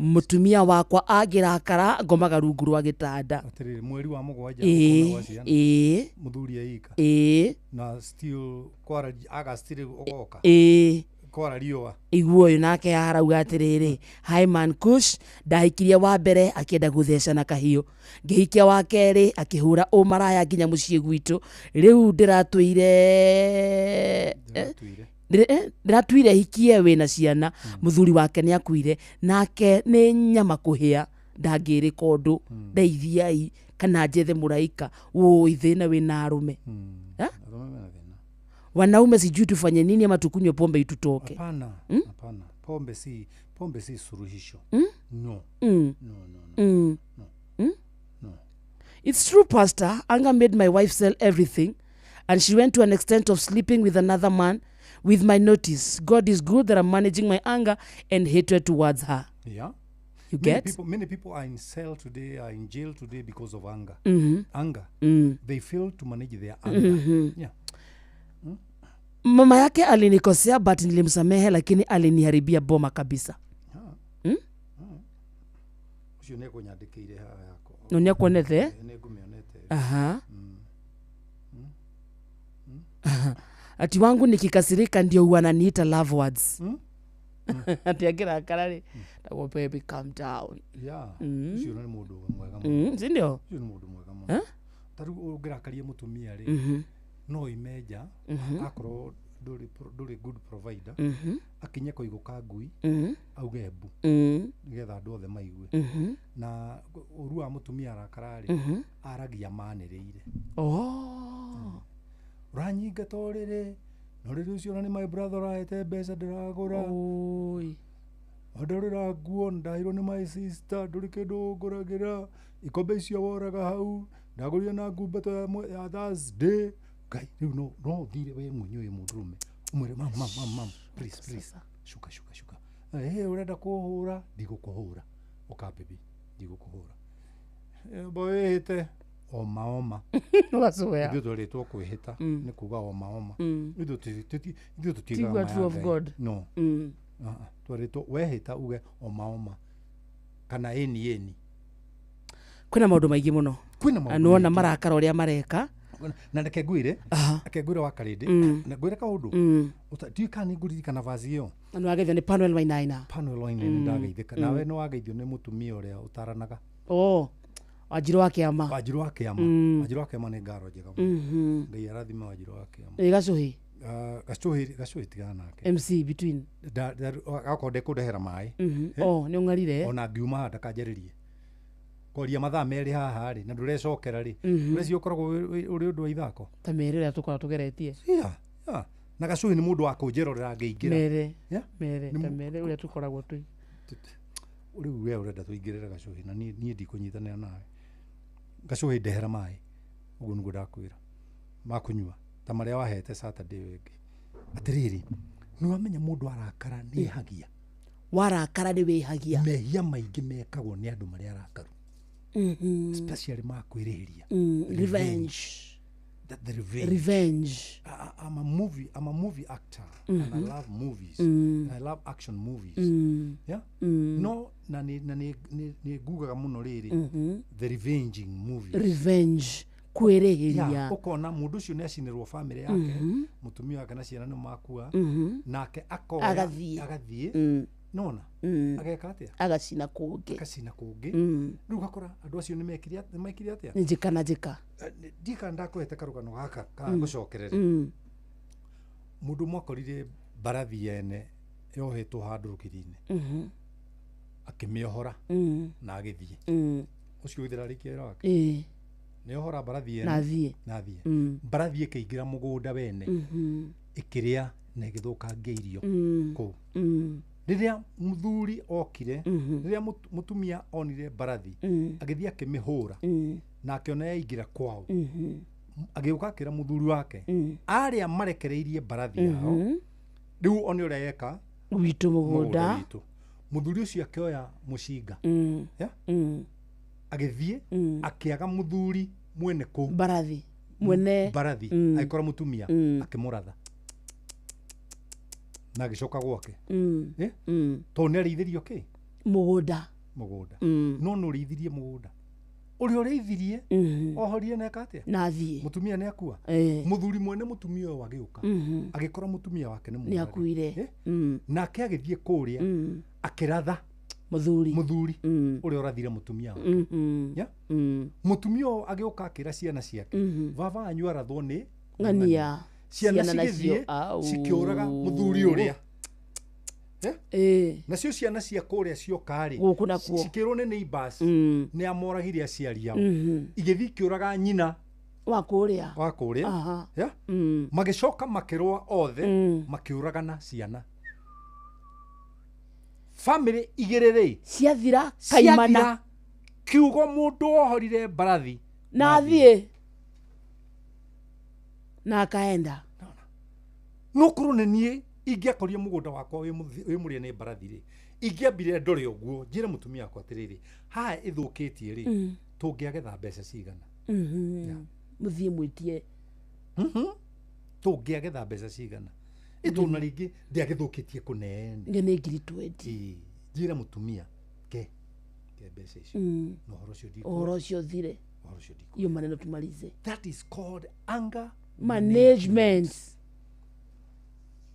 Mũtumia wakwa angĩrakara ngomaga rungu rwa gĩtanda. Atĩrĩrĩ mweri wa 7 Ĩĩ, ũkona gwa ciana. ĩĩ. Mũthuri aika. Ĩĩ. Na still kwara August rĩu ũgoka. Ĩĩ. Kwara riũa. Iguo ũyũ nake arauga atĩrĩrĩ hi man kush ndahikirie wa mbere akĩenda gũtheca na kahiũ ngĩhikia wa kerĩ akĩhũra ũmaraya nginya mũciĩ gwitũ rĩu ndĩratũire ndĩratwire hikie wĩna ciana mũthuri wake nĩ akuire nake nĩ nyama kũhĩa ndangĩrĩka ũndũ ndeithiai kana njethe mũraika wũi thĩna wĩna arũme. Eh? Arũme mena thĩna. Wanaume sijui tufanye nini ama tukunywe pombe itutoke. Hapana. Mm? Hapana. Pombe si suluhisho. Mm? No. Mm. No, no, no. Mm. No. Mm? No. It's true, Pastor. Anger made my wife sell everything, and she went to an extent of sleeping with another man with my notice. God is good that I'm managing my anger and hatred towards her. Yeah. You Many get? Many people are in cell today, are in jail today because of anger. Mhm. Anger. Mm. They fail to manage their anger. Mhm. Yeah. Mama yake alinikosea but nilimsamehe, lakini aliniharibia boma kabisa. Mm? Ũcio nĩ ekũnyandĩkĩire haha yakwa. No nĩ akuonete? Nĩ ngũmĩonete. Aha. Ati wangu nikikasirika ndio huwa ananiita love words. Ati akĩrakara rĩ, ndagwo baby calm down. Yeah. Ũcio nĩ mũndũ mwega mũno. Si ndio? Ũcio nĩ mũndũ mwega mũno. Eh? Ta rĩu ũngĩrakaria mũtumia rĩ, no ime nja, akorwo ndũrĩ good provider, akinye koigũ ka ngui, auge mbu, nĩgetha andũ othe maigue. Na ũru wa mũtumia arakara rĩ, aragia manĩrĩire. Oh. Ũranyingata ũrĩrĩ, na ũrĩrĩ ũcio ona nĩ my brother ũrahete mbeca ndĩragũra. Oi. Ndorĩra nguo ndaheirwo nĩ my sister, ndũrĩ kĩndũ ũngũragĩra, ikombe icio woraga hau, ndagũrire na ngumbato ya Thursday. Ngai, rĩu no ũthire we mwenyewe wĩ mũndũrũme ũmwĩre mam mam mam mam, please please, shuka shuka shuka. Hey, ũrenda kũhũra, ndigũkũhũra. Ũka baby, ndigũkũhũra. Bo wĩhĩte oma oma. Ũgacoya. Ithuĩ twerĩtwo kwĩhĩta nĩ kuga oma oma. Ithuĩ tũtigaga Tigua ma ya true of Ngai. God. No. Twerĩtwo wehĩta uge oma oma kana ĩni ĩni. Kwĩna maũndũ maingĩ mũno. Kwĩna maũndũ Nĩwona maingĩ. marakara ũrĩa mareka. Na reke ngwĩre, reke ngwĩre wa Karĩndĩ, na ngwĩre kaũndũ. Ndiũĩ kana nĩ ngũririkana vazi ĩyo. Na nĩwageithio nĩ Panuel Wainaina. Panuel Wainaina ndageithĩka. Nawe nĩwageithio nĩ mũtumia ũrĩa ũtaranaga. Oh. Wanjirũ wa kĩama. Wanjirũ wa kĩama. Wanjirũ wa kĩama nĩ ngaro njega mũno. Ngai arathime Wanjirũ wa kĩama. Ĩ Gacũhĩ. Gacũhĩ tigana nake. MC between. Akorwo ndekũndehera maĩ. Oh, nĩ ũng'arire. Ona ngiuma haha ndakanjarĩrie. Kwaria mathaa merĩ haha rĩ, na ndũrecokera rĩ. Ũreciria ũkoragwo ũrĩ ũndũ wa ithako. Ta merĩ ũrĩa tũkoragwo tũgeretie. Yeah, yeah. Na Gacũhĩ nĩ mũndũ wa kũnjerorera ngĩingĩra. Mere. Yeah? Mere, ta mere ũrĩa tũkoragwo twĩ. Rĩu we ũrenda tũingĩrĩre Gacũhĩ na niĩ ndikũnyitanĩra nawe. Gacũhĩ ndehera maĩ. Ũguo nĩguo ndakwĩra. Makũnyua ta marĩa wahete Saturday ĩyo ĩngĩ. Atĩrĩrĩ, nĩwamenya mũndũ arakara nĩehagia. Warakara nĩ wĩhagia. Mehia maingĩ mekagwo nĩ andũ marĩa arakaru. Especially ma kwĩrĩhĩria. Revenge. The revenge. Revenge. I'm a movie actor and I love movies. And I love action movies. Yeah? No, na nĩ ngugaga mũno rĩrĩ, the revenging movies. Revenge. Kwĩrĩhĩria. Ũkona mũndũ ũcio nĩ acinĩrwo family yake, mũtumia wake na ciana nĩ makua, nake akoya agathiĩ. Nona ageka atĩa? Agacina kũngĩ. Agacina kũngĩ. Rĩu ũgakora andũ acio nĩ mekire atĩa? Nĩ njĩka na njĩka. Ndiũĩ kana ndakũhete karũgano gaka kana ngũcokerere. Mũndũ ũmwe akorire mbarathi yene yohetwo handũ rũkiri-inĩ. Akĩmĩohora na agĩthiĩ. Ũcio ũgĩthira arĩkia wĩra wake. Nĩohora mbarathi yene na athiĩ. Mbarathi ĩkĩingĩra mũgũnda wene, ĩkĩrĩa na ĩgĩthũkangia irio kũu. Rĩrĩa mũthuri okire, rĩrĩa mũtumia onire mbarathi, agĩthiĩ akĩmĩhũra, na akĩona yaingĩra kwao. Agĩũka akĩra mũthuri wake, arĩa marekereirie mbarathi yao, rĩu one ũrĩa yeka gwitũ mũgũnda. Mũthuri ũcio akĩoya mũcinga. Agĩthiĩ akĩaga mũthuri mwene kũu. Mbarathi. Mwene mbarathi, agĩkora mũtumia akĩmũratha. Na agĩcoka gwake. Tondũ nĩ arĩithirio kĩ? Mũgũnda. Mũgũnda. No nĩ ũrĩithirie mũgũnda. Ũrĩa ũrĩithirie, ohorire na eka atĩa? Na athiĩ. Mũtumia nĩ akua. Mũthuri mwene mũtumia ũyũ agĩũka. Agĩkora mũtumia wake nĩ mũrwaru. Nĩ akuire. Nake agĩthiĩ kũrĩa, akĩratha mũthuri. Mũthuri ũrĩa ũrathire mũtumia wake. Mũtumia ũyũ agĩũka akĩra ciana ciake, baba wanyu arathwo nĩ ng'ania. Ciana cigĩthiĩ cikĩũraga mũthuri ũrĩa. Nacio ciana cia kũrĩa cioka rĩ, cikĩrwo nĩ neighbors, nĩ amoragire aciari ao. Igĩthiĩ ikĩũraga nyina wa kũrĩa. Wa kũrĩa. Magĩcoka makĩrũa othe, makĩũragana ciana. Family igĩrĩ rĩ, ciathira kaimana. Kiugo mũndũ ohorire mbarathi na athiĩ na akaenda. No korwo nĩ niĩ ingĩakorire mũgũnda wakwa wĩ mũrĩe nĩ mbarathi rĩ, ingĩambire ndore ũguo njĩre mũtumia wakwa atĩrĩrĩ, haha ĩthũkĩtie rĩ, tũngĩagetha mbeca cigana? Mũthiĩ mwĩtie. Tũngĩagetha mbeca cigana? Ĩtũna rĩngĩ ndĩagĩthũkĩtie kũnene. Nĩ ngiri 20. Njĩre mũtumia ke mbeca icio. Na ũhoro ũcio ũhoro ũcio ũthire. Hiyo maneno tumalize. That is called anger management.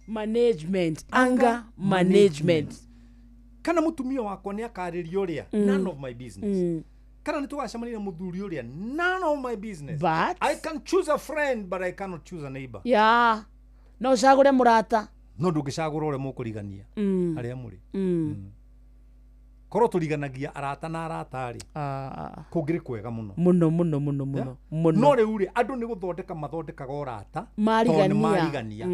Management. Anger management. Kana mutumia wakwa nĩ akarĩria ũrĩa, none of my business. Kana nĩ tũgacemania na mũthuri ũrĩa, none of my business. But I can choose a friend, but I cannot choose a neighbor. Yeah. No ũcagũre mũrata. No ndũngĩcagũra ũrĩa mũkũrigania harĩa mũrĩ. Korwo tũriganagia arata na arata rĩ, kũngĩrĩ kwega mũno. Mũno mũno mũno mũno. Mũno. No rĩu rĩ, andũ nĩ gũthondeka mathondekaga ũrata tondũ nĩ marigania.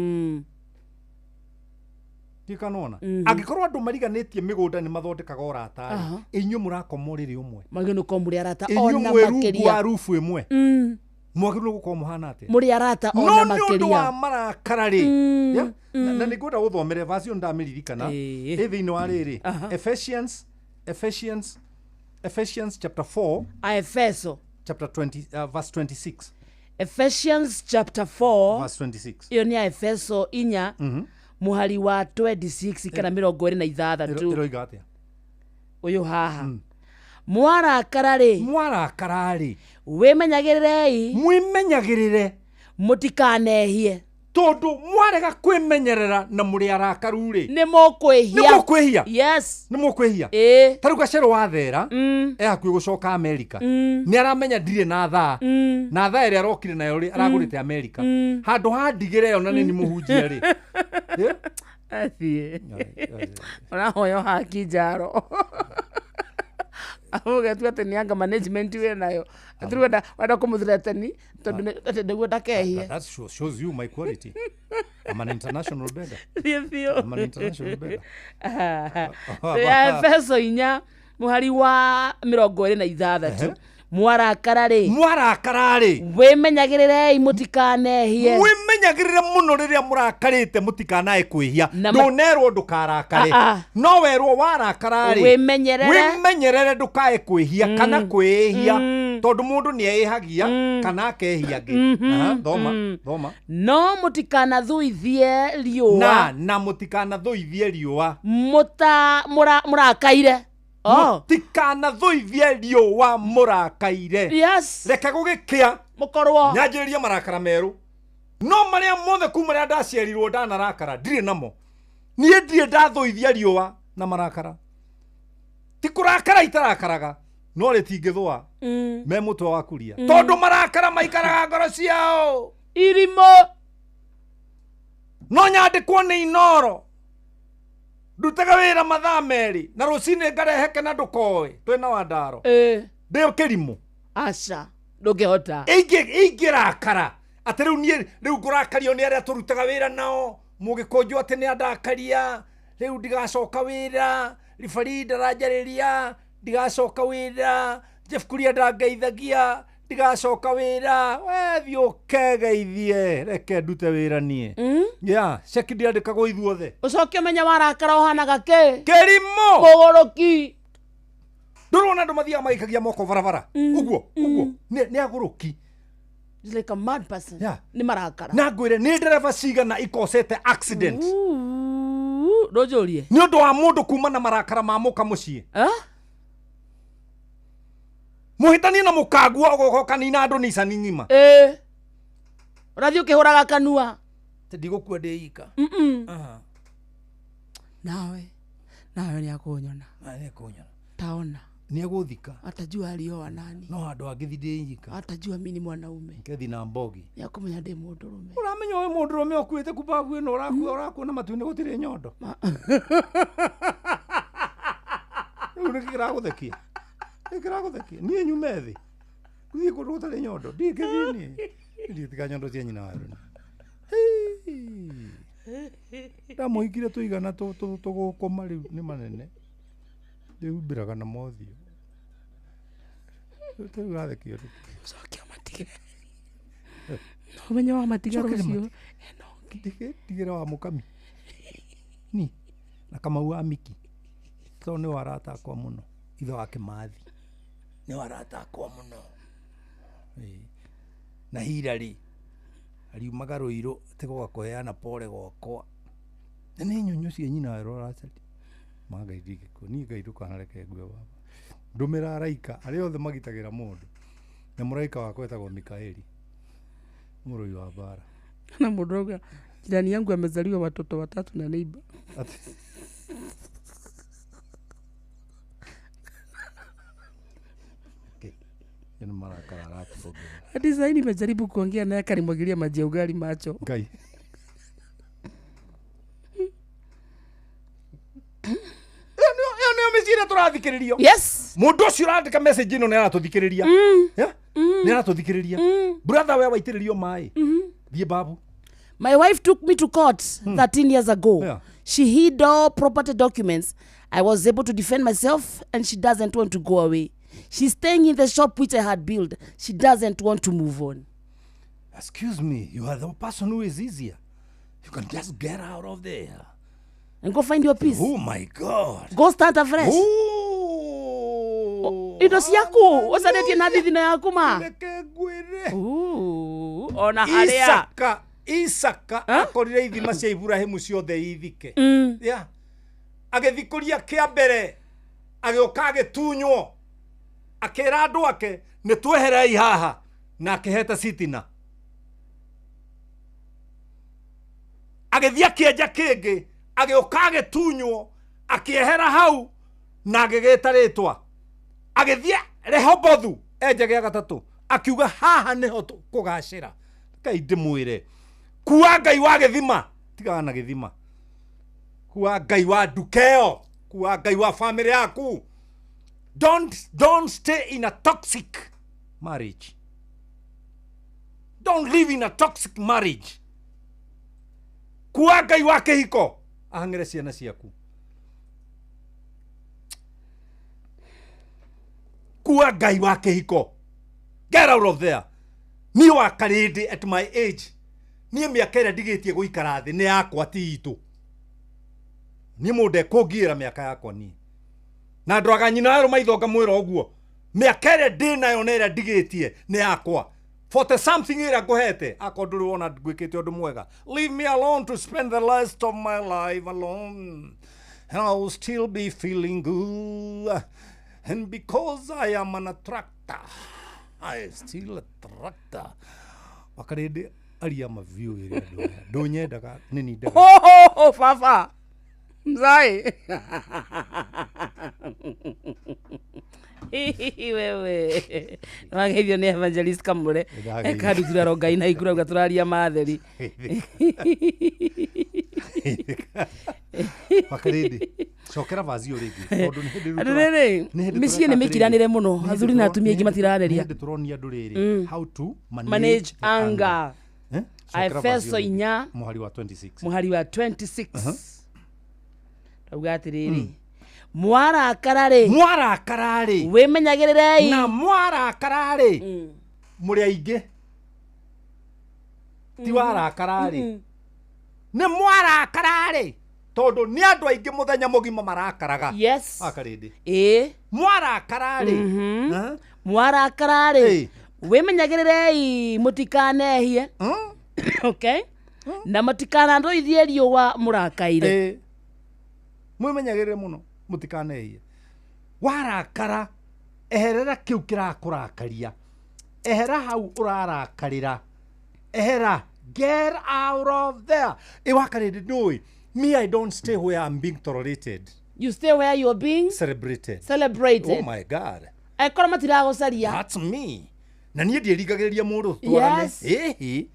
Ndikanona. Angĩkorwo andũ mariganĩtie mĩgũnda nĩ mathondekaga ũrata rĩ, inyuĩ mũrakoma ũrĩrĩ ũmwe. Magĩrĩirwo gũkorwo mũrĩ arata Inyuĩ ona mwĩ rungu makĩria. wa rubu ĩmwe. Mwagĩrĩirwo gũkorwo mũhana atĩa? Mũrĩ arata No ona nĩ ũndũ makĩria. wa marakara rĩ, yeah? Na nĩ ngwenda gũthomere verse ĩyo ndamĩririkana. Ĩ thĩinĩ wa rĩrĩ, Ephesians chapter 4, Aefeso chapter 20, verse 26. Ephesians chapter 4 verse 26. Iyo ni Aefeso 4 muhari wa 26 kana 26. Ĩroiga atĩa? Ũyũ haha. Mwarakara rĩ, mwarakara rĩ, wĩmenyagĩrĩrei, mwĩmenyagĩrĩre, mũtikanehie. Tondũ mwarega kwĩmenyerera na mũrĩ arakaru rĩ, nĩ mũkwĩhia. Nĩ mũkwĩhia. Yes. Nĩ mũkwĩhia. Ĩĩ. Ta rĩu Gacero wa Thera, e hakuhĩ gũcoka Amerika. Nĩ aramenya ndirĩ na thaa. Na thaa ĩrĩa arokire nayo rĩ, aragũrĩte Amerika. Handũ ha ndigĩre ĩyo na nĩ mũhunjia rĩ. Athiĩ. Ũrahoya haki njaro. Ũgetua atĩ nĩ anga management wĩ nayo. Atĩ wenda kũmũthreaten tondũ atĩ nĩguo ndakehie. That shows you my quality. I'm an international beggar. Thiĩ biũ. I'm an international beggar. Efeso 4 muhari wa 26. Mwarakara rĩ, mwarakara rĩ, wĩmenyagĩrĩrei mũtikanehie. Mwĩmenyagĩrĩre mũno rĩrĩa mũrakarĩte mũtikanae kwĩhia. Ndũnerwo ndũkarakare. No werwo warakara rĩ, wĩmenyerere, wĩmenyerere ndũkae kwĩhia kana kwĩhia, tondũ mũndũ nĩ ehagia kana akehia angĩ. Thoma, thoma. No mũtikanathuithie riũa. Na mũtikanathuithie riũa. Mũrakaire. Mũtikanathuithie riũa mũrakaire. Yes. Reke gũgĩkĩa mũkorwo nyanjĩrĩrie marakara merũ. No marĩa mothe kuma rĩrĩa ndaciarirwo ndanarakara ndirĩ namo. Niĩ ndirĩ ndathuithia riũa na marakara. Ti kũrakara itarakaraga, no rĩtingĩthũa me mũtwe wa kuria. Tondũ marakara maikaraga ngoro ciao. Irimũ. No nyandĩkwo nĩ Inoro. Ndutaga wĩra mathaa merĩ na rũcinĩ ngareheke na ndũkoe twĩna Wandaro. Ndĩ kĩrimũ. Aca, ndũngĩhota. Ingĩrakara atĩ rĩu niĩ rĩu ngũrakario nĩ arĩa tũrutaga wĩra nao, mũgĩkũnjwo atĩ nĩ andakaria, rĩu ndigacoka wĩra, ribari ndaranjarĩria, ndigacoka wĩra, Jeff Kuria ndangeithagia, ndigacoka wĩra. We thiĩ ũkegeithie, reke ndute wĩra niĩ. Yeah, ceki ndĩandĩkagwo ithuothe. Ũcoke ũmenye warakara ũhanaga kĩ? Kĩrimũ. Mũgũrũki. Ndũrona andũ mathiaga magĩikagia moko barabara. Ũguo, ũguo. Nĩ agũrũki. It's like a mad person. Yeah. Nĩ marakara. Na ngwĩre nĩ ndereba cigana ikosete accident. Ndũnjũrie. Nĩ ũndũ wa mũndũ kuma na marakara ma mũka mũciĩ. Mũhĩtanie na mũkagua ũgoka ũkanina andũ Nissan ng'ima. Ũrathiĩ ũkĩhũraga kanua. Ndigũkua ndĩ ika. Nawe nawe nĩ akũnyona. Nĩ akũnyona. Taona. Nĩ egũthika. Atajua alioa nani. No handũ angĩthi ndĩ ika. Atajua mimi ni mwanaume. Ngethi na mbogi. Nĩ akũmenya ndĩ mũndũrũme. Ũramenya ũyũ mũndũrũme ũkuĩte kubabu ĩno ũrakua ũrakua na matu-inĩ gũtirĩ nyondo. Rĩu nĩkĩ kĩragũthekia? Nĩkĩragũthekia? Niĩ nyume thĩ. Gũthiĩ kũndũ gũtarĩ nyondo. Ndingĩthiĩ niĩ. Ndingĩtiga nyondo cia nyina wa Rũni. Ndamũhikire tũigana tũgũkũma rĩu nĩ manene. Ndĩhumbĩraga na mothiũ. Rĩu ũrathekio nĩkĩ? Ũcoke ũmatige. No ũmenye wamatiga rũciũ. Ndigĩre wa mũkami. Ni. Na Kamau wa Miki. Tondũ nĩ warata akwa mũno. Ithe wa Kĩmathi. Nĩ warata akwa mũno. Na Hilary ariumaga Rũirũ atĩ goka kũheana pore gwakwa. Na nĩ nyonyo cia nyina werũ aracaria. Ma Ngai ndingĩkua. Niĩ Ngai ndũkanareke ngue baba. Ndũmĩra araika arĩa othe magitagĩra mũndũ. Na mũraika wakwa etagwo Mikaeli, mũrũi wa mbara. Na mũndũ auga jirani yangu amezaliwa watoto watatu na neighbor. Ati nĩ marakara aratũrũngĩra. Hadi sasa nimejaribu kuongea naye akanimwagilia maji ya ugali macho. Ngai. Ĩyo nĩyo mĩciĩ ĩrĩa tũrathikĩrĩrio. Yes. Mũndũ ũcio ũrandĩka message ĩno nĩ aratũthikĩrĩria. Yeah? Nĩ aratũthikĩrĩria. Brother we waitĩrĩrio maĩ. Thiĩ babu. My wife took me to court 13 years ago. Yeah. She hid all property documents. I was able to defend myself and she doesn't want to go away. She's staying in the shop which I had built. She doesn't want to move on. Excuse me, you are the person who is easier. You can just get out of there. And go find your peace. Oh my God. Go start afresh. Oh. Indo ciaku ũcarĩtie na thithino yaku ma. Reke ngwĩre. Ooh, ona harĩa. Isaka akorire ithima cia Iburahĩmu ciothe ithike. Yeah. Agĩthikũria kĩa mbere, agĩũka agĩtunywo, akĩra andũ ake nĩ tweherei haha, na akĩheta sitina. Agĩthiĩ akĩenja kĩngĩ, agĩũka agĩtunywo, akĩehera hau na agĩgĩta rĩtwa. Agĩthiĩ Rehobothu enja gĩa gatatũ, akiuga haha nĩho kũgacĩra. Ngai ndĩmwĩre, kua Ngai wa gĩthima, tigaga na gĩthima. Kua Ngai wa nduka ĩyo, kua Ngai wa famĩlĩ yaku. Don't stay in a toxic marriage. Don't live in a toxic marriage. Kua Ngai wa kĩhiko, ahang'ĩre ciana ciaku. Kua Ngai wa kĩhiko. Get out of there. Niĩ wa Karĩndĩ at my age, niĩ mĩaka ĩrĩa ndigĩtie gũikara thĩ nĩ yakwa ti itũ. Niĩ mũndũ ekũngiĩra mĩaka yakwa niĩ. Na ndoraga nyina werũ maitho ngamwĩra ũguo. Mĩaka ĩrĩa ndĩnayo na ĩrĩa ndigĩtie nĩ yakwa. 40 something ĩrĩa ngũhete, akorwo ndũrĩ wona ngwĩkĩte ũndũ mwega. Leave me alone to spend the rest of my life alone. And I will still be feeling good. And because I am an attractor, I still attractor. Wakarĩndĩ aria maviũ ĩrĩa andũ aya. Ndũnyendaga, nĩ nindaga. Oh, baba. Mzai. Wewe. Nĩwageithio nĩ Evangelist Kamũre. Ekandutura rongai na ikura uga tũraria matheri. Wakarĩndĩ, cokera vazi rĩngĩ tondũ nĩ hĩndĩ rĩu Atĩrĩrĩ, mĩciĩ nĩ mĩkiranĩre mũno, athuri na atumia aingĩ matiraranĩria. Nĩ hĩndĩ tũronia andũ rĩrĩ how to manage anger. Efeso 4 mũhari wa 26. Mũhari wa 26. Tauga atĩrĩrĩ, mwarakara-rĩ, mwarakara-rĩ, wĩmenyagĩrĩrei. Na mwarakara-rĩ, mũrĩ aingĩ. Ti warakara-rĩ, nĩ mwarakara-rĩ, tondũ nĩ andũ aingĩ mũthenya mũgima marakaraga. Yes. Akarĩndĩ. Ĩĩ. Mwarakara-rĩ, mwarakara-rĩ, wĩmenyagĩrĩrei mũtikanehie. Okay? Na mũtikanandũithie riũa mũrakaire. Mwĩmenyagĩrĩre mũno mũtikanehie. Warakara, eherera kĩu kĩrakũrakaria. Ehera hau ũrarakarĩra. Ehera. Get out of there. Ĩ wakarĩndĩ ndũĩ. Me, I don't stay where I'm being tolerated. You stay where you're being celebrated. Celebrated. Oh my God. Angĩkorwo matiragũcaria. That's me. Na niĩ ndiĩringagĩrĩria mũndũ twarane. Ĩhĩ.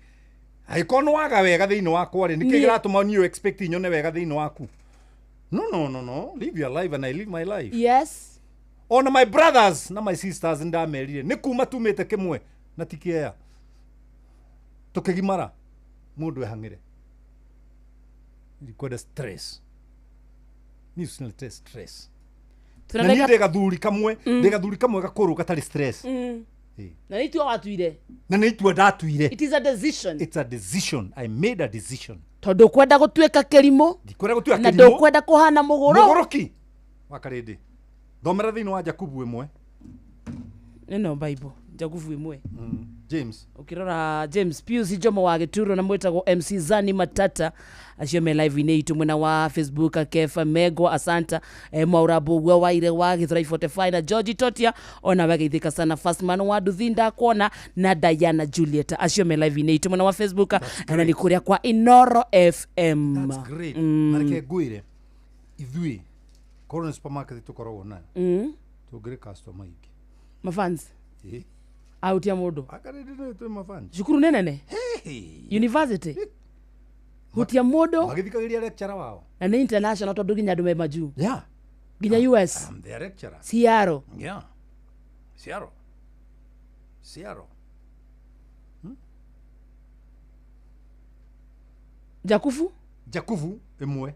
Angĩkorwo nĩ waga wega thĩinĩ wakwa rĩ, nĩkĩ kĩratũma niĩ expect nyone wega thĩinĩ waku? No, no, no, no. Live your life and I live my life. Yes. Ona my brothers na my sisters ndamerire nĩ kuma tumĩte kĩmwe na ti kĩea. Tũkĩgimara mũndũ ehang'ĩre. Ndikwenda stress. Niĩ sinalete stress. Na niĩ ndĩ gathuri kamwe, ndĩ gathuri kamwe gakũrũ gatarĩ stress. Na nĩ itua watuire. Na nĩ itua ndatuire. It is a decision. It's a decision. I made a decision. Tondũ kwenda gũtuĩka kĩrimũ. Ndikwenda gũtuĩka kĩrimũ. Na ndũkwenda kũhana mũgũrũ. Mũgũrũki. Wakarĩndĩ. Thomera thĩinĩ wa Jakubu 1. Ĩno Bible. Jakubu 1. James ukirora James Pius Jomo wa Gituro na mwitagwo MC Zani Matata acio me live ini itu mwena wa Facebook Kefa Megwa asanta Mwaura Bugwa waire wa Githurai 45 na George Totia ona wageithika sana First Man wa Duthinda kuona na Diana Juliet acio me live ini itu mwena wa Facebook na ni kuria kwa Inoro FM. That's great. Na reke ngwire ithuĩ korwo nĩ supermarket tũkoragwo nayo tũngĩrĩ customer aingĩ mafans ĩ autia mundu akarĩndĩ twĩ mafans cukuru nĩ nene university hutia mundu magĩthikagĩria lecturer wao na nĩ international tondu nginya andu me majuu yeah nginya US I'm their lecturer Seattle yeah Seattle Seattle Jakubu Jakubu 1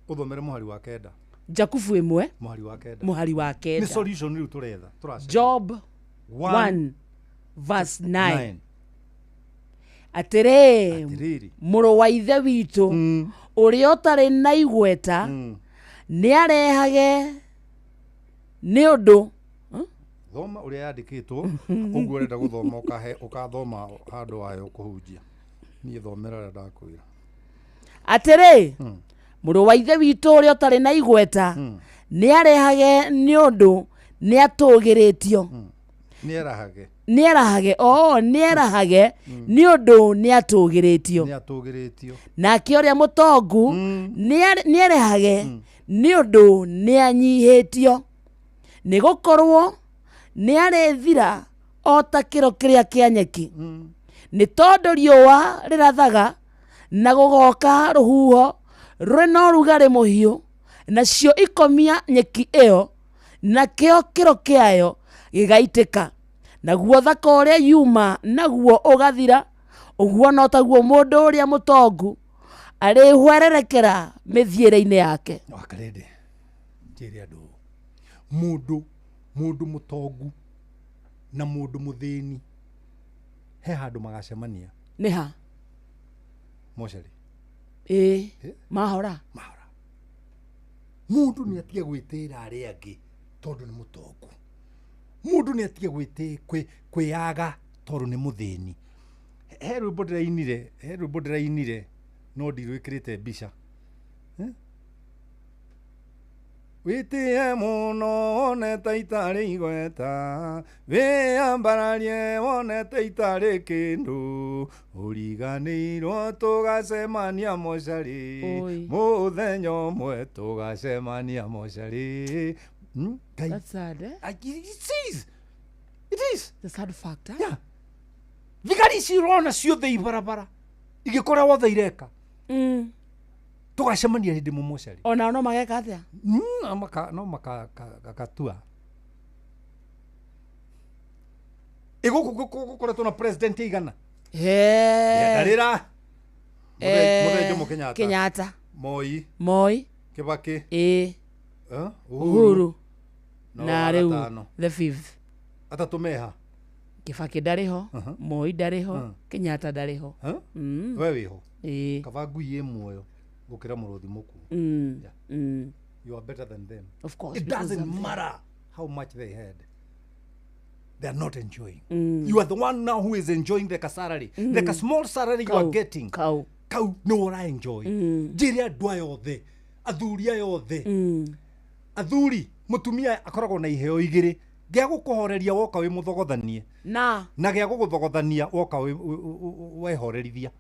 uthomere muhari wa 9 Jakubu 1 muhari wa 9 muhari wa 9 ni solution riu turetha turacaria Job 1 verse 9 Atĩrĩ mũrũ wa ithe witũ ũrĩa ũtarĩ na igweta nĩarehage nĩ ũndũ thoma ũrĩa yandĩkĩtwo ũguo ũrenda gũthoma ũkahe ũkathoma handũ wayo kũhunjia niĩ thomera ũrĩa ndakwĩra atĩrĩ mũrũ wa ithe witũ ũrĩa ũtarĩ na igweta nĩarehage nĩ ũndũ nĩatũgĩrĩtio nĩerahage nĩerahage nĩerahage nĩ ũndũ nĩatũgĩrĩtio nĩatũgĩrĩtio nake ũrĩa mũtongu nĩerehage nĩ ũndũ nĩanyihĩtio nĩgũkorwo nĩarĩthira o ta kĩro kĩrĩa kĩa nyeki nĩ tondũ riũa rĩrathaga na gũgoka rũhuho rũrĩ na ũrugarĩ mũhiũ nacio ikomia nyeki ĩyo nakĩo kĩro kĩayo gĩgaitĩka naguo thaka ũrĩa yuma naguo ũgathira ũguo no taguo mũndũ ũrĩa mũtongu arĩhwererekera mĩthiĩre-inĩ yake. Wakarĩndĩ njĩre andũ mũndũ mũtongu na mũndũ mũthĩni he handũ magacemania nĩ ha mocarĩ ĩĩ mahora mũndũ nĩ atige gwĩtĩĩra arĩa angĩ tondũ nĩ mũtongu mũndũ nĩ atige kwĩyaga tondũ nĩ mũthĩni he rwĩmbo ndĩrainire no ndirwĩkĩrĩte mbica wĩtĩe mũno wone ta itarĩ igweta wĩyambararie wone ta itarĩ kĩndũ ũriganĩirwo tũgacemania mocarĩ mũthenya ũmwe tũgacemania mocarĩ. That's sad, eh? It is. It is. The sad fact, eh? Yeah. Thigari ici ũrona ciothe i barabara igĩkora wothe ireka tũgacemania hĩndĩ mũmocarĩ onao no mageka atĩa no makagatua ĩ gũkũ gũkoretwo na president igana ndarĩra Mũthee Jomo Kenyatta Kenyatta Moi Kibaki ĩ Uhuru na rĩu the fifth atatũ meha Kibaki ndarĩ ho Moi ndarĩ ho Kenyatta ndarĩ ho we wĩho kaba ngui ĩ muoyo gũkĩra mũrũthi mũkuũ. You are better than them. Of course, it doesn't matter how much they had, they are not enjoying. You are the one now who is enjoying the salary, the small salary you are getting kau no ũra enjoy. Njĩre andũ aya othe athuri aya othe athuri mũtumia akoragwo na iheo igĩrĩ gĩa gũkũhoreria woka wĩ mũthogothanie na gĩa gũgũthogothania woka wehorerithia.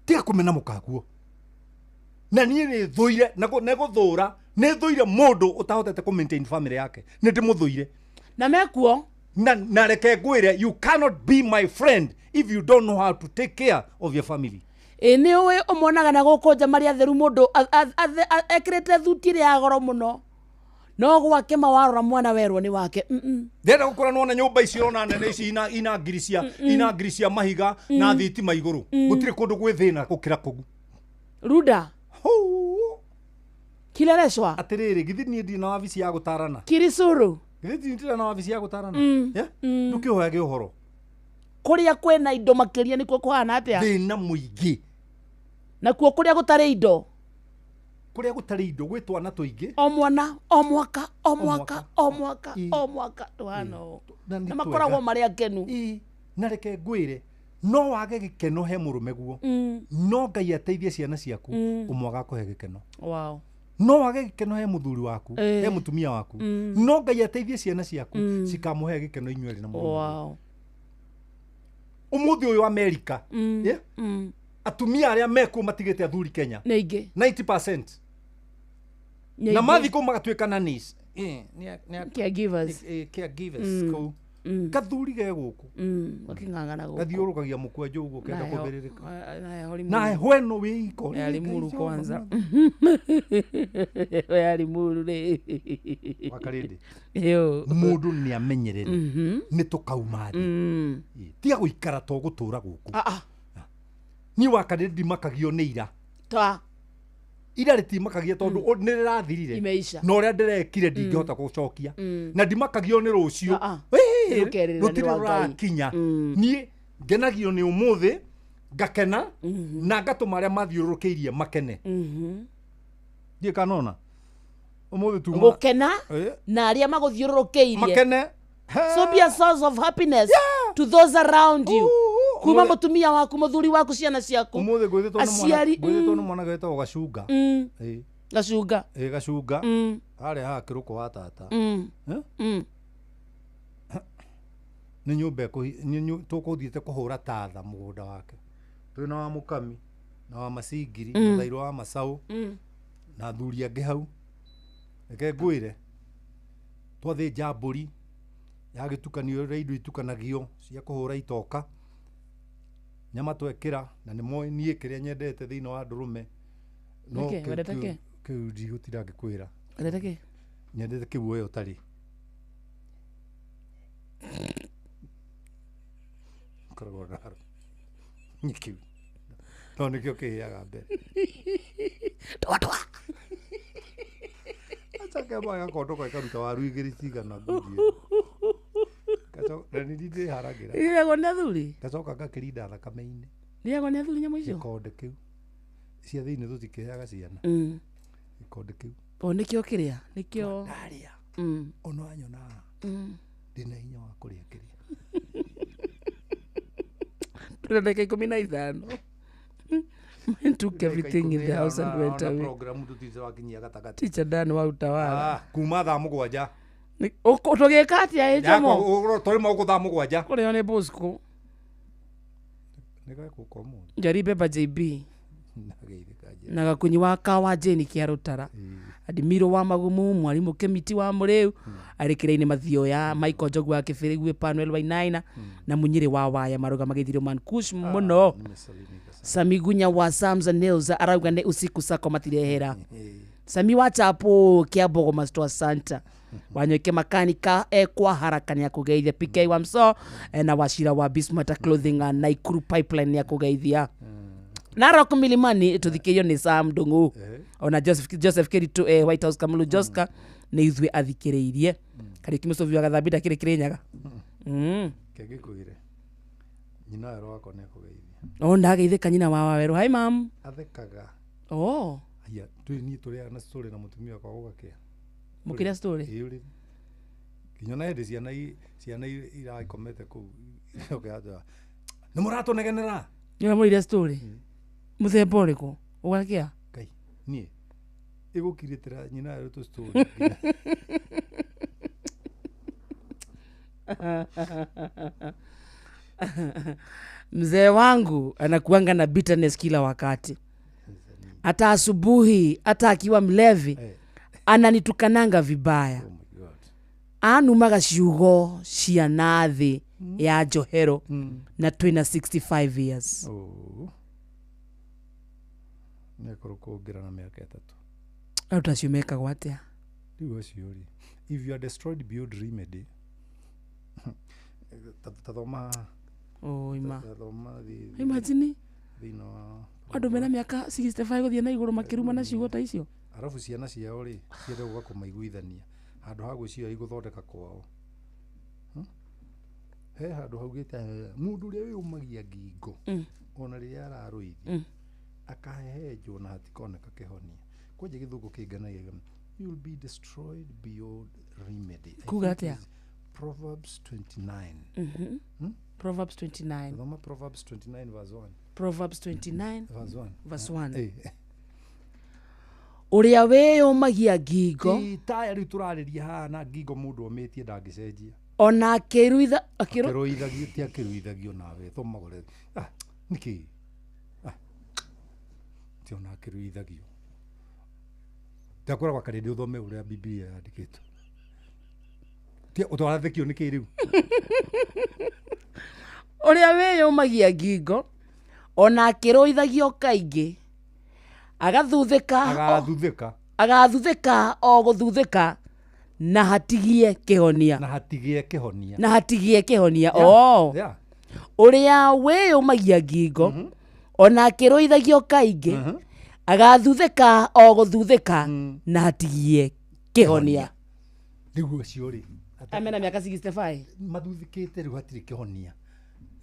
Tiga kũmena mũkaguo na niĩ nĩ thũire na gũthũra nĩ thũire mũndũ ũtahotete kũ maintain family yake nĩ ndĩmũthũire na mekuo na reke ngwĩre you cannot be my friend if you don't know how to take care of your family. Ĩ nĩ ũĩ ũmonaga na gũkũ nja marĩa atheru mũndũ ekĩrĩte thuti ĩrĩa ya goro mũno no gwake mawarora mwana werwo nĩ wake. Ndĩrenda gũkora nĩwona nyũmba ici ũrona nene ici ina ngiri cia mahiga na thitima igũrũ gũtirĩ kũndũ gwĩ thĩna gũkĩra kũu Ruda Kileleshwa atĩrĩrĩ githĩ niĩ ndirĩ na wabici ya gũtarana Kirisuru githĩ ndirĩ na wabici ya gũtarana ndũkĩũhoyage ũhoro kũrĩa kwĩna indo makĩria nĩkuo kũhana atĩa thĩna mũingĩ nakuo kũrĩa gũtarĩ indo Kũrĩa gũtarĩ indo gwĩ twana tũingĩ. O mwana, o mwaka, o mwaka, o mwaka, o mwaka tũhana ũũ. Na makoragwo marĩ akenu. Na reke ngwĩre, no wage gĩkeno he mũrũme guo. No Ngai ateithie ciana ciaku, ũmwe agakũhe gĩkeno. Wow. No wage gĩkeno he mũthuri waku, he mũtumia waku. No Ngai ateithie ciana ciaku, cikamũhe gĩkeno inyuĩ erĩ na mũrũme. Wow. Ũmũthĩ ũyũ Amerika, atumia arĩa mekuo matigĩte athuri Kenya. Nĩ aingĩ. 90%. Na mathi kũu magatuĩka nannies. Caregivers. Caregivers kũu. Kathuri ge gũkũ. Gakĩng'ang'ana gũkũ. Gathiũrũkagia mũkwanjũ ũguo kenda kũthĩrĩrĩka. Na heho ĩno wĩ iko. Ya Limuru kwanza. Ya Limuru rĩ. Wakarĩndĩ. Yo. Mũndũ nĩ amenyerere. Nĩ tũkauma thĩ. Tiga gũikara to gũtũra gũkũ. Niĩ wakarĩndĩ ndimakagio nĩ ira. Ta. Ira rĩtimakagia tondũ nĩ rĩrathirire. Na ũrĩa ndĩrekire ndingĩhota gũcokia. Na ndimakagio nĩ rũciũ. Rũtirĩ rũrakinya. Niĩ ngenagio nĩ ũmũthĩ, ngakena, na ngatũma arĩa mathiũrũrũkĩirie makene. Ndiĩ kanona. Ũmũthĩ tuma gũkena na arĩa magũthiũrũrũkĩirie makene. So be a source of happiness to those around you. Kuma mũtumia waku, mũthuri waku, ciana ciaku. Ũmũthĩ ngwĩthĩtwo nĩ mwana wetagwo Gacunga. Gacunga. Gacunga. Harĩa haha kĩrũkũ wa tata. Nĩ nyũmba tũkũthiĩte kũhũra tatha mũgũnda wake. Twĩna wa Mũkami na wa Macingiri, Mũthairũ wa Macaũ, na athuri angĩ hau. Reke ngwĩre, twathĩnja mbũri yagĩtukanio ũrĩa indo itukanagio cia kũhũra itoka. Nyama twekĩra, na nĩ moĩ niĩ kĩrĩa nyendete thĩinĩ wa ndũrũme. No kĩu ndigũtinda ngĩkwĩra. Wendete kĩ? Nyendete kĩu we ũtarĩ. Koragwo naro. Nĩ kĩu. No nĩkĩo kĩhĩaga mbere. Twa twa. Acoke magakondoka ĩkaruta waru igĩrĩ cigana ngundi. Na nĩ ndĩharagĩra. Irĩagwo nĩ athuri? Ngacoka ngakĩrinda thakame-inĩ. Irĩagwo nĩ athuri nyamũ icio? Gĩkonde kĩu. Cia thĩinĩ tũtikĩheaga ciana. Gĩkonde kĩu. O nĩkĩo kĩrĩa? Nĩkĩo. Ndarĩa. Ona wanyona ndĩna hinya wa kũrĩa kĩrĩa. Tũrĩ ndagĩka 15. Man took everything in the house and went away. Programu tũtiwakinyia gatagatĩ. Teacher Dan wa utawala. Kuma thaa 7. Tũgĩka atĩa ĩ Jomo? Tũrĩ gũkũ thaa 7. Kũrĩo nĩ Bosco. Nĩgekũka ũmũthĩ. Njaribe JB. Na Gakunyi wa Kawa Jane Kĩarũtara. Adimiro wa Magumu, Mwalimu Kemiti wa Mũrĩu, arĩkĩra-inĩ Mathioya, Michael Njogu wa Kĩbĩrĩgu, Emmanuel Wainaina, na Munyĩrĩ wa Waya marũgamagĩrĩrio Mankush mũno. Sami Gunya wa Sams and Nails arauga nĩ usiku sako matirehera. Sami wa Chapo Kĩambogo Master Santa. Wanyoike makanika ekwa haraka nĩ akũgeithia. PK wa Mso na Wachira wa Bismart Clothing na Naikuru Pipeline nĩ akũgeithia. Narok Milimani tuthikĩrio nĩ Sam Ndung'u. Ona Joseph Keritu White House Kamulu Joska nĩ ithuĩ athikĩrĩirie. Kariũki Mũcũbi wa Gathambia ndakĩrĩ Kĩrĩnyaga. Kĩngĩkwĩre nyina werũ wakwa nĩ akũgeithia. O ndageithĩka nyina wa Wawerũ. Hi mam. Athekaga. Oh. Aya twĩ niĩ tũrĩaga na story na mũtumia wakwa gũgakĩa. Mũkĩrĩa story? Ĩĩ. Nginya na hĩndĩ ciana irakomete kũu. Nĩ mũratũnegenera. Nĩ mũrire story? Mũthemba ũrĩkũ? Ũgakĩa? Ngai, niĩ ĩgũkirĩtĩra nyina werũ tũ story. Mzee wangu anakuanga na bitterness kila wakati. Hata asubuhi, hata akiwa mlevi, ananitukananga vibaya. Anumaga ciugo cia nathi ya njohero na twina 65 years. Nĩakorwo kũngĩra na mĩaka 3. Andũ acio mekagwo atĩa? Rĩu acio rĩ, if you are destroyed beyond remedy, tathoma. Ima. Tathoma Imagine. Thĩinĩ wa andũ mena mĩaka 65 gũthiĩ na igũrũ makĩruma na ciugo ta icio. Arabu ciana ciao rĩ, ciende gũka kũmaiguithania handũ ha gwĩciria igũthondeka kwao. He handũ haugĩte mũndũ ũrĩa wĩyũmagia ngingo ona rĩrĩa ararũithia akahehenjwo na hatikoneka kĩhonia. Kwanja gĩthũngũ kĩnganagia, you will be destroyed beyond remedy. I Kuga think atĩa? it's Proverbs 29. Proverbs 29. Thoma Proverbs 29 verse 1. Proverbs 29 Verse 1. verse 1. Eh. Ũrĩa wĩyũmagia ngingo. Ĩ, taya rĩu tũrarĩria haha na ngingo mũndũ omĩtie ndangĩcenjia. Ona akĩruitha akĩrũithagio, ti akĩruithagio nawe thoma gore. Ah, nĩkĩ? Ah, ti ona akĩruithagio. Ndakwĩra gwa karĩndĩ ũthome ũrĩa Bibilia yandĩkĩtwo. Ti ũtwarathĩkio nĩkĩ rĩu? Ũrĩa wĩyũmagia ngingo ona akĩrũithagio kaingĩ agathuthĩka Agathuthĩka. Agathuthĩka o gũthuthĩka na hatigie kĩhonia. Na hatigie kĩhonia. Na hatigie kĩhonia. Yeah, Oh. yeah. Ũrĩa wĩyũmagia ngingo ona akĩrũithagio kaingĩ agathuthĩka o gũthuthĩka na hatigie kĩhonia. Rĩu ũcio rĩ, Amena mĩaka 65. Mathuthĩkĩte rĩu hatirĩ kĩhonia.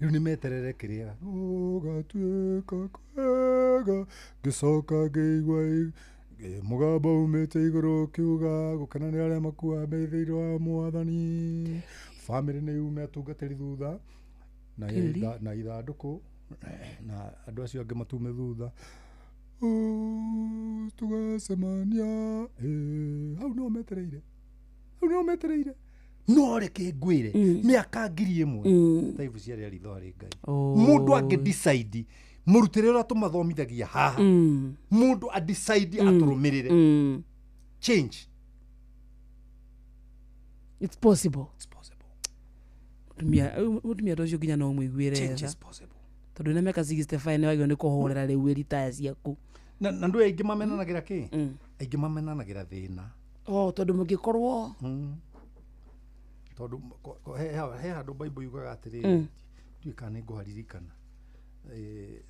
Rĩu nĩ meterere kĩrĩa gũgatuĩka kwega, ngĩcoka ngĩigua mũgambo umĩte igũrũ ũkiuga gũkena nĩ arĩa makuaga me thĩinĩ wa mwathani. Bamĩrĩ nĩ yume atungatĩri thutha na Kĩrĩ? Na ithandũkũ na andũ acio angĩ matume thutha. Tũgacemania, hau no metereire, hau no metereire. No reke ngwĩre, mĩaka 1000 ta ibu ciarĩ ritho harĩ Ngai. Mũndũ angĩ decide mũrutĩre ũrĩa tũmathomithagia haha, mũndũ a decide atũrũmĩrĩre, change. It's possible. It's possible. Mũtumia ta ũcio nginya no ũmũiguĩre Change tha. is possible. Tondũ wĩna mĩaka 65 nĩ wagĩrĩirwo nĩ kũhorera rĩu wĩ retire ciaku. Na ndũ aingĩ mamenanagĩra kĩ? Aingĩ mamenanagĩra thĩna. Oh, tondũ mũngĩkorwo Tondũ he handũ Bible yugaga atĩrĩrĩ, ndiũĩ kana nĩ ngũharirikana.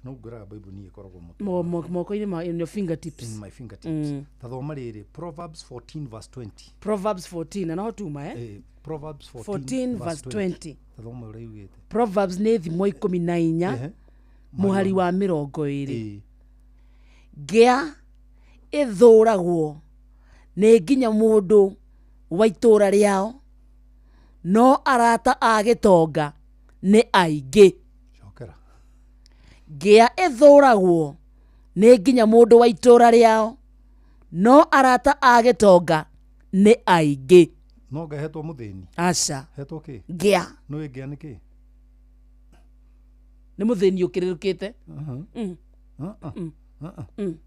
No ngwĩraga Bible niĩ ĩkoragwo mũtwe. Moko-inĩ ma in your fingertips. In my fingertips. Ta thoma rĩrĩ, Proverbs 14 verse 20. Proverbs 14 na no tuma eh? Proverbs 14, 14 verse 20. Ta thoma ũrĩa yugĩte. Proverbs nĩ thimo 14 mũhari wa 20. Ngĩa ĩthũragwo nĩ nginya mũndũ wa itũũra rĩao, no arata a gĩtonga nĩ aingĩ. Cokera. Ngĩa ĩthũragwo nĩ nginya mũndũ wa itũũra rĩao, no arata a gĩtonga nĩ aingĩ. No ngahetwo mũthĩni. Aca. Hetwo kĩ? Ngĩa. Nĩ ngĩa nĩ kĩ? Nĩ mũthĩni ũkĩrĩrũkĩte.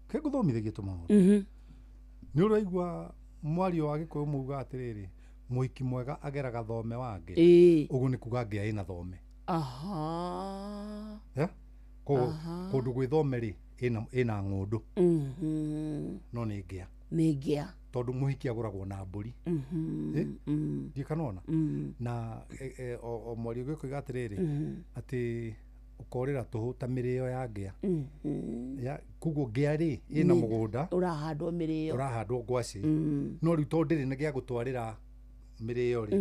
Ke ngũthomithagie tũmaũndũ. Nĩ ũraigua mwario wa Gĩkũyũ mauga atĩrĩrĩ, mũhiki mwega ageraga thome wa ngĩa. Ũguo nĩ kuga ngĩa ĩna thome. Aha. Yeah? Koguo kũndũ gwĩ thome rĩ, ĩna ng'ũndũ. No nĩ ngĩa. Nĩ ngĩa. Tondũ mũhiki agũragwo na mbũri. Ndiũĩ kana wona? Na o mwario gĩkũiga atĩrĩrĩ, atĩ ũkorĩra tũhũ ta mĩrĩo ya ngĩa. Ya, koguo ngĩa rĩ, ĩna mũgũnda. Ũrahandwo mĩrĩo. Ũrahandwo ngwacĩ. No rĩu tondũ ndĩrĩ na gĩa gũtwarĩra mĩrĩo rĩ,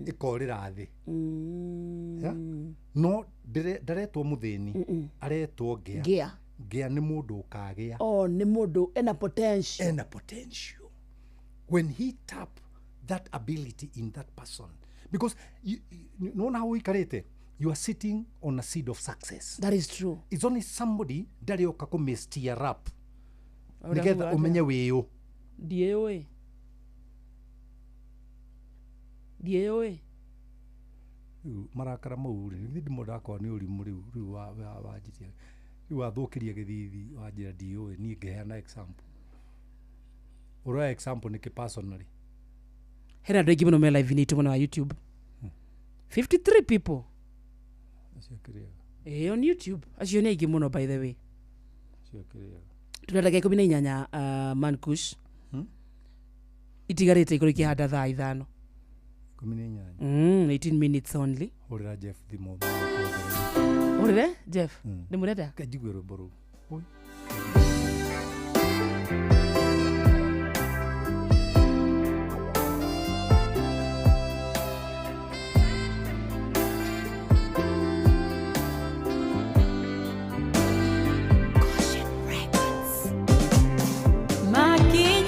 ĩkorĩra thĩ. Ya? No ndaretwo mũthĩni, aretwo ngĩa. Ngĩa. Ngĩa nĩ mũndũ ũkagĩa. Oh, nĩ mũndũ ena potential. Ena potential. When he tap that ability in that person, because nĩwona hau ũikarĩte, you are sitting on a seed of success. That is true. It's only somebody ndarĩ oka kũmĩ-steer up Ũrĩa nĩgetha kuga atĩa? ũmenye wĩũ. Ndiĩũĩ. Ndiĩũĩ. Rĩu marakara mau rĩ, githĩ ndimo ndakwa nĩ ũrimũ rĩu, rĩu wanjiria, rĩu wathũkĩria gĩthithi wanjĩra ndiũĩ, niĩ ngĩheana example. Ũroya example nĩkĩ personally? Hena andũ aingĩ mũno me live-inĩ itũ mwena wa YouTube. 53 people. Acio kĩrĩaga. On YouTube. Acio nĩ aingĩ mũno by the way. Acio kĩrĩaga. Tũrĩ ndagĩka 18, Mankush. Itigarĩte ikorwo ikĩhanda thaa 5. 18. 18 minutes only. Hũrĩra Jeff thimũ. Hũrĩre Jeff? Ndĩmũrenda? Ke njigue rwĩmbo rũu. Oi. Makinya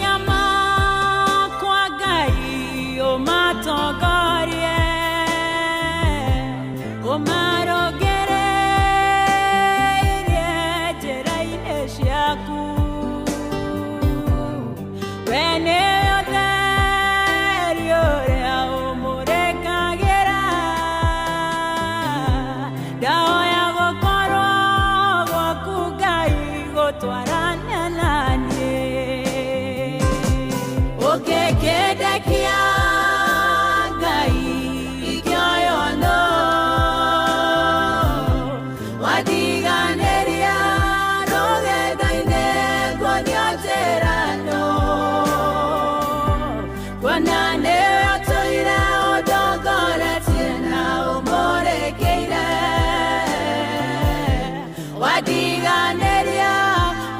Wandiganĩria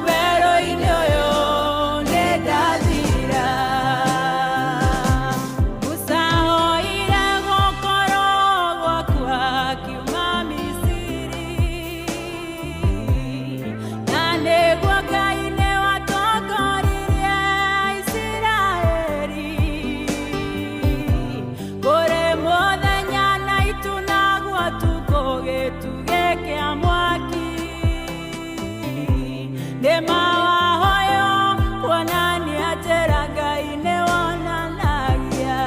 werũ-inĩ ũyũ nĩ ndathira. Musa oire gũkorwo gwaku akiuma Misiri, na nĩguo Ngai nĩwatongoririe Isiraeli. Kũrĩ mũthenya na itu naguo ũtukũ gĩtugĩ kĩa mwaki. Nĩ mawahoyo kuonania njĩra Ngai nĩwonanagia.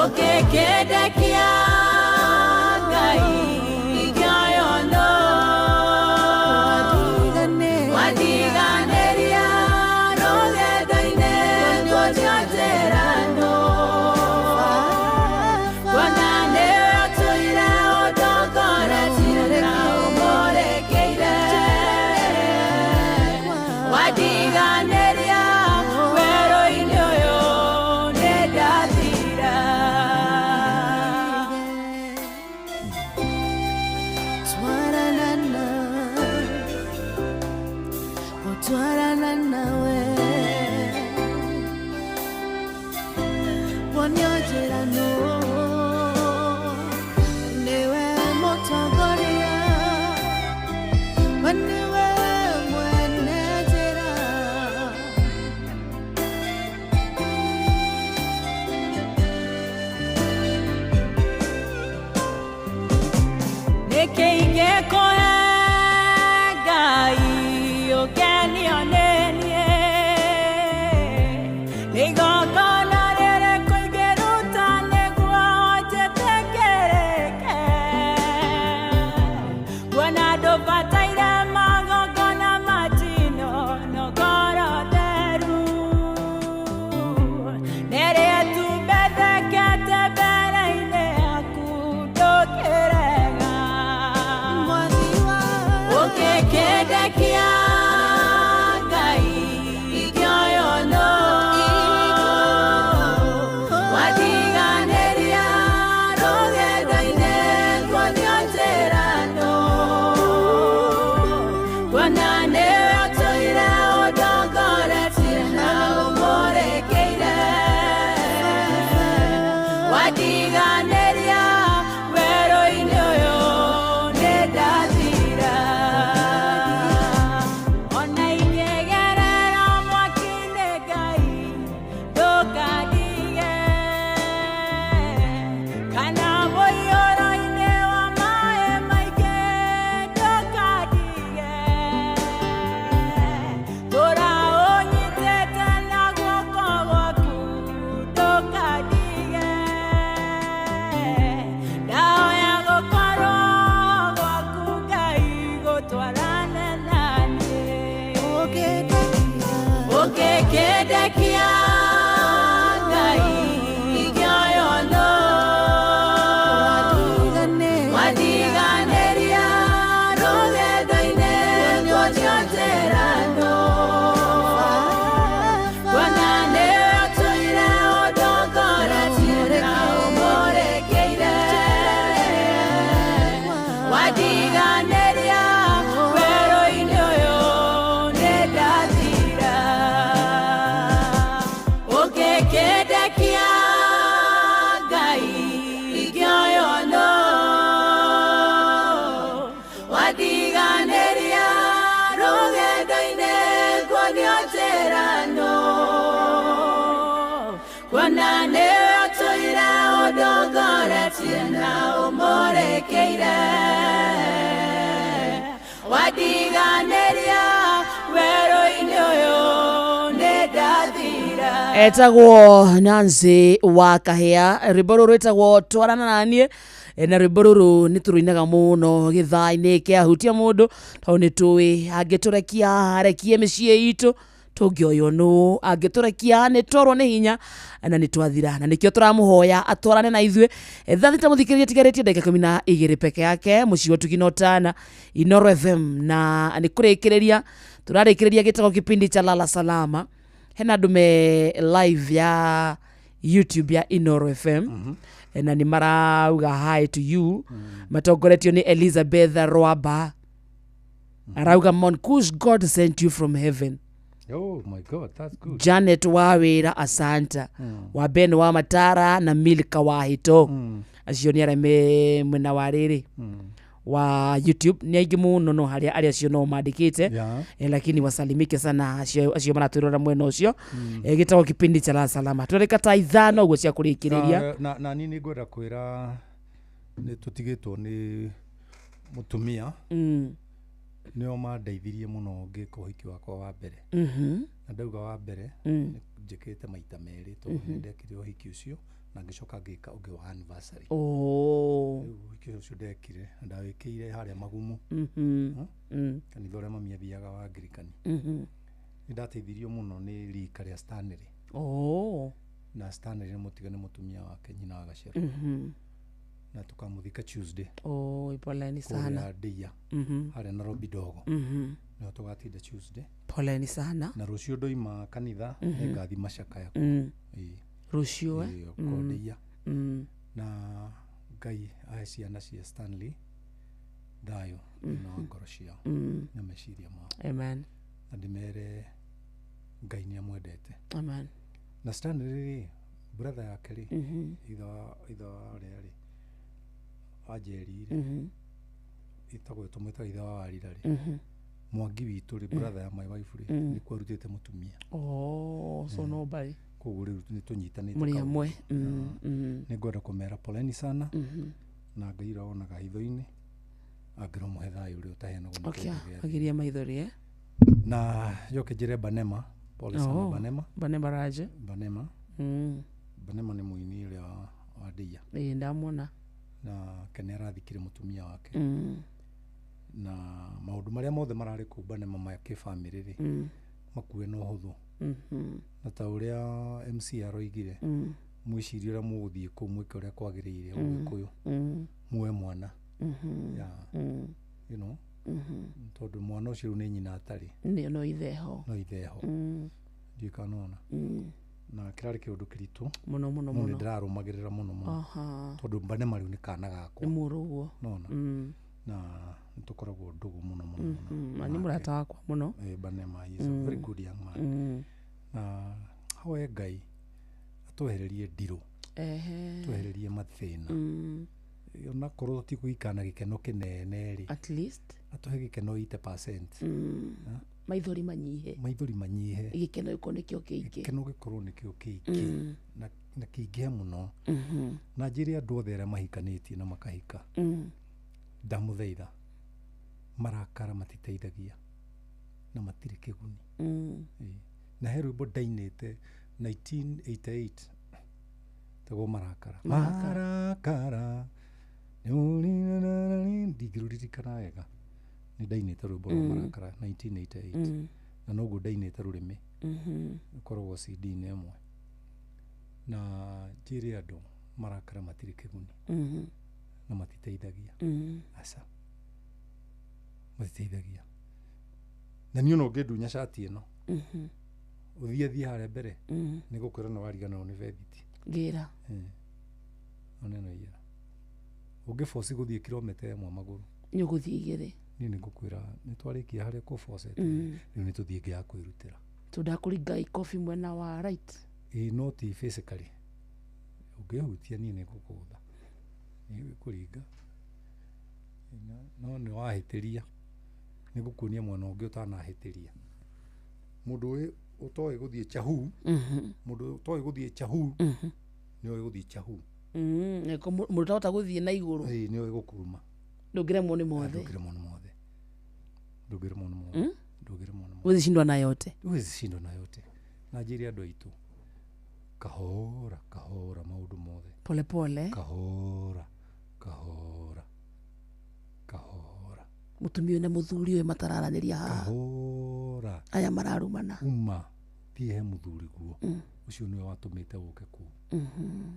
Ũngĩkĩndekia Ngai ingĩoywo nũ? Wandiganĩria rũgendo-inĩ ngũthiĩ njĩra nũ? Kuona nĩwe ũtũire ũndongoretie na ũmũrĩkĩire. Wandiganĩria werũ-inĩ ũyũ nĩ ndathira. Twarana gũtwarana nawe wonio njĩra nũ nĩwe mũtongoria we nĩwe mwene njĩra. Nĩkĩ ingĩkũhe Ngai ũkenio nĩ niĩ? Nĩ igongona rĩrĩkũ ingĩruta nĩguo njĩtĩkĩrĩke? Kuona ndũbataire magongona ma njino na ngoro theru. Nĩrĩ tumbethekete mbere-inĩ yaku ndũkĩrega. Ũngĩkĩndekia Ngai ingĩoywo nũ? Wandiganĩria rũgendo-inĩ nguonio njĩra nũ? Kuona nĩwe ũtũire ũndongoretie na ũmũrĩkĩire. Wandiganĩria werũ-inĩ ũyũ nĩ ndathira. Ona ingĩgerera mwaki-inĩ Ngai ndũkandige, kana mũiyũro-inĩ wa maĩ maingĩ ndũkandige. Tũra ũnyitĩte na guoko gwaku ndũkandige. Ndahoya gũkorwo gwaku Ngai gũtwarane na niĩ. Ũngĩkĩndekia Ngai ingĩoywo nũ? Wandiganĩria rũgendo-inĩ nguonio njĩra nũ? Kuona nĩwe ũtũire ũndongoretie na ũmũrĩkĩire. Wandiganĩria werũ-inĩ ũyũ nĩ ndathira. Ũngĩkĩndekia Ngai ingĩoywo nũ? Wandiganĩria rũgendo-inĩ nguonio njĩra nũ? Kuona nĩwe ũtũire ũndongoretie na ũmũrĩkĩire. Wandiganĩria werũ-inĩ ũyũ nĩ ndathira. Etagwo Nancy wa Kahĩa, rwĩmbo rũrũ rwĩtagwo twarana naniĩ. Na rwĩmbo rũrũ nĩ tũrũinaga mũno gĩthaa-inĩ kĩa hutia mũndũ tondũ nĩ tũĩ angĩtũrekia arekie mĩciĩ itũ tũngĩoywo nũ, angĩtũrekia nĩ tworwo nĩ hinya na nĩ twathira, na nĩkĩo tũramũhoya atwarane na ithuĩ. 6 mũthikĩrĩria tigarĩtie ndagĩka 12 peke yake mũciĩ wa Tugina Ũtana Inoro FM, na nĩ kũrĩkĩrĩria tũrarĩkĩrĩria gĩtagwo kipindi cha Lala Salama. Hena andũ me live ya YouTube ya Inoro FM. Na nĩ marauga hi to you. Matongoretio nĩ Elizabeth Rwaba. Arauga Monkush, God sent you from heaven. Oh my God, that's good. Janet Wawira, asanta. Wa Ben wa Matara na Milka wa Hito. Acio nĩ arĩa me mwena wa rĩrĩ wa YouTube. Nĩ aingĩ mũno, no harĩa arĩa acio no mandĩkĩte. Lakini wasalimike sana acio maratwĩrora mwena ũcio. Gĩtagwo kipindi cha La Salama. Tũrarĩka ta 5 ũguo cia kũrĩkĩrĩria. Na niĩ nĩ ngwenda kwĩra nĩ tũtigĩtwo nĩ mũtumia. Nĩo mandeithirie mũno ngĩka ũhiki wakwa wa mbere. Na ndauga wa mbere, njĩkĩte maita merĩ, tondũ nĩ ndekire ũhiki ũcio na ngĩcoka ngĩka ũngĩ wa anniversary. Rĩu ũhiki ũcio ndekire na ndawĩkĩire harĩa Magumu. Kanitha ũrĩa mami athiaga wa Anglikani. Nĩ ndateithirio mũno nĩ rika rĩa Stanley. Na Stanley nĩ mũtiga nĩ mũtumia wake, nyina wa Gacero. Na tukamũthika Tuesday. Oh, poleni sana. Kũrĩa Ndeia. Harĩa Nairobi Dogo. Nĩho tũgatinda Tuesday. Poleni sana. Na rũciũ ndoima kanitha, nĩngathiĩ macakaya. Ĩĩ. Rũciũ, eh? Ĩĩ, kwa Ndeia. Na Ngai ahe ciana cia Stanley thayũ thĩinĩ wa ngoro ciao na meciria mao. Amen. Na ndĩmere Ngai nĩ amwendete. Amen. Na Stanley rĩ, brother yake rĩ, ithe wa ũrĩa rĩ, wa Njeri rĩ, ĩtagwo tũmwĩtaga ithe wa Warira rĩ, Mwangi witũ rĩ, brother ya my wife rĩ, nĩkuo arutĩte mũtumia. Oh, so no bari. Koguo rĩu nĩ tũnyitanĩte Mũrĩ kaũndũ. hamwe. Nĩ ngwenda kũmera poleni sana. Na Ngai ũrĩa wonaga hitho-inĩ angĩromũhe thayũ ũrĩa ũtaheanagwo nĩ Okay, kĩndũ gĩa thĩ. agiria maithori, eh? Na njoke njĩre Banema, pole sana. Banema. Banema Raje. Banema. Banema nĩ mũini ũrĩa wa Ndeia. Ĩĩ, ndamwona. Na ke nĩ arathikire mũtumia wake. Na maũndũ marĩa mothe mararĩ kũu Banema ma kĩbamĩrĩ rĩ, makue na ũhũthũ. Na ta ũrĩa MC aroigire, mwĩcirie ũrĩa mũgũthiĩ kũu, mwĩke ũrĩa kwagĩrĩire Ũgĩkũyũ. Muoe mwana. Yeah. Tondũ mwana ũcio rĩu nĩ nyina atarĩ. Nĩ no itheho. No itheho. Ndiũĩ kana nĩwona. Na kĩrarĩ kĩũndũ kĩritũ Mũno mũno no nĩ mũno. ndĩrarũmagĩrĩra mũno mũno. Tondũ Banema rĩu nĩ kana gakwa. Nĩ mũrũguo. Nona. Na nĩ tũkoragwo ndũgũ mũno mũno mũno. Na nĩ mũrata wakwa mũno. Banema, he is a very good young man. Na hoye Ngai atwehererie ndirũ. Twehererie mathĩna. Onakorwo tũtigũikara na gĩkeno kĩnene rĩ, At least. atũhe gĩkeno 80%. Maithori manyihe. Maithori manyihe. Gĩkeno gĩkorwo nĩkĩo kĩingĩ. Gĩkeno gĩkorwo nĩkĩo kĩingĩ. Na kĩingĩhe mũno. Na njĩre andũ othe arĩa mahikanĩtie na makahika, ndamũthaitha, marakara matiteithagia na matirĩ kĩguni. Ĩĩ. Na he rwĩmbo ndainĩte 1988 tagwo Marakara. Marakara. Marakara ndingĩrũririkana wega, nĩ ndainĩte rwĩmbo rwa Marakara 1988. Na noguo ndainĩte Rũrĩmĩ. Ĩkoragwo CD-inĩ ĩmwe. Na njĩre andũ marakara matirĩ kĩguni. Na matiteithagia. Aca, matiteithagia. Na niĩ ona ũngĩndunya cati ĩno, ũthiĩ thiĩ harĩa mbere, nĩ gũkwĩra nĩ wariganĩrwo nĩ bethiti. Ngĩra. One ĩno iyara. Ũngĩboci gũthiĩ kilomita 1 magũrũ, Nĩ ũgũthiĩ 2. Niĩ nĩ ngũkwĩra nĩ twarĩkia harĩa kũbocete, rĩu nĩ tũthiĩ ĩngĩ ya kwĩrutĩra. Tondakũringa ikobi mwena wa right. Ĩĩ, no ti physically. Ũngĩhutia niĩ nĩ ngũkũgũtha. Nĩ ngũkũringa. No nĩ wahĩtĩria. Nĩ ngũkuonia mwena ũngĩ ũtanahĩtĩria. Mũndũ ũĩ ũtoĩ gũthiĩ chahu, mũndũ ũtoĩ gũthiĩ chahu, nĩ oĩ gũthiĩ chahu. Mũndũ ũtahota gũthiĩ na igũrũ. Ĩĩ, nĩ oĩ gũkuruma. Ndũngĩremwo nĩ mothe. Ndũngĩremwo nĩ mothe. Ndũngĩremwo nĩ mothe. Ndũngĩremwo nĩ mothe. Huwezi shindwa na yote. Huwezi shindwa na yote. Na njĩre andũ aitũ, kahora kahora maũndũ mothe. Pole pole. Kahora kahora kahora. Mũtumia ũyũ na mũthuri ũyũ matararanĩria haha. Kahora. Aya mararumana. Uma thiĩ he mũthuri guo. Ũcio nĩwe watũmĩte ũke kũu.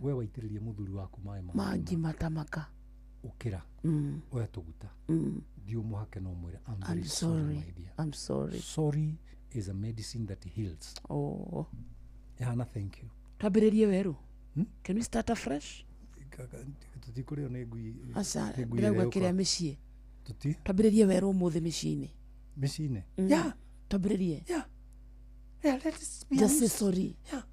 We waitĩrĩria mũthuri waku maĩ ma Ma ngima tamaka. Ũkĩra. Oya tũguta. Thiĩ ũmũhake na ũmwĩre, I'm very I'm sorry, sorry. my dear. I'm sorry. Sorry is a medicine that heals. Oh. Ĩhana thank you. Twambĩrĩrie werũ. Can we start afresh? Tũtikũrĩo nĩ ngui. Aca nĩ ngui ndĩrauga ĩrĩa kĩrĩa yũkaga. mĩciĩ. Tũti Twambĩrĩrie werũ ũmũthĩ mĩciĩ-inĩ. Mĩciĩ-inĩ. Mm. Yeah. Twambĩrĩrie. Yeah. Yeah, let us be Just say honest. sorry. Yeah.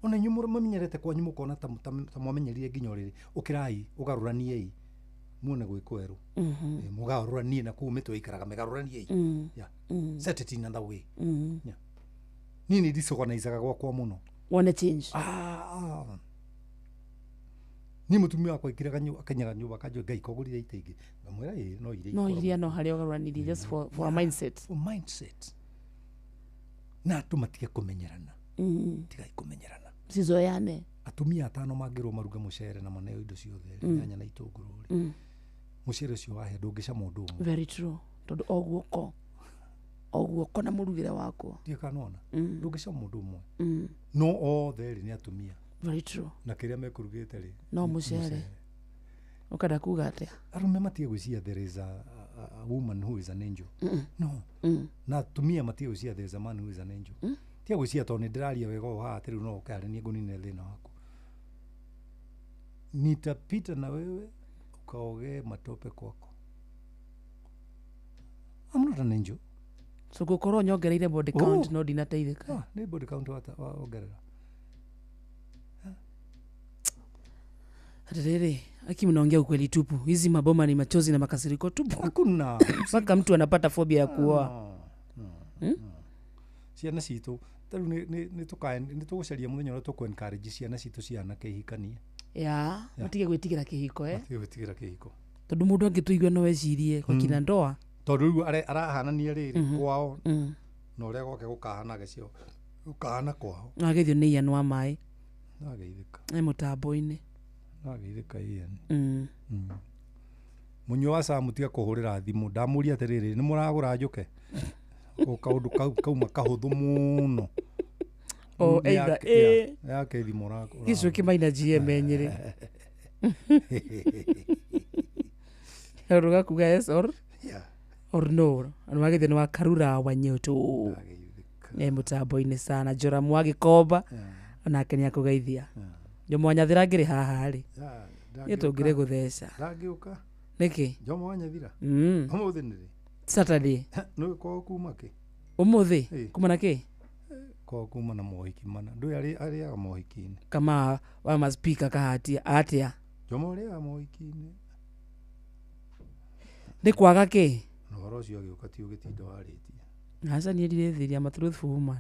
Ona inyuĩ mũmenyerete kwanyu mũkona ta mwamenyerire nginya ũrĩrĩ ũkĩrai ũgarũraniei muone gwĩ kwerũ. Mhm. Mũgarũranie na kũu mĩtwe ĩikaraga mĩgarũraniei. Yeah. Set it in another way. Yeah. Niĩ nĩ disorganizaga gwakwa mũno. Wone change. Ah. Niĩ mũtumia wakwa aikiraga akenyaga nyũmba akanjũria Ngai kogũrire itĩ ingĩ ngamwĩra ĩĩ no iria No ikoragwo." iria no harĩa ũgarũranirie just for a mindset. For mindset. Na andũ matige kũmenyerana. Tigai kũmenyerana. Sizoeane. Atumia atano mangĩrwo maruge mũcere na maneo indo ciothe rĩ, nyanya na itũngũrũ rĩ. Mũcere ũcio wahĩa ndũngĩcama ũndũ ũmwe. Very true. Tondũ o guoko. O guoko na mũrugĩre wakuo. Ndiũĩ kana nĩwona. Ndũngĩcama ũndũ ũmwe. No othe rĩ nĩ atumia. Very true. Na kĩrĩa mekũrugĩte rĩ No nĩ mũcere. Ũkenda kuga atĩa? Arũme matige gwĩciria there is a woman who is an angel. No. Na atumia matige gwĩciria there is a man who is an angel. Tiga gwĩciria tondũ nĩ ndĩraria wega ũũ haha atĩ rĩu no ũke harĩ niĩ ngũnine thĩna waku. Nitapita na wewe ukaogee matope kwako. I'm not an angel. So gũkorwo nyongereire body count Oh. no ndinateithĩka. Ah, nĩ body count wongerera. Atiriri, aki mnaongea ukweli tupu. Hizi maboma ni machozi na makasiriko tupu. Hakuna. Mpaka mtu anapata phobia ya kuoa. No. Ciana citũ ta rĩu nĩ tũgũcaria mũthenya ũrĩa tũkũ encourage ciana citũ cia anake ihikanie. Ya, matige gwĩtigĩra kĩhiko eh. Matige gwĩtigĩra kĩhiko. Tondũ mũndũ angĩtũigua no ecirie kwa kina ndoa. Tondũ rĩu arahanania rĩrĩ kwao na ũrĩa gwake gũkahana gĩcio gũkahana kwao. No ageithio nĩ Ian wa maĩ. No ageithĩka. E mũtambo-inĩ. No ageithĩka Ian. Mũnyua wa Sam tiga kũhũrĩra thimũ ndamũria atĩrĩrĩ nĩ mũragũra njũke o kaũndũ kau kauma kahũthũ mũno. O, Nĩ either ĩ. yake thimũ Gĩcũkĩ maina GM Nyĩrĩ. Kaũndũ gakuga yes or Yeah. or no. Andũ magĩthio nĩ wa Karura wa Nyoto. E mũtambo-inĩ sana Joramu wa Gĩkomba onake nĩ akũgeithia. Jomo wa Nyathira ngĩrĩ haha rĩ. Niĩ tũngĩrĩ gũtheca. Ndangĩũka. Nĩkĩ? Jomo wa Nyathira. Ũmũthĩ nĩ rĩ? Saturday. Nĩ kwao kuma kĩ? Ũmũthĩ? Ĩ. Kuma na kĩ? Kwao kuma na mohiki mana. Ndũĩ arĩaga mohiki-inĩ. Kama wa ma speaker kahatia atĩa? Jomo arĩaga mohiki-inĩ. Nĩ kwaga kĩ? Na ũhoro ũcio agĩũka ti ũgĩtinda warĩtie. Aca niĩ ndirĩthiria, I'm a truthful woman.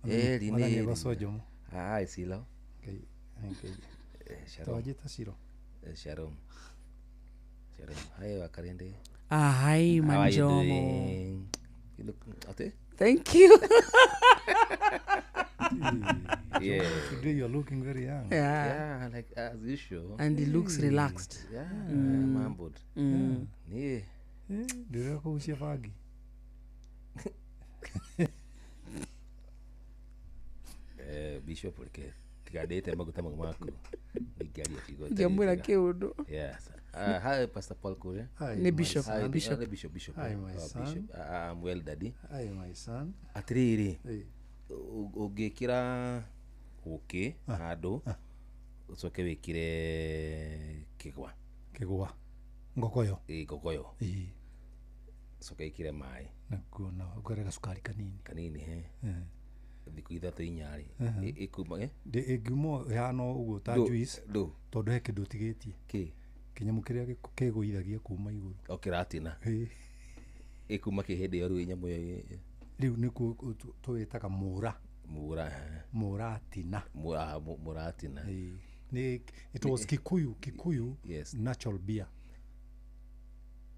Eri Mwathani nĩ agocwo Jomo. Hi, Silo. Ngai Ngai. Shalom. Twanjĩta Ciro. Shalom. Shalom. Hi, Wakarende. Ah, hi, How are you Manjomo. doing? You look ate? Thank you. Yeah. Today you're looking very young. Yeah. Yeah, like as usual. And he looks relaxed. Yeah, I'm humbled. Yeah. Ndĩrĩa kũgucia bangi. Bishop reke tigandĩte maguta mau maku ningĩaria kiugo Ngĩamwĩra kĩũndũ. Yes. Hi Pastor Paul Kuria. Hi, Nĩ my Bishop, son. Hi, Bishop. Bishop, Bishop. Hi, my Oh, son. Bishop. I'm well, daddy. Hi, my son. Atĩrĩrĩ, Ĩ. ũngĩkĩra ũkĩ handũ ũcoke wĩkĩre kĩgwa. Kĩgwa. Ngokoyo. Ĩ, ngokoyo. Ĩ. Ũcoke wĩkĩre maĩ. Nakuo na ũkere gacukari kanini. Kanini he. Thikũ ithatũ inya rĩ. Ĩkuma ĩ? Ĩngiuma ĩhana ũguo ta juice. Ndũ. Tondũ he kĩndũ ũtigĩtie. Kĩ? Kĩnyamũ kĩrĩa kĩgũithagia kuma igũrũ. O kĩratina. Ĩ. Ĩkuma kĩ hĩndĩ ĩyo rĩu nyamũ ĩyo Rĩu nĩkuo tũwĩtaga mũra. Mũra. Mũratina. Mũratina. Ĩ. Nĩ it was Kikuyu, Kikuyu Yes. natural beer.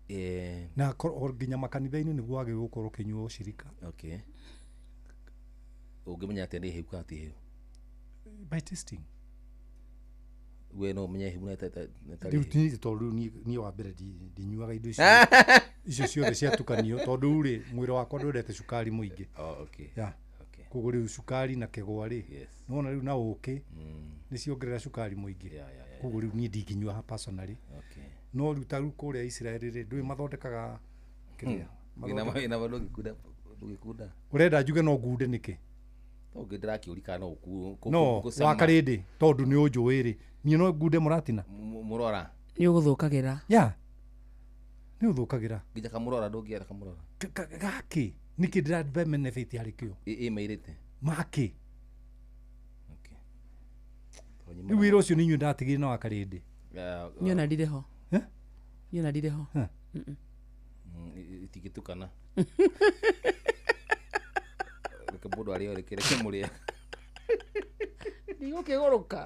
Eh. Na nginya makanitha-inĩ nĩguo wagĩrĩirwo gũkorwo ũkĩnyua ũcirika. Okay. Ũngĩmenya atĩa nĩ hĩu kana ti hĩu? By tasting. We no ũmenye hĩu na ĩtarĩ Rĩu hĩu. niĩ tondũ rĩu niĩ wa mbere ndinyuaga indo icio icio ciothe ciatukanio tondũ rĩu rĩ mwĩrĩ wakwa ndwendete cukari mũingĩ. Oh, okay. Yeah. Okay. Koguo rĩu cukari na kĩgwa rĩ Yes. nĩwona rĩu na ũkĩ nĩ ciongerera cukari mũingĩ. Yeah. Koguo rĩu niĩ ndingĩnyua personally. Okay. No rĩu ta rĩu kũrĩa Israel rĩ ndũĩ mathondekaga kĩrĩa Ina ina bado gĩkunda Ndũgĩkunda. Ũrenda njuge no ngunde nĩkĩ? Tondũ ndĩrakĩũria kana no No wakarĩndĩ tondũ nĩ ũnjũĩ rĩ, niĩ no ngunde mũratina. Mũrora. Nĩ ũgũthũkagĩra. Ya. Nĩ ũthũkagĩra. Nginya kamũrora ndũngĩenda kamũrora. Gakĩ nĩkĩ ndĩra benefit harĩ kĩo? Ĩ mairĩte. Makĩ. Rĩu wĩra ũcio nĩ inyuĩ ndatigire na wakarĩndĩ. Niĩ ona ndirĩ ho. Eh? Niĩ ona ndirĩ ho. Eh. Itingĩtukana. Reke mũndũ arĩo reke reke mũrĩa. Ndigũkĩgũrũka.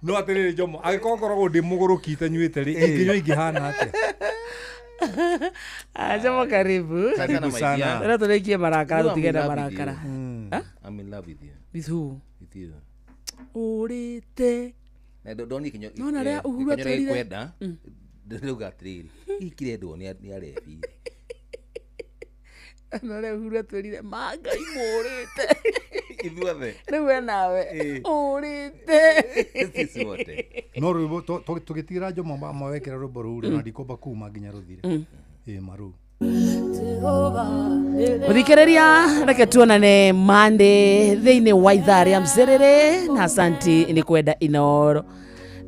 No atĩrĩrĩ Jomo, angĩkorwo ngoragwo ndĩ mũgũrũki itanyuĩte rĩ, ingĩnyua ingĩhana atĩa? Ah, Jomo karibu. Karibu sana. Rĩrĩa tũrĩkie marakara No, I'm tũtige in na love with you. marakara. Huh? I'm in love with you. With who? With you. Ũrĩte. Na ndonire kĩnyo. Nona rĩa Uhuru gĩkonyo atwĩrire. gĩkwenda. Ndĩrauga atĩrĩrĩ, hihi kĩrendwo nĩ arebi. Na rĩa Uhuru atwĩrire mangai mũrĩte. Ithuothe. Rĩu we nawe. Ĩ. Ũrĩte. Sisi wote. No rwĩmbo tũgĩtigĩra Jomo mawekĩra rwĩmbo rũu rĩ, na ndikomba kuma nginya rũthire. Ĩ maru. Muthikĩrĩria reke tuonane Monday thĩinĩ wa ithaa rĩa mcerere na asanti nĩ kwenda inoro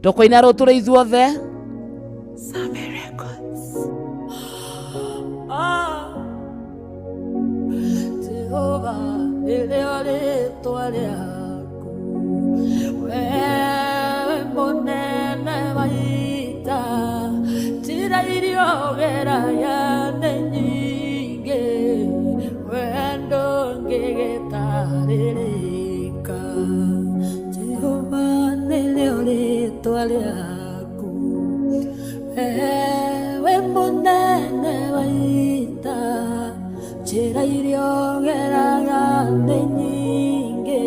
tũkũina rũtũrĩ ithuothe. Jehova nĩrĩo rĩtwa rĩaku, wewe mũnene wa ita, njĩra iria ũgeragia nĩ nyingĩ, we ndũngĩgĩtarĩrĩka. Jehova nĩrĩo rĩtwa rĩaku, wewe mũnene wa ita, njĩra iria ũgeraga nĩ nyingĩ,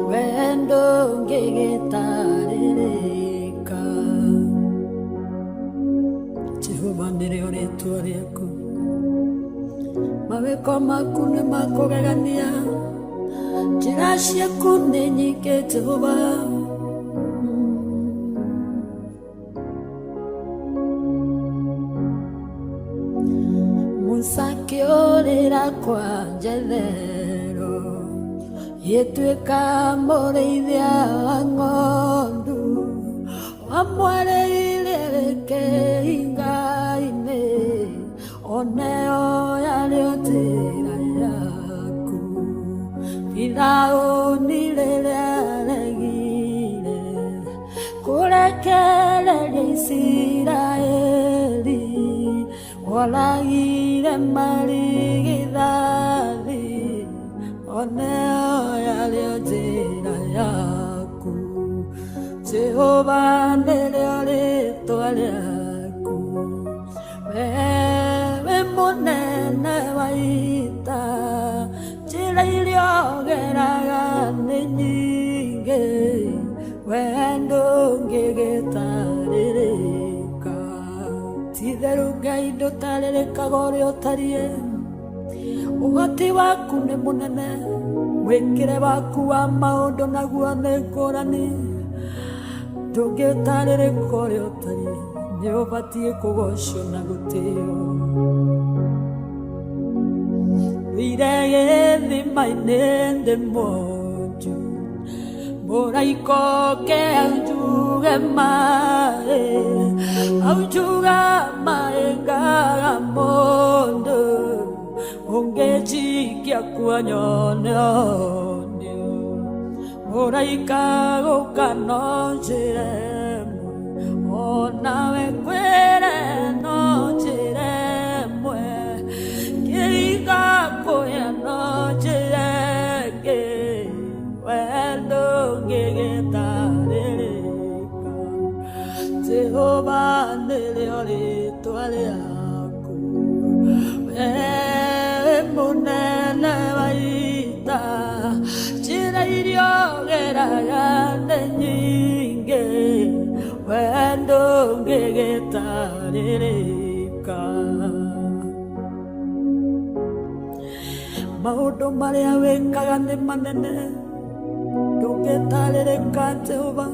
we ndũngĩgĩtarĩrĩka. Jehova nĩrĩo rĩtwa rĩaku, mawĩko maku nĩ makũgegania, njĩra ciaku nĩ nyingĩ Jehova. Musa akĩũrĩra kwa Jethero, gĩtuĩka mũrĩithia wa ng'ondu, wamwarĩire kĩhinga-inĩ, oneo yarĩ o njĩra yaku. Firaũni rĩrĩa aregire kũrekereria Isiraeli, woragire marigithathi, oneo yarĩ o njĩra yaku. Jehova nĩrĩo rĩtwa rĩaku, wewe mũnene wa ita, njĩra iria ũgeraga nĩ nyingĩ, we ndũngĩgĩtarĩrĩka. Ti-itherũ Ngai ndũtarĩrĩkaga ũrĩa ũtariĩ, ũhoti waku nĩ mũnene, mwĩkĩre waku wa maũndũ naguo nĩ ngũrani, ndũngĩtarĩrĩka ũrĩa ũtariĩ, nĩ ũbatiĩ kũgocwo na gũtĩo. Ndũire gĩthima-inĩ ndĩ mwonju, mũraika oke aunjuge maĩ, aunjuga maĩ ngaga mũndũ, ũngĩnjikia kuo nyone onio. Mũraika gũka no njĩra ĩmwe, onawe kwĩre no njĩra ĩmwe, kĩringa kũya no njĩra ĩngĩ, we ndũngĩgĩtarĩrĩka. Jehova nĩrĩo rĩtwa rĩaku, wewe mũnene wa ita, njĩra iria ũgeraga nĩ nyingĩ, we ndũngĩgĩtarĩrĩka. Maũndũ marĩa wĩkaga nĩ manene, ndũngĩtarĩrĩka Jehova,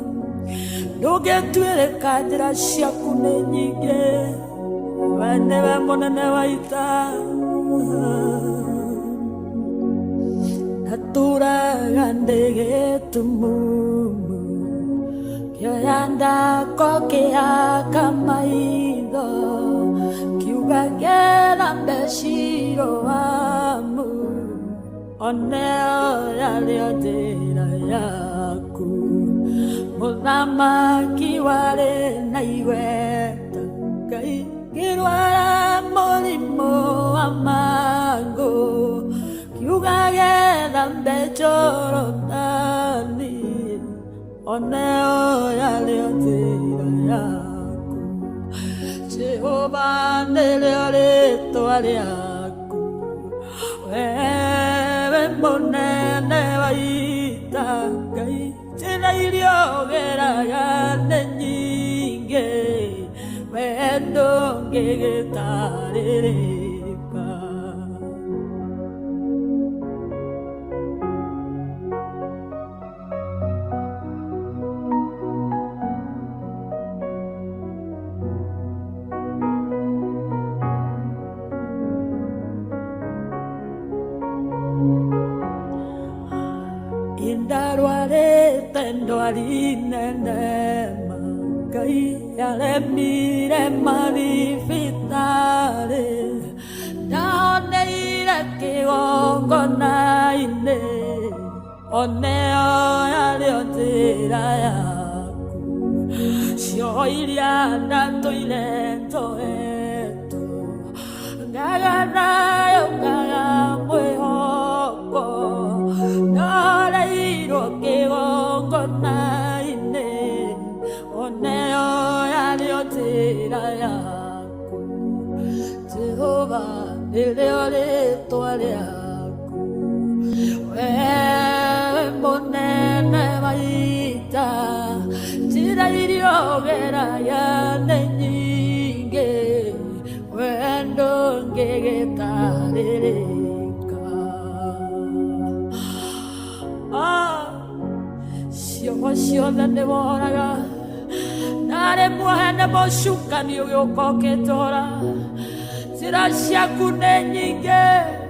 ndũngĩtuĩrĩka, njĩra ciaku nĩ nyingĩ, we nĩwe mũnene wa ita. Natũraga ndĩ gĩtumumu kĩoya ndako kĩhaka maitho kiuga ngĩthambe Shiloamu oneo yarĩo njĩra yaku mũthamaki warĩ na igweta Ngai ngĩrwara mũrimũ wa mangũ kiuga gĩthambe Jorodani oneo yarĩo njĩra yaku Jehova nĩrĩo rĩtwa rĩaku wewe mũnene wa ita Ngai njĩra iria ũgeraga nĩ nyingĩ we ndũngĩgĩtarĩrĩka. Indarwarĩte ndwari nene ma Ngai yaremire mathibitarĩ ndahoneire kĩgongona-inĩ oneo yarĩo njĩra yaku cioho iria ndatũire njoetwo ngaga nayo ngaga mwĩhoko ndoreirwo kĩgongona-inĩ oneo yarĩo njĩra yaku Jehova nĩrĩo rĩtwa rĩaku wewe mũnene wa ita njĩra iria ũgeraga nĩ nyingĩ we ndũngĩgĩtarĩrĩka. Cioho ciothe nĩworaga narĩ muohe nĩ mũcukani ũgĩũka ũkĩtũra njĩra ciaku nĩ nyingĩ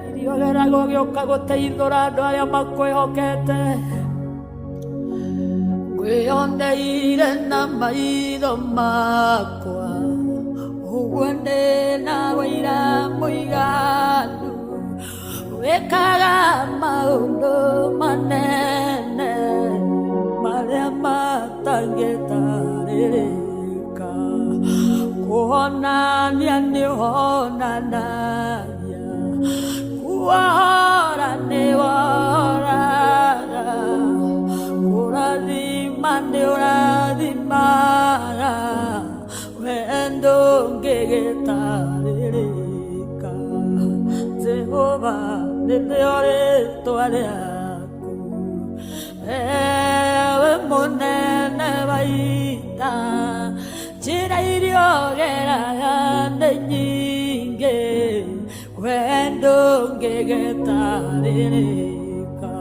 iria ũgeraga ũgĩũka gũteithũra andũ arĩa makwĩhokete ngwĩyoneire na maitho makwa ũguo ndĩ na wĩira mũiganu wĩkaga maũndũ manene marĩa matangĩtarĩrĩka kũhonania nĩũhonanagia kuohora nĩwohoraga kũrathima nĩũrathimaga we ndũngĩgĩtarĩrĩka Jehova nĩrĩo rĩtwa rĩaku ewe mũnene wa ita njĩra iria ũgeraga nĩ nyingĩ we ndũngĩgĩtarĩrĩka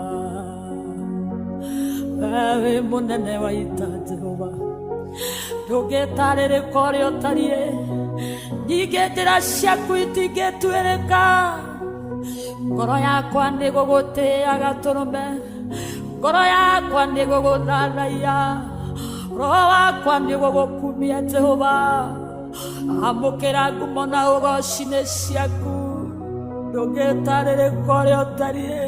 wewe mũnene wa ita Jehova ndũngĩtarĩrĩka ũrĩa ũtariĩ nyingĩ njĩra ciaku itingĩtuĩrĩka ngoro yakwa nĩgũgũtĩaga tũrũme ngoro yakwa nĩgũgũthathaiya roho wakwa nĩgũgũkumia Jehova amũkĩra ngumo na ũgoci nĩ ciaku ndũngĩtarĩrĩka ũrĩa ũtariĩ.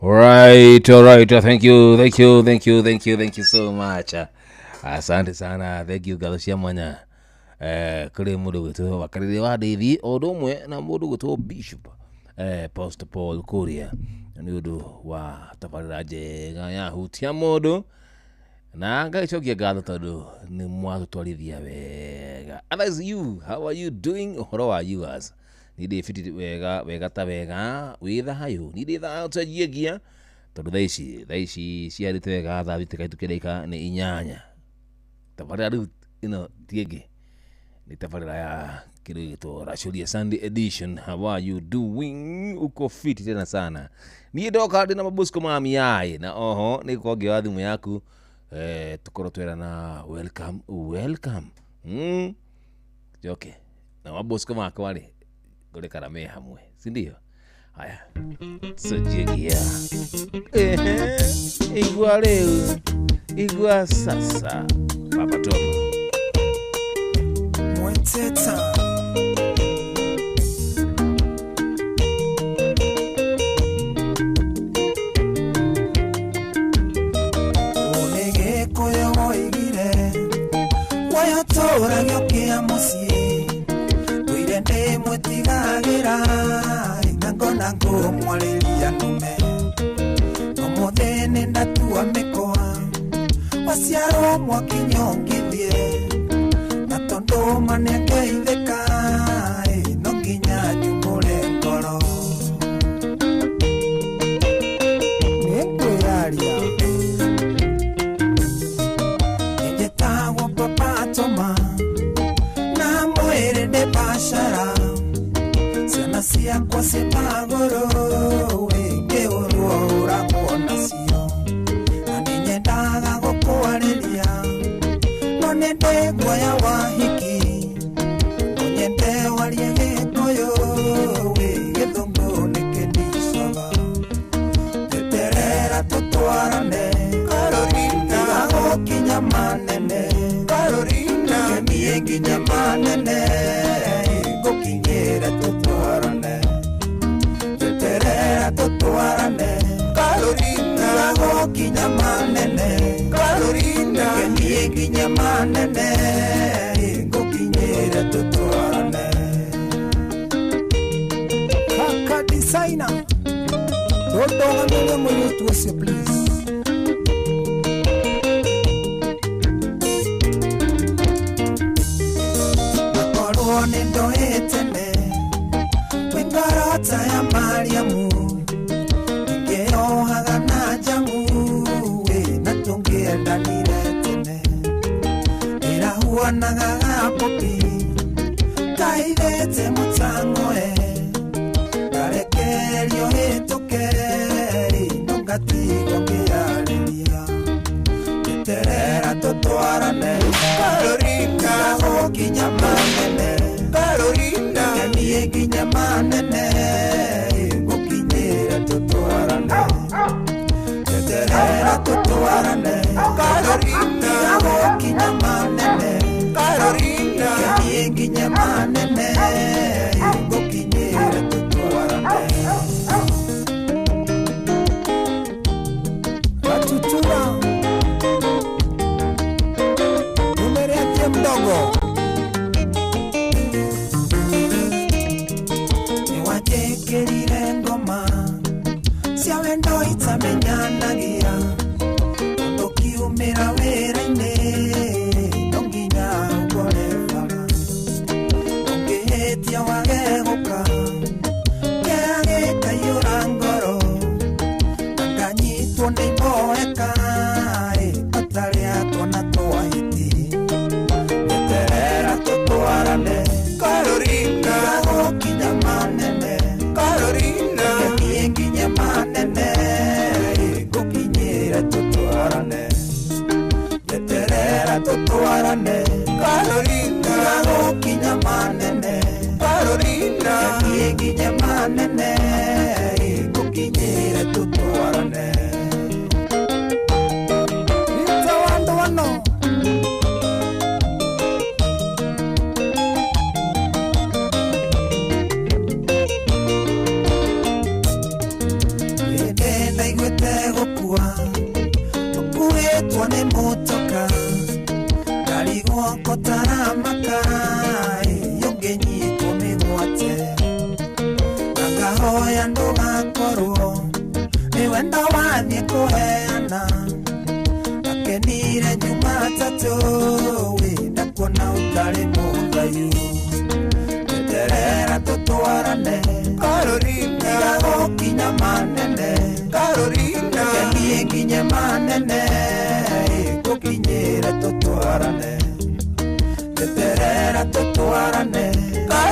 All right. Thank you, thank you, thank you, thank you, thank you so much. Asante sana. Thank you ngatho cia mwanya. Kuri mundu gwitwo Wakariri wa Ndeithi o undu umwe na mundu gwitwo Bishop Pastor Paul Kuria ni undu wa tabarĩra njega ya hutia mundu na ngagĩcokia ngatho tondu ni mwatũtwarithia wega. Others you, how are you doing? Ũhoro wa yours ni ndĩ fiti wega wega ta wega wĩ thayũ ni ndĩ thayũ tũnjiĩngia tondu thaa ici ciarĩte wega thaa thita kaitũ kĩrĩka nĩ 8 tabarĩra rĩu ĩno ti ĩngĩ nĩ tabarĩra ya Kĩndũ gĩgĩtwo Racũria Sunday edition. How are you doing? Uko fiti tena sana. Niĩ ndoka ndĩ na mabusco ma miai na oho nĩ ngĩoya thimũ yaku tukorwo twerana welcome welcome. Joke na mabosco makwa rĩ ngũrĩkara me hamwe, si ndio? Haya, sojegia igua rĩu, igua sasa. Papa Toma Mweteta Tora gĩũkĩa mũciĩ ndũire ndĩ mwĩtigagĩra na ngona ngũmwarĩria nũme ũmũthĩ nĩ ndatua mĩkwa waciarwo mwakinya ũngĩthiĩ na tondũ ma nĩangeithĩka no nginya nyumbũre ngoro nĩngwĩyaria nĩnjĩtagwo Papa Toma na mwĩrĩ ndĩ biacara ciana ciakwa ciĩ magũrũ wĩngĩũrwo ũragwo nacio na nĩnyendaga gũkwarĩria no nĩ ndĩ guoya wa hiki no nyende warie Gĩkũyũ wĩ Gĩthũngũ nĩkĩndicaga teterera tũtwarane Carolina gũkinya manene Carolina kemie nginya manene ngũkinyĩre tũtwarane teterera tũtwarane Carolina gũkinya manene Carolina kemie nginya manene ngũkinyĩre tũtwarane. Kaka designer tũndũgamĩrie mũirĩtu ũcio please. Makorwo nĩ ndoĩ tene wĩ ngoro ta ya Mariamu ingĩohaga na njamu wĩ na tũngĩendanire tene ĩrahuanaga gapopi kaithĩte mũtang'oe ngarekererio hĩtũke no ngatigwo ngĩarĩria teterera tũtwarane Carolina gũkinya manene Carolina kemie nginya manene ngũkinyĩre tũtwarane teterera tũtwarane Carolina gũkinya manene Carolina kemie nginya manene ngũkinyĩre tũtwarane. Gatutura numereatie mdogo nĩwanjĩkĩrire ngoma cia wendo itamenyanagia tondũ kiumĩra wĩra-inĩ no nginya ũkore bara ũngĩhĩtia wage gũka kĩrĩa gĩkaiyũra ngoro na nganyitwo nĩ iboeka atarĩa twana twa hiti teterera tũtwarane Carolina gũkinya manene Carolina kemie nginya manene ngũkinyĩre tũtwarane teterera tũtwarane Carolina gũkinya manene Carolina kemie nginya manene ngũkinyĩre tũtwarane. Rita wando wano Hĩndĩ ndaiguĩte gũkua ũkuĩtwo nĩ mũtoka ngarigwo kũtaramaka ũngĩnyitwo mĩgwate na ngahoya ndũgakorwo nĩ wendo wathiĩ kũheana ndakenire Jumatatũ wĩ ndakuona ũtarĩ mũthayu teterera tũtwarane Carolina gũkinya manene Carolina kemie nginya manene ngũkinyĩre tũtwarane teterera tũtwarane Carolina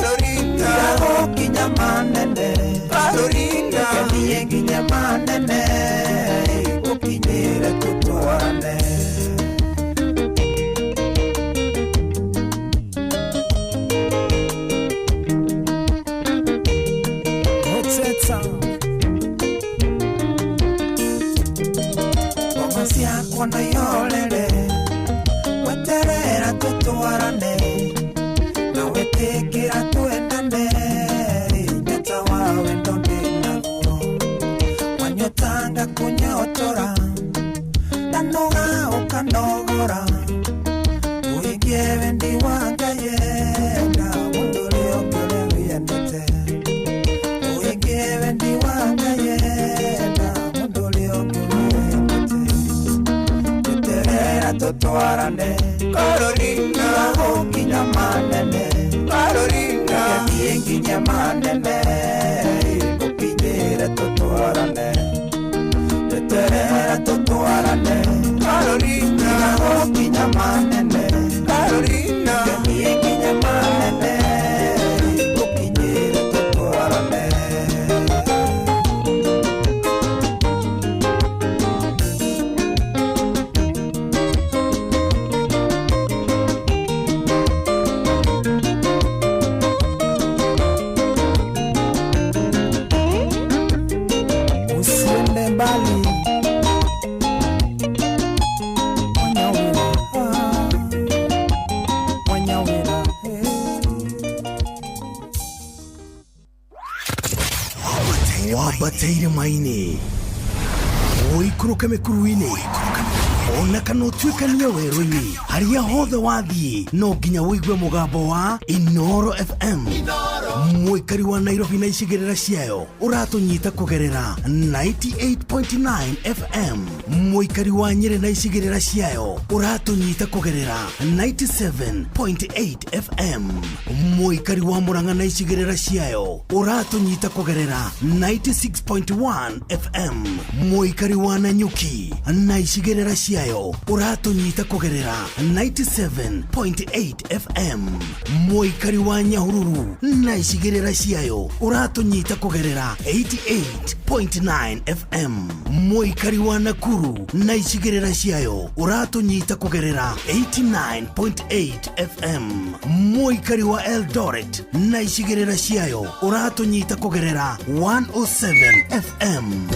manene Carolina Thiĩ nginya manene Gũkinyĩre tũtwarane. Oteta Ngoma ciakwa no ihorere weterera tũtwarane na wetĩkĩra twendane nyota wa wendo ndĩnaguo wanyotanga kũnyotora ndanoga ũkanogora ũhingie wendi wa Ngai na mũndũ ũrĩa ũngĩ ũrĩa wĩendete ũhingie wendi wa Ngai na mũndũ ũrĩa ũngĩ wĩendete weterera tũtwarane Carolina gũkinya manene Carolina thiĩ nginya manene gũkinyĩre tũtwarane weterera tũtwarane Carolina gũkinya manene Carolina thiĩ nginya manene gũkinyĩre tũtwarane. Usiende mbali Wanyawira, ah, Wanyawira, eh. Wambateire maini ũikũrũke mĩkuru-inĩ ona kana ũtuĩkanie werũ-inĩ harĩa hothe wathiĩ no nginya ũigue mũgambo wa Inoro FM mũikari wa Nairobi na icigĩrĩra ciayo ũratũnyita kũgerera 98.9 FM mũikari wa Nyĩrĩ na icigĩrĩra ciayo ũratũnyita kũgerera 97.8 FM mũikari wa Murang'a na icigĩrĩra ciayo ũratũnyita kũgerera 96.1 FM mũikari wa Nanyuki na icigĩrĩra ciayo ũratũnyita kũgerera 97.8 FM mũikari wa Nyahururu na icigĩrĩra ciayo ũratũnyita kũgerera 88.9 FM mũikari wa Nakuru na icigĩrĩra ciayo ũratũnyita kũgerera 89.8 FM mũikari wa Eldoret na icigĩrĩra ciayo ũratũnyita kũgerera 107 FM.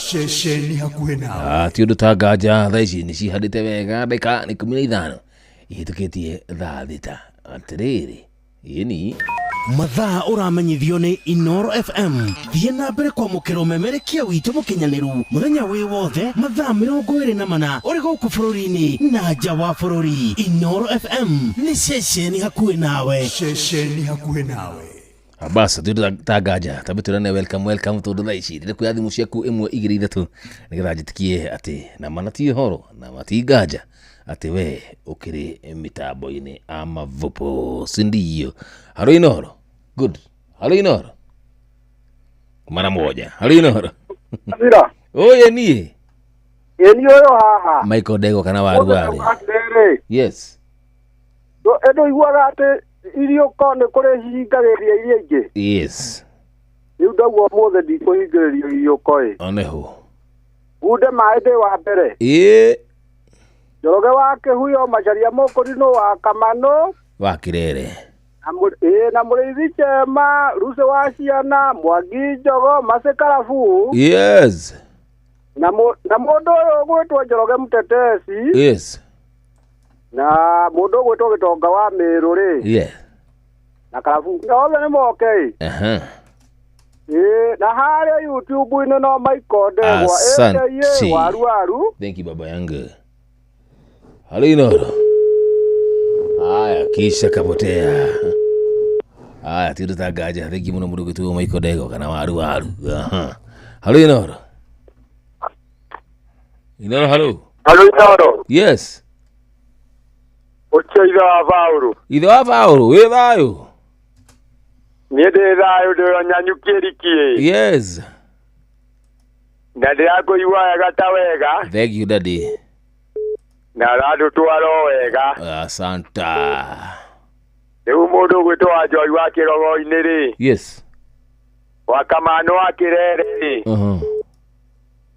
Ceceni hakuhĩ nawe. Ti ũndũ ta nganja thaa ici nĩ cihandĩte wega ndagĩka nĩ 15 ihĩtũkĩtie thaa 6 atĩrĩrĩ ĩni Mathaa ũramenyithio nĩ Inoro FM thiĩ na mbere kwamũkĩra ũmemerekia witũ mũkinyanĩru mũthenya wĩ wothe mathaa 24 ũrĩ gũkũ bũrũri-inĩ na nja wa bũrũri. Inoro FM nĩ ceceni hakuhĩ nawe. Ceceni hakuhĩ nawe. Bas ti ũndũ ta nganja tambe twĩrane welcome welcome tondũ thaa ici ndĩrĩ kuoya thimũ ciaku 1 2 3 nĩgetha njĩtĩkie atĩ nama na ti ũhoro nama ti nganja atĩ we ũkĩrĩ mĩtambo-inĩ amavupo sindio. Haro Inoro, good. Haro Inoro mara moja. Haro Inoro. Thira. Oye niĩ Ĩ niĩ ũyũ haha. Michael Ndego kana waru warĩ. Atĩrĩrĩ. Yes. Ĩndũ iguaga atĩ irio ko nĩ kũrĩ hingagĩria iria ingĩ. Yes. Rĩu ndauga ũmũthĩ ndikũhingĩrĩrio irio ko ĩ. Oneho. Ngunde maĩ ndĩ wa mbere. Ĩ Njoroge wa Kĩhuyo Macharia Mũkũrinũ wa Kamanũ wa Kĩrere. Na Mũrĩithi Chema Ruce wa Ciana Mwangi Njogo Macĩ Karabu. Yes. Na mũndũ ũyũ ũgwĩtwo Njoroge Mũtetesi. Yes. Na mũndũ ũgwĩtwo Gĩtonga wa Mĩrũ rĩ. Yeah. Na Karabu othe nĩ moke ĩ. Aha. Ĩ na harĩa YouTube-inĩ no Michael Ndegwa Asante. Waru waru. Thank you baba yangu. Halo Inoro. Haya kisha kapotea. Haya ti ũndũ ta nganja thengi mũno mũndũ ũgwĩtwo Michael Ndegwa kana waru waru. Aha. Halo Inoro. Inoro halo. Halo Inoro. Yes. Ũcio ithe wa Paũlũ. Ithe wa Paũlũ wĩ thayũ? Niĩ ndĩ thayũ ndĩ Nyanyuki Rikie. Yes. Na ndĩrakũigua wega ta wega. Thank you daddy. Na ũrandũtwara o wega. Asanta. Rĩu mũndũ ũgwĩtwo wa Njoi wa Kĩrogo-inĩ rĩ, Yes. wa Kamano wa Kĩrere rĩ, Uh-huh.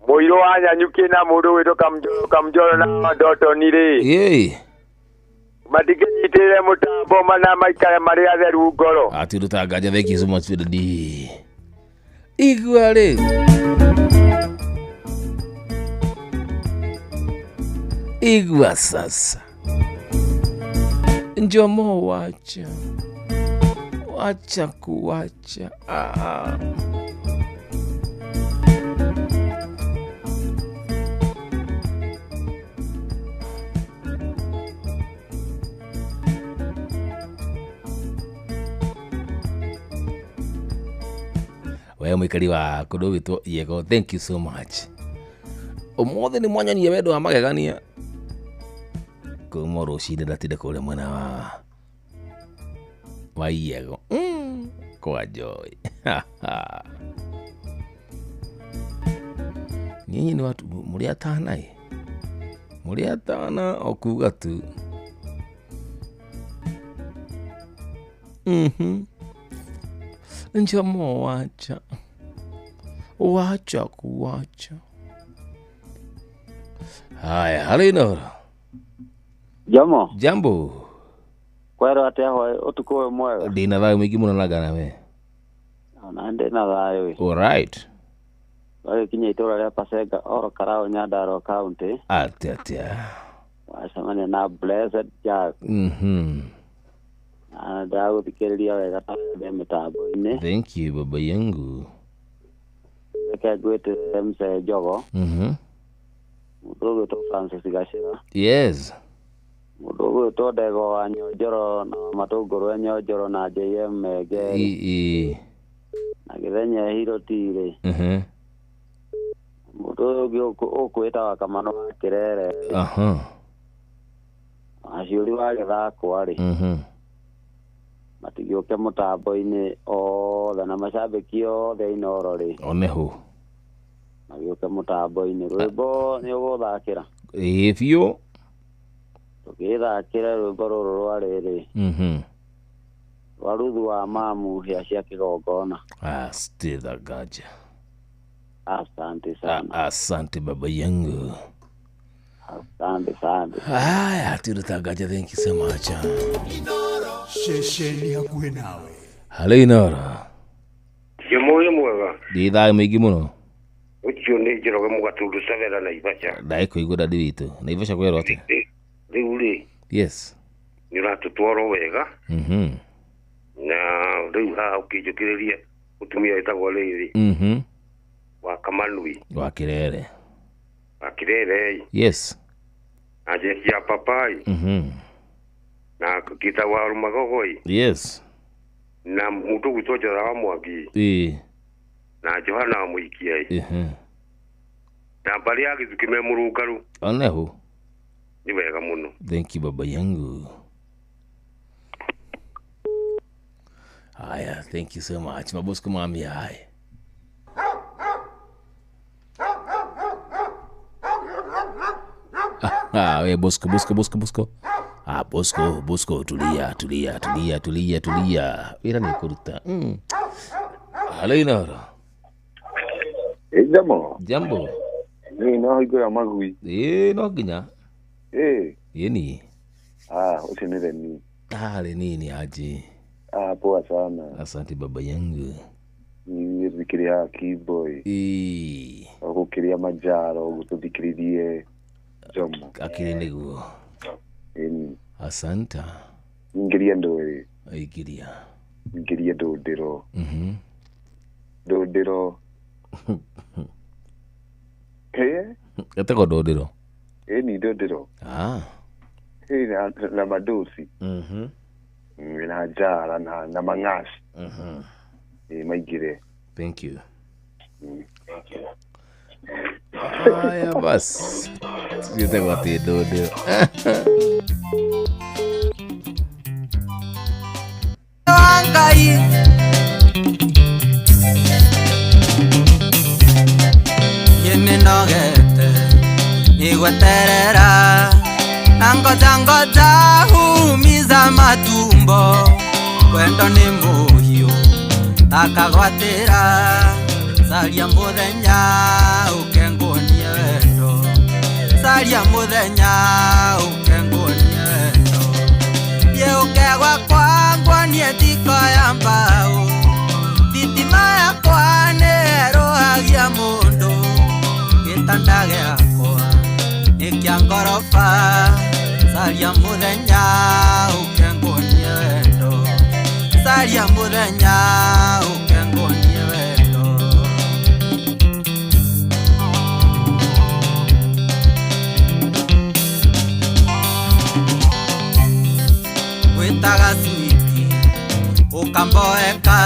mũirũ wa Nyanyuki na mũndũ ũgwĩtwo Kamjoro Kamjoro na Ndotoni rĩ, Yei. matingĩnyitĩrĩre mũtambo mana maikare marĩ atheru ngoro. Ati rutanganja thank you so much for the D. Igua rĩu. Igua sasa. Njomo wacha. Wacha kuwacha. Ah. We mwikari wa kundu gwitwo Yego, thank you so much. Umuthi ni mwanyonia wendo wa magegania kuma rucinĩ ndatinda kũrĩa mwena wa Yego kwa Joy. Nyinyi ni watu mũrĩ atana ĩ, mũrĩ atana o kuga tu. Njomo wacha wacha kuwacha. Haya, halo Inoro. Jomo. Jambo. Kwero atia hwaĩ ũtukũ ũyũ mwega. Ndĩna thayũ mũingĩ mũno na ngana we. Ona ndĩna thayũ ĩ. All right. Twagĩkinya itũũra rĩa Pasenga oro Karau Nyandarua County. Atia atia. Wacemania na Blessed Jack. Na ndagũthikĩrĩria wega ta ndĩ mĩtambo-inĩ. Thank you baba yangu. Reke ngwĩtĩre Mzee Njogo. Mũndũ ũgwĩtwo Francis Gacĩra. Yes. Mũndũ ũgwĩtwo Ndego wa Nyonjoro na Matũngũrũ e Nyonjoro na JM Menge. I. Na Gĩthenya Hiroti rĩ. Mũndũ ũyũ ũngĩ ũkwĩta wa Kamano wa Kĩrere. Aha. Waciũri wa Gĩthakwa rĩ. Matigĩũke mũtambo-inĩ othe na macambĩki othe Inooro rĩ. Oneho. Magĩũke mũtambo-inĩ. Rwĩmbo nĩ ũgũthakĩra? Ĩĩ biũ. Tũgĩthakĩre rwĩmbo rũrũ rwa rĩrĩ. Rwa Ruthu wa Mamu hĩa cia kĩgongona. Asante gaja. Asante sana. Asante baba yangu. Asante sana. Haya, turutangaja thank you so much. Ceceni hakuhĩ nawe. Halo Inoro. Jomo wĩ mwega. Ndĩ thayũ mũingĩ mũno. Ũcio nĩ Njoroge Mũgatundu Savera Naivasha. Ndagĩkũigua dadi witũ. Naivasha kwĩrwo atĩa? Rĩu rĩ. Yes. Nĩ ũratũtwara wega. Na rĩu haha ũkĩnjũkĩrĩria mũtumia wĩtagwo Rĩrĩ. Wa Kamanui. Wa Kĩrere. Wa Kĩrere. Yes. Na jeshi ya papai. Na kita wa Rũmagogoi. Yes. Na mũndũ ũgwĩtwo Njora wa Mwangi. Ĩĩ. Na Johana wa Mũikia. Na mbarĩ ya Gĩthukĩ me mũrũngarũ. Oneho. Nĩ wega mũno. Thank you baba yangu. Haya, thank you so much. Mabosco mami hai. Ah, we Bosco Bosco Bosco Bosco. Ah, Bosco Bosco tulia tulia tulia tulia tulia. Wĩra nĩ kũruta. Halo Inoro. Jambo. Jambo. Ni no hingũra magui. Ĩĩ no nginya. Ĩĩ. Ĩni. Ah, ũcio nĩ Reni. Ah, Reni ni aje? Ah, poa sana. Asante baba yangu. Niĩ thikĩrĩria Keyboy. Ĩĩ. Gũkĩrĩa Manjaro gũtũthikĩrĩrie Jomo. Akĩrĩ nĩguo. Ĩni. Asante. Ingĩria ndũrĩ. Ingĩria. Ingĩria ndũndĩro. Ndũndĩro. Ĩĩ. Gatagwo ndũndĩro. Ĩni ndũndĩro. Ah. Ĩĩ na madosi. Na njara na mang'aci. Ĩĩ maingĩre. Thank you. Haya basi. Gĩtagwo atĩ ndũndĩro. Ngai. Nĩnogete nĩgweterera na ngoja ngoja humiza matumbo. Wendo nĩ mũhiũ takagwatĩra caria mũthenya ũke nguonie wendo caria mũthenya ũke nguonie wendo thiĩ ũke gwakwa nguonie thiko ya mbaũ thitima yakwa nĩ ĩrũhagia mũndũ gĩtanda gĩakwa nĩ kĩa ngoroba caria mũthenya ũke nguonie wendo caria mũthenya ũke nguonie wendo gwĩtaga switi ũkamboeka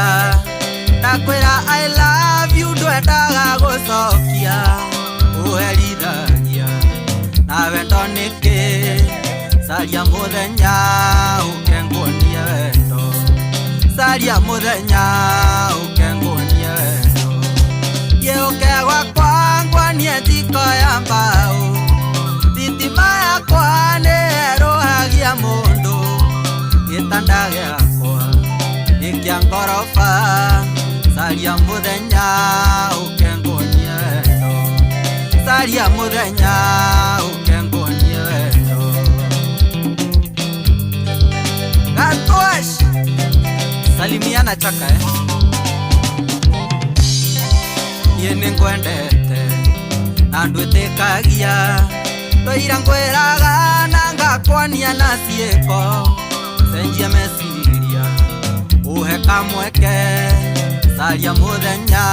ndakwĩra I love you ndwendaga gũcokia ũherithagia na wendo nĩkĩ caria mũthenya ũke nguonie wendo caria mũthenya ũke nguonie wendo thiĩ ũke gwakwa nguonie thiko ya mbaũ thitima yakwa nĩ ĩrũhagia mũndũ gĩtanda gĩakwa nĩ kĩa ngoroba caria mũthenya ũke nguonie wendo caria mũthenya ũke nguonie wendo Gatwash salimiana chaka niĩ nĩngwendete na ndwĩtĩkagia twaira ngwĩraga na ngakwania na ciĩko cenjia meciria ũhe kamweke caria mũthenya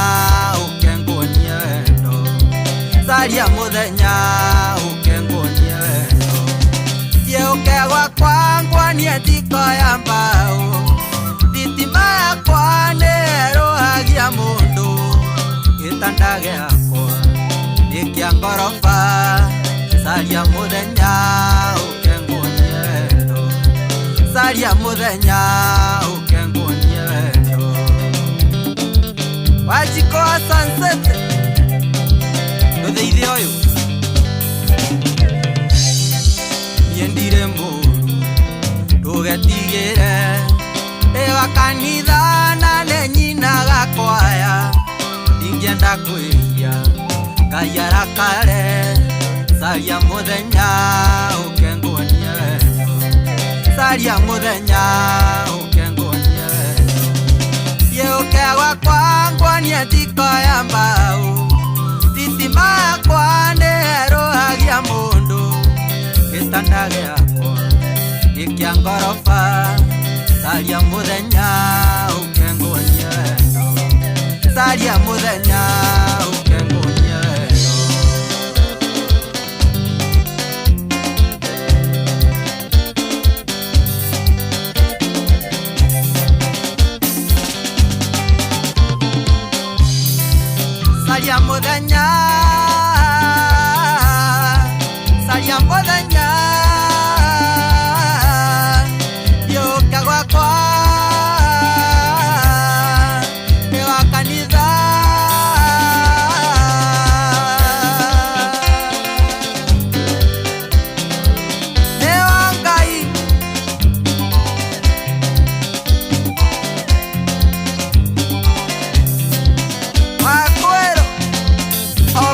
ũke nguonie wendo caria mũthenya ũke nguonie wendo thiĩ ũke gwakwa nguonie thiko ya mbaũ thitima yakwa nĩ ĩrũhagia mũndũ gĩtanda gĩakwa nĩ kĩa ngoroba caria mũthenya ũke nguonie wendo caria mũthenya ũke nguonie wendo Wajiko wa sunset ndũtheithie ũyũ niĩ ndirĩ mũru ndũgetigĩre ndĩ wa kanitha na nĩ nyinaga kwaya ndingĩenda kwĩhia Ngai arakare caria mũthenya ũke nguonie wendo caria mũthenya ũke nguonie wendo thiĩ ũke gwakwa nguonie thiko ya mbaũ thitima yakwa nĩ ĩrũhagia mũndũ gĩtanda gĩakwa nĩ kĩa ngoroba caria mũthenya ũke nguonie wendo caria mũthenya ũke nguonie wendo caria mũthenya caria mũthenya thiĩ ũke gwakwa ndĩ wa kanitha nĩ wa Ngai wakwĩrwo o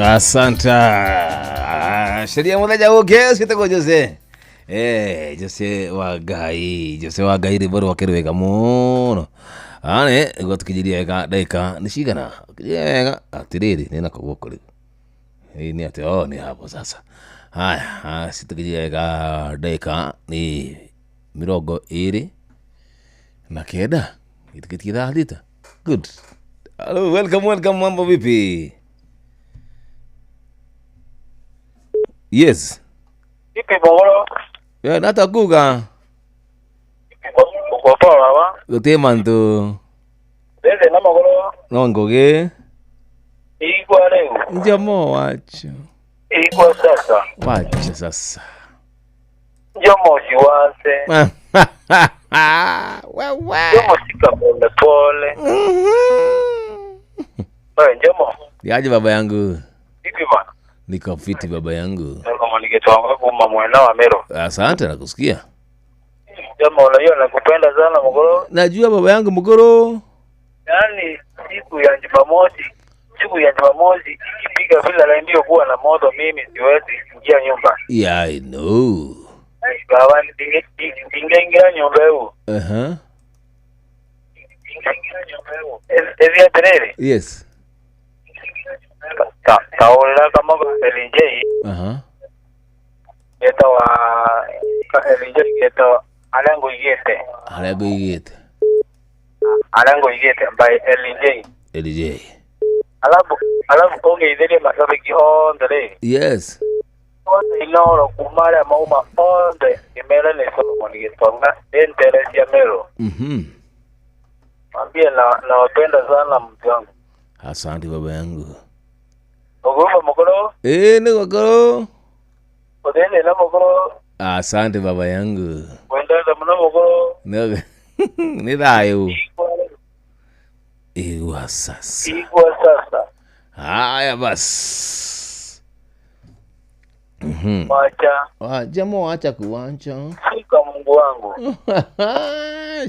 Asante. Sheria muthenya ũngĩ ciĩtagwo Jose. Jose wa Ngai, Jose wa Ngai rwĩmbo rwake rwega mũno. Ane, nĩguo tũkinyĩrie wega ndagĩka nĩ cigana? Ũkinyĩrie wega atĩrĩrĩ nĩ nako gũkũ rĩu. Hii ni atĩ oh, ni hapo sasa. Haya, citukinyĩrie wega ndagĩka nĩ 29. Gĩtikĩtie thaa 6. Good. Hello, welcome, welcome, mambo vipi? Yes. Vipi Bogoro? Yeah, natakuga. Uko poa baba? Gũtirĩ mantu. Ndĩthĩ na magũrũ. No ngũgĩ. Igwa rĩu. Njomo wacho. Igwa sasa. Wacha sasa. Njomo siwaze. Wewe. Njomo shika pole pole. Wewe Njomo. Yaje baba yangu? Vipi bwana? Niko fiti baba yangu. Kama ningetwanga kuma mwena wa Mero. Asante nakusikia. Njomo unajua nakupenda sana Mugoro. Najua baba yangu Mugoro. Yaani siku ya Jumamosi ikipiga vile la ndio kuwa na moto mimi siwezi ingia nyumba. Yeah, I know. Baba ndingeingira nyumba hiyo. Uh-huh. Ezi atiriri. Yes. Kaola kama LJ. Uh-huh. Getawa LJ getawa alango igete. Alango igete. Alango igete by LJ. LJ. Alafu ongeithirie mashabiki othe rĩ. Yes. Othe Inooro kuma arĩa mauma othe ngĩmera nĩ Solomon Gĩtonga nĩ ntere cia Meru. Mhm. Mwambie na nawapenda sana mtu wangu. Asante baba yangu. Ũguo Mugoro? Nĩ gũkorwo. Ũthĩnĩ na Mugoro. Asante baba yangu. Wendete mũno Mugoro. Nĩ thayũ. Igwa sasa. Igwa sasa. Haya basi. Mhm. Wacha. Wacha mo acha kuwacha. Shuka Mungu wangu.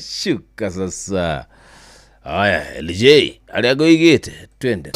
Shuka sasa. Haya, LJ, aliagoigite, twende.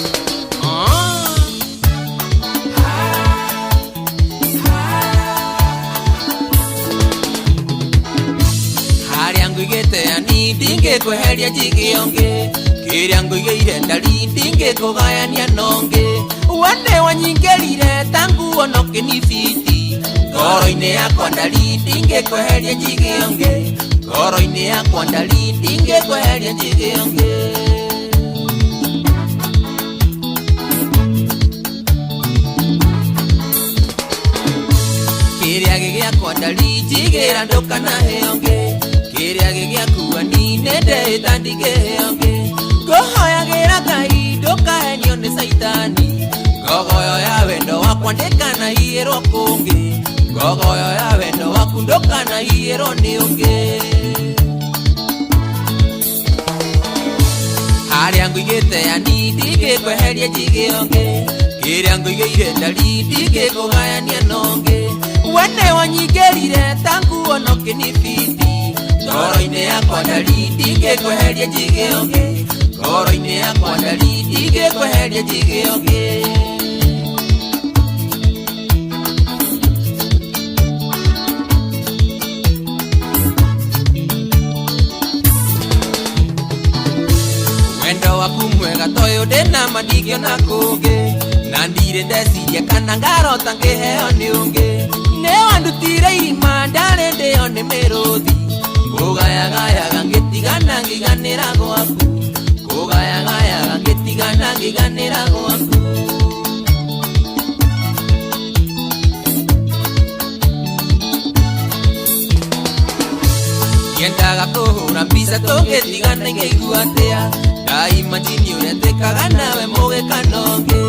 Haria nguigite yani ndingikweheria njigionge kiria nguigeire ndari ndingikugayania nongi wene wanyingĩrire ta nguo no kĩnibiti ngoro-inĩ yakwa ndari ndingĩkweheria njigionge ngoro-inĩ yakwa ndari ndingĩkweheria njigionge. Kĩrĩa gĩgĩakwa ndari njigĩra ndũkanaheo ngĩ kĩrĩa gĩgĩakua ni nĩndĩĩta ndingĩheo ngĩ ngũhoyagĩra Ngai ndũkahenio nĩ caitani ngogoyo ya wendo wakwa ndĩkanaiyĩrwo kũngĩ ngogoyo ya wendo waku ndũkanaiyĩrwo nĩ ũngĩ. Harĩa nguigĩte yani ndingĩkweheria njigĩo ngĩ kĩrĩa nguigĩire ndari ndingĩkũgayania nongĩ wene wanyingĩrire ta nguo no kĩnibiti ngoro-inĩ yakwa ndari ndingĩkweheria njigĩo ngĩ ngoro-inĩ yakwa ndari ndingĩkweheria njigĩo ngĩ. Wendo waku mwega toyũ ndĩna ma ndingĩona kũngĩ na ndirĩ ndeciria kana ngarota ngĩheo nĩ ũngĩ nĩ wandutire irima ndarĩ ndĩo nĩ mĩrũthi ngũgayagayaga ngĩtigana ngĩganĩra gwaku ngũgayagayaga ngĩtigana ngĩganĩra gwaku. Ndiendaga kũhũra mbica tũngĩtigana ingĩigua atĩa ndaimajini ũrĩa twĩkaga nawe mũgĩkana ũngĩ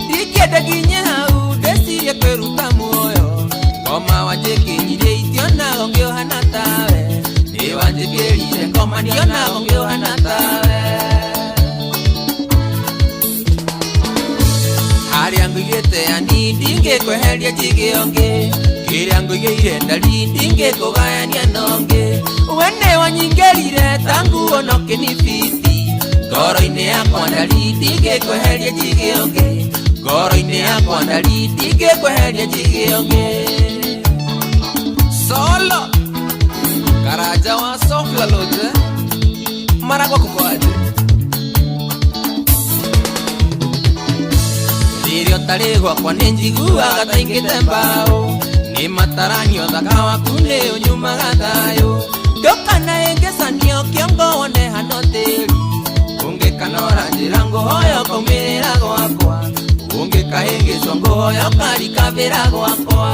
ndingĩenda nginye hau ndĩcirie kwĩruta muoyo ngoma wanjĩkĩrire itionago ngĩũhana tawe nĩ wanjĩkĩrire ngoma ndionago ngĩũhana tawe. Harĩa nguigĩte yani ndingĩkweheria njigĩo ngĩ kĩrĩa nguigĩire ndari ndingĩkũgayania nongĩ wene wanyingĩrire ta nguo no kĩnibiti ngoro-inĩ yakwa ndari ndingĩkweheria njigĩo ngĩ Ngoro-inĩ yakwa ndari ndingĩkweheria njige ũngĩ. Solo Karaja wa Sofla Lodge Maragwa kuko aje? Rĩrĩa ũtarĩ gwakwa nĩ njiguaga ta ingĩte mbaũ. Nĩ mataranio thaka waku nĩ ũnyumaga thayũ. Ndũkanaĩngĩcanio kĩongo wone hano tĩri. Ũngĩkanora njĩra ngũhoya ũkaumĩrĩra gwakwa. Ũngĩkahĩngĩcwo ngũhoya ũkarikabĩra gwakwa.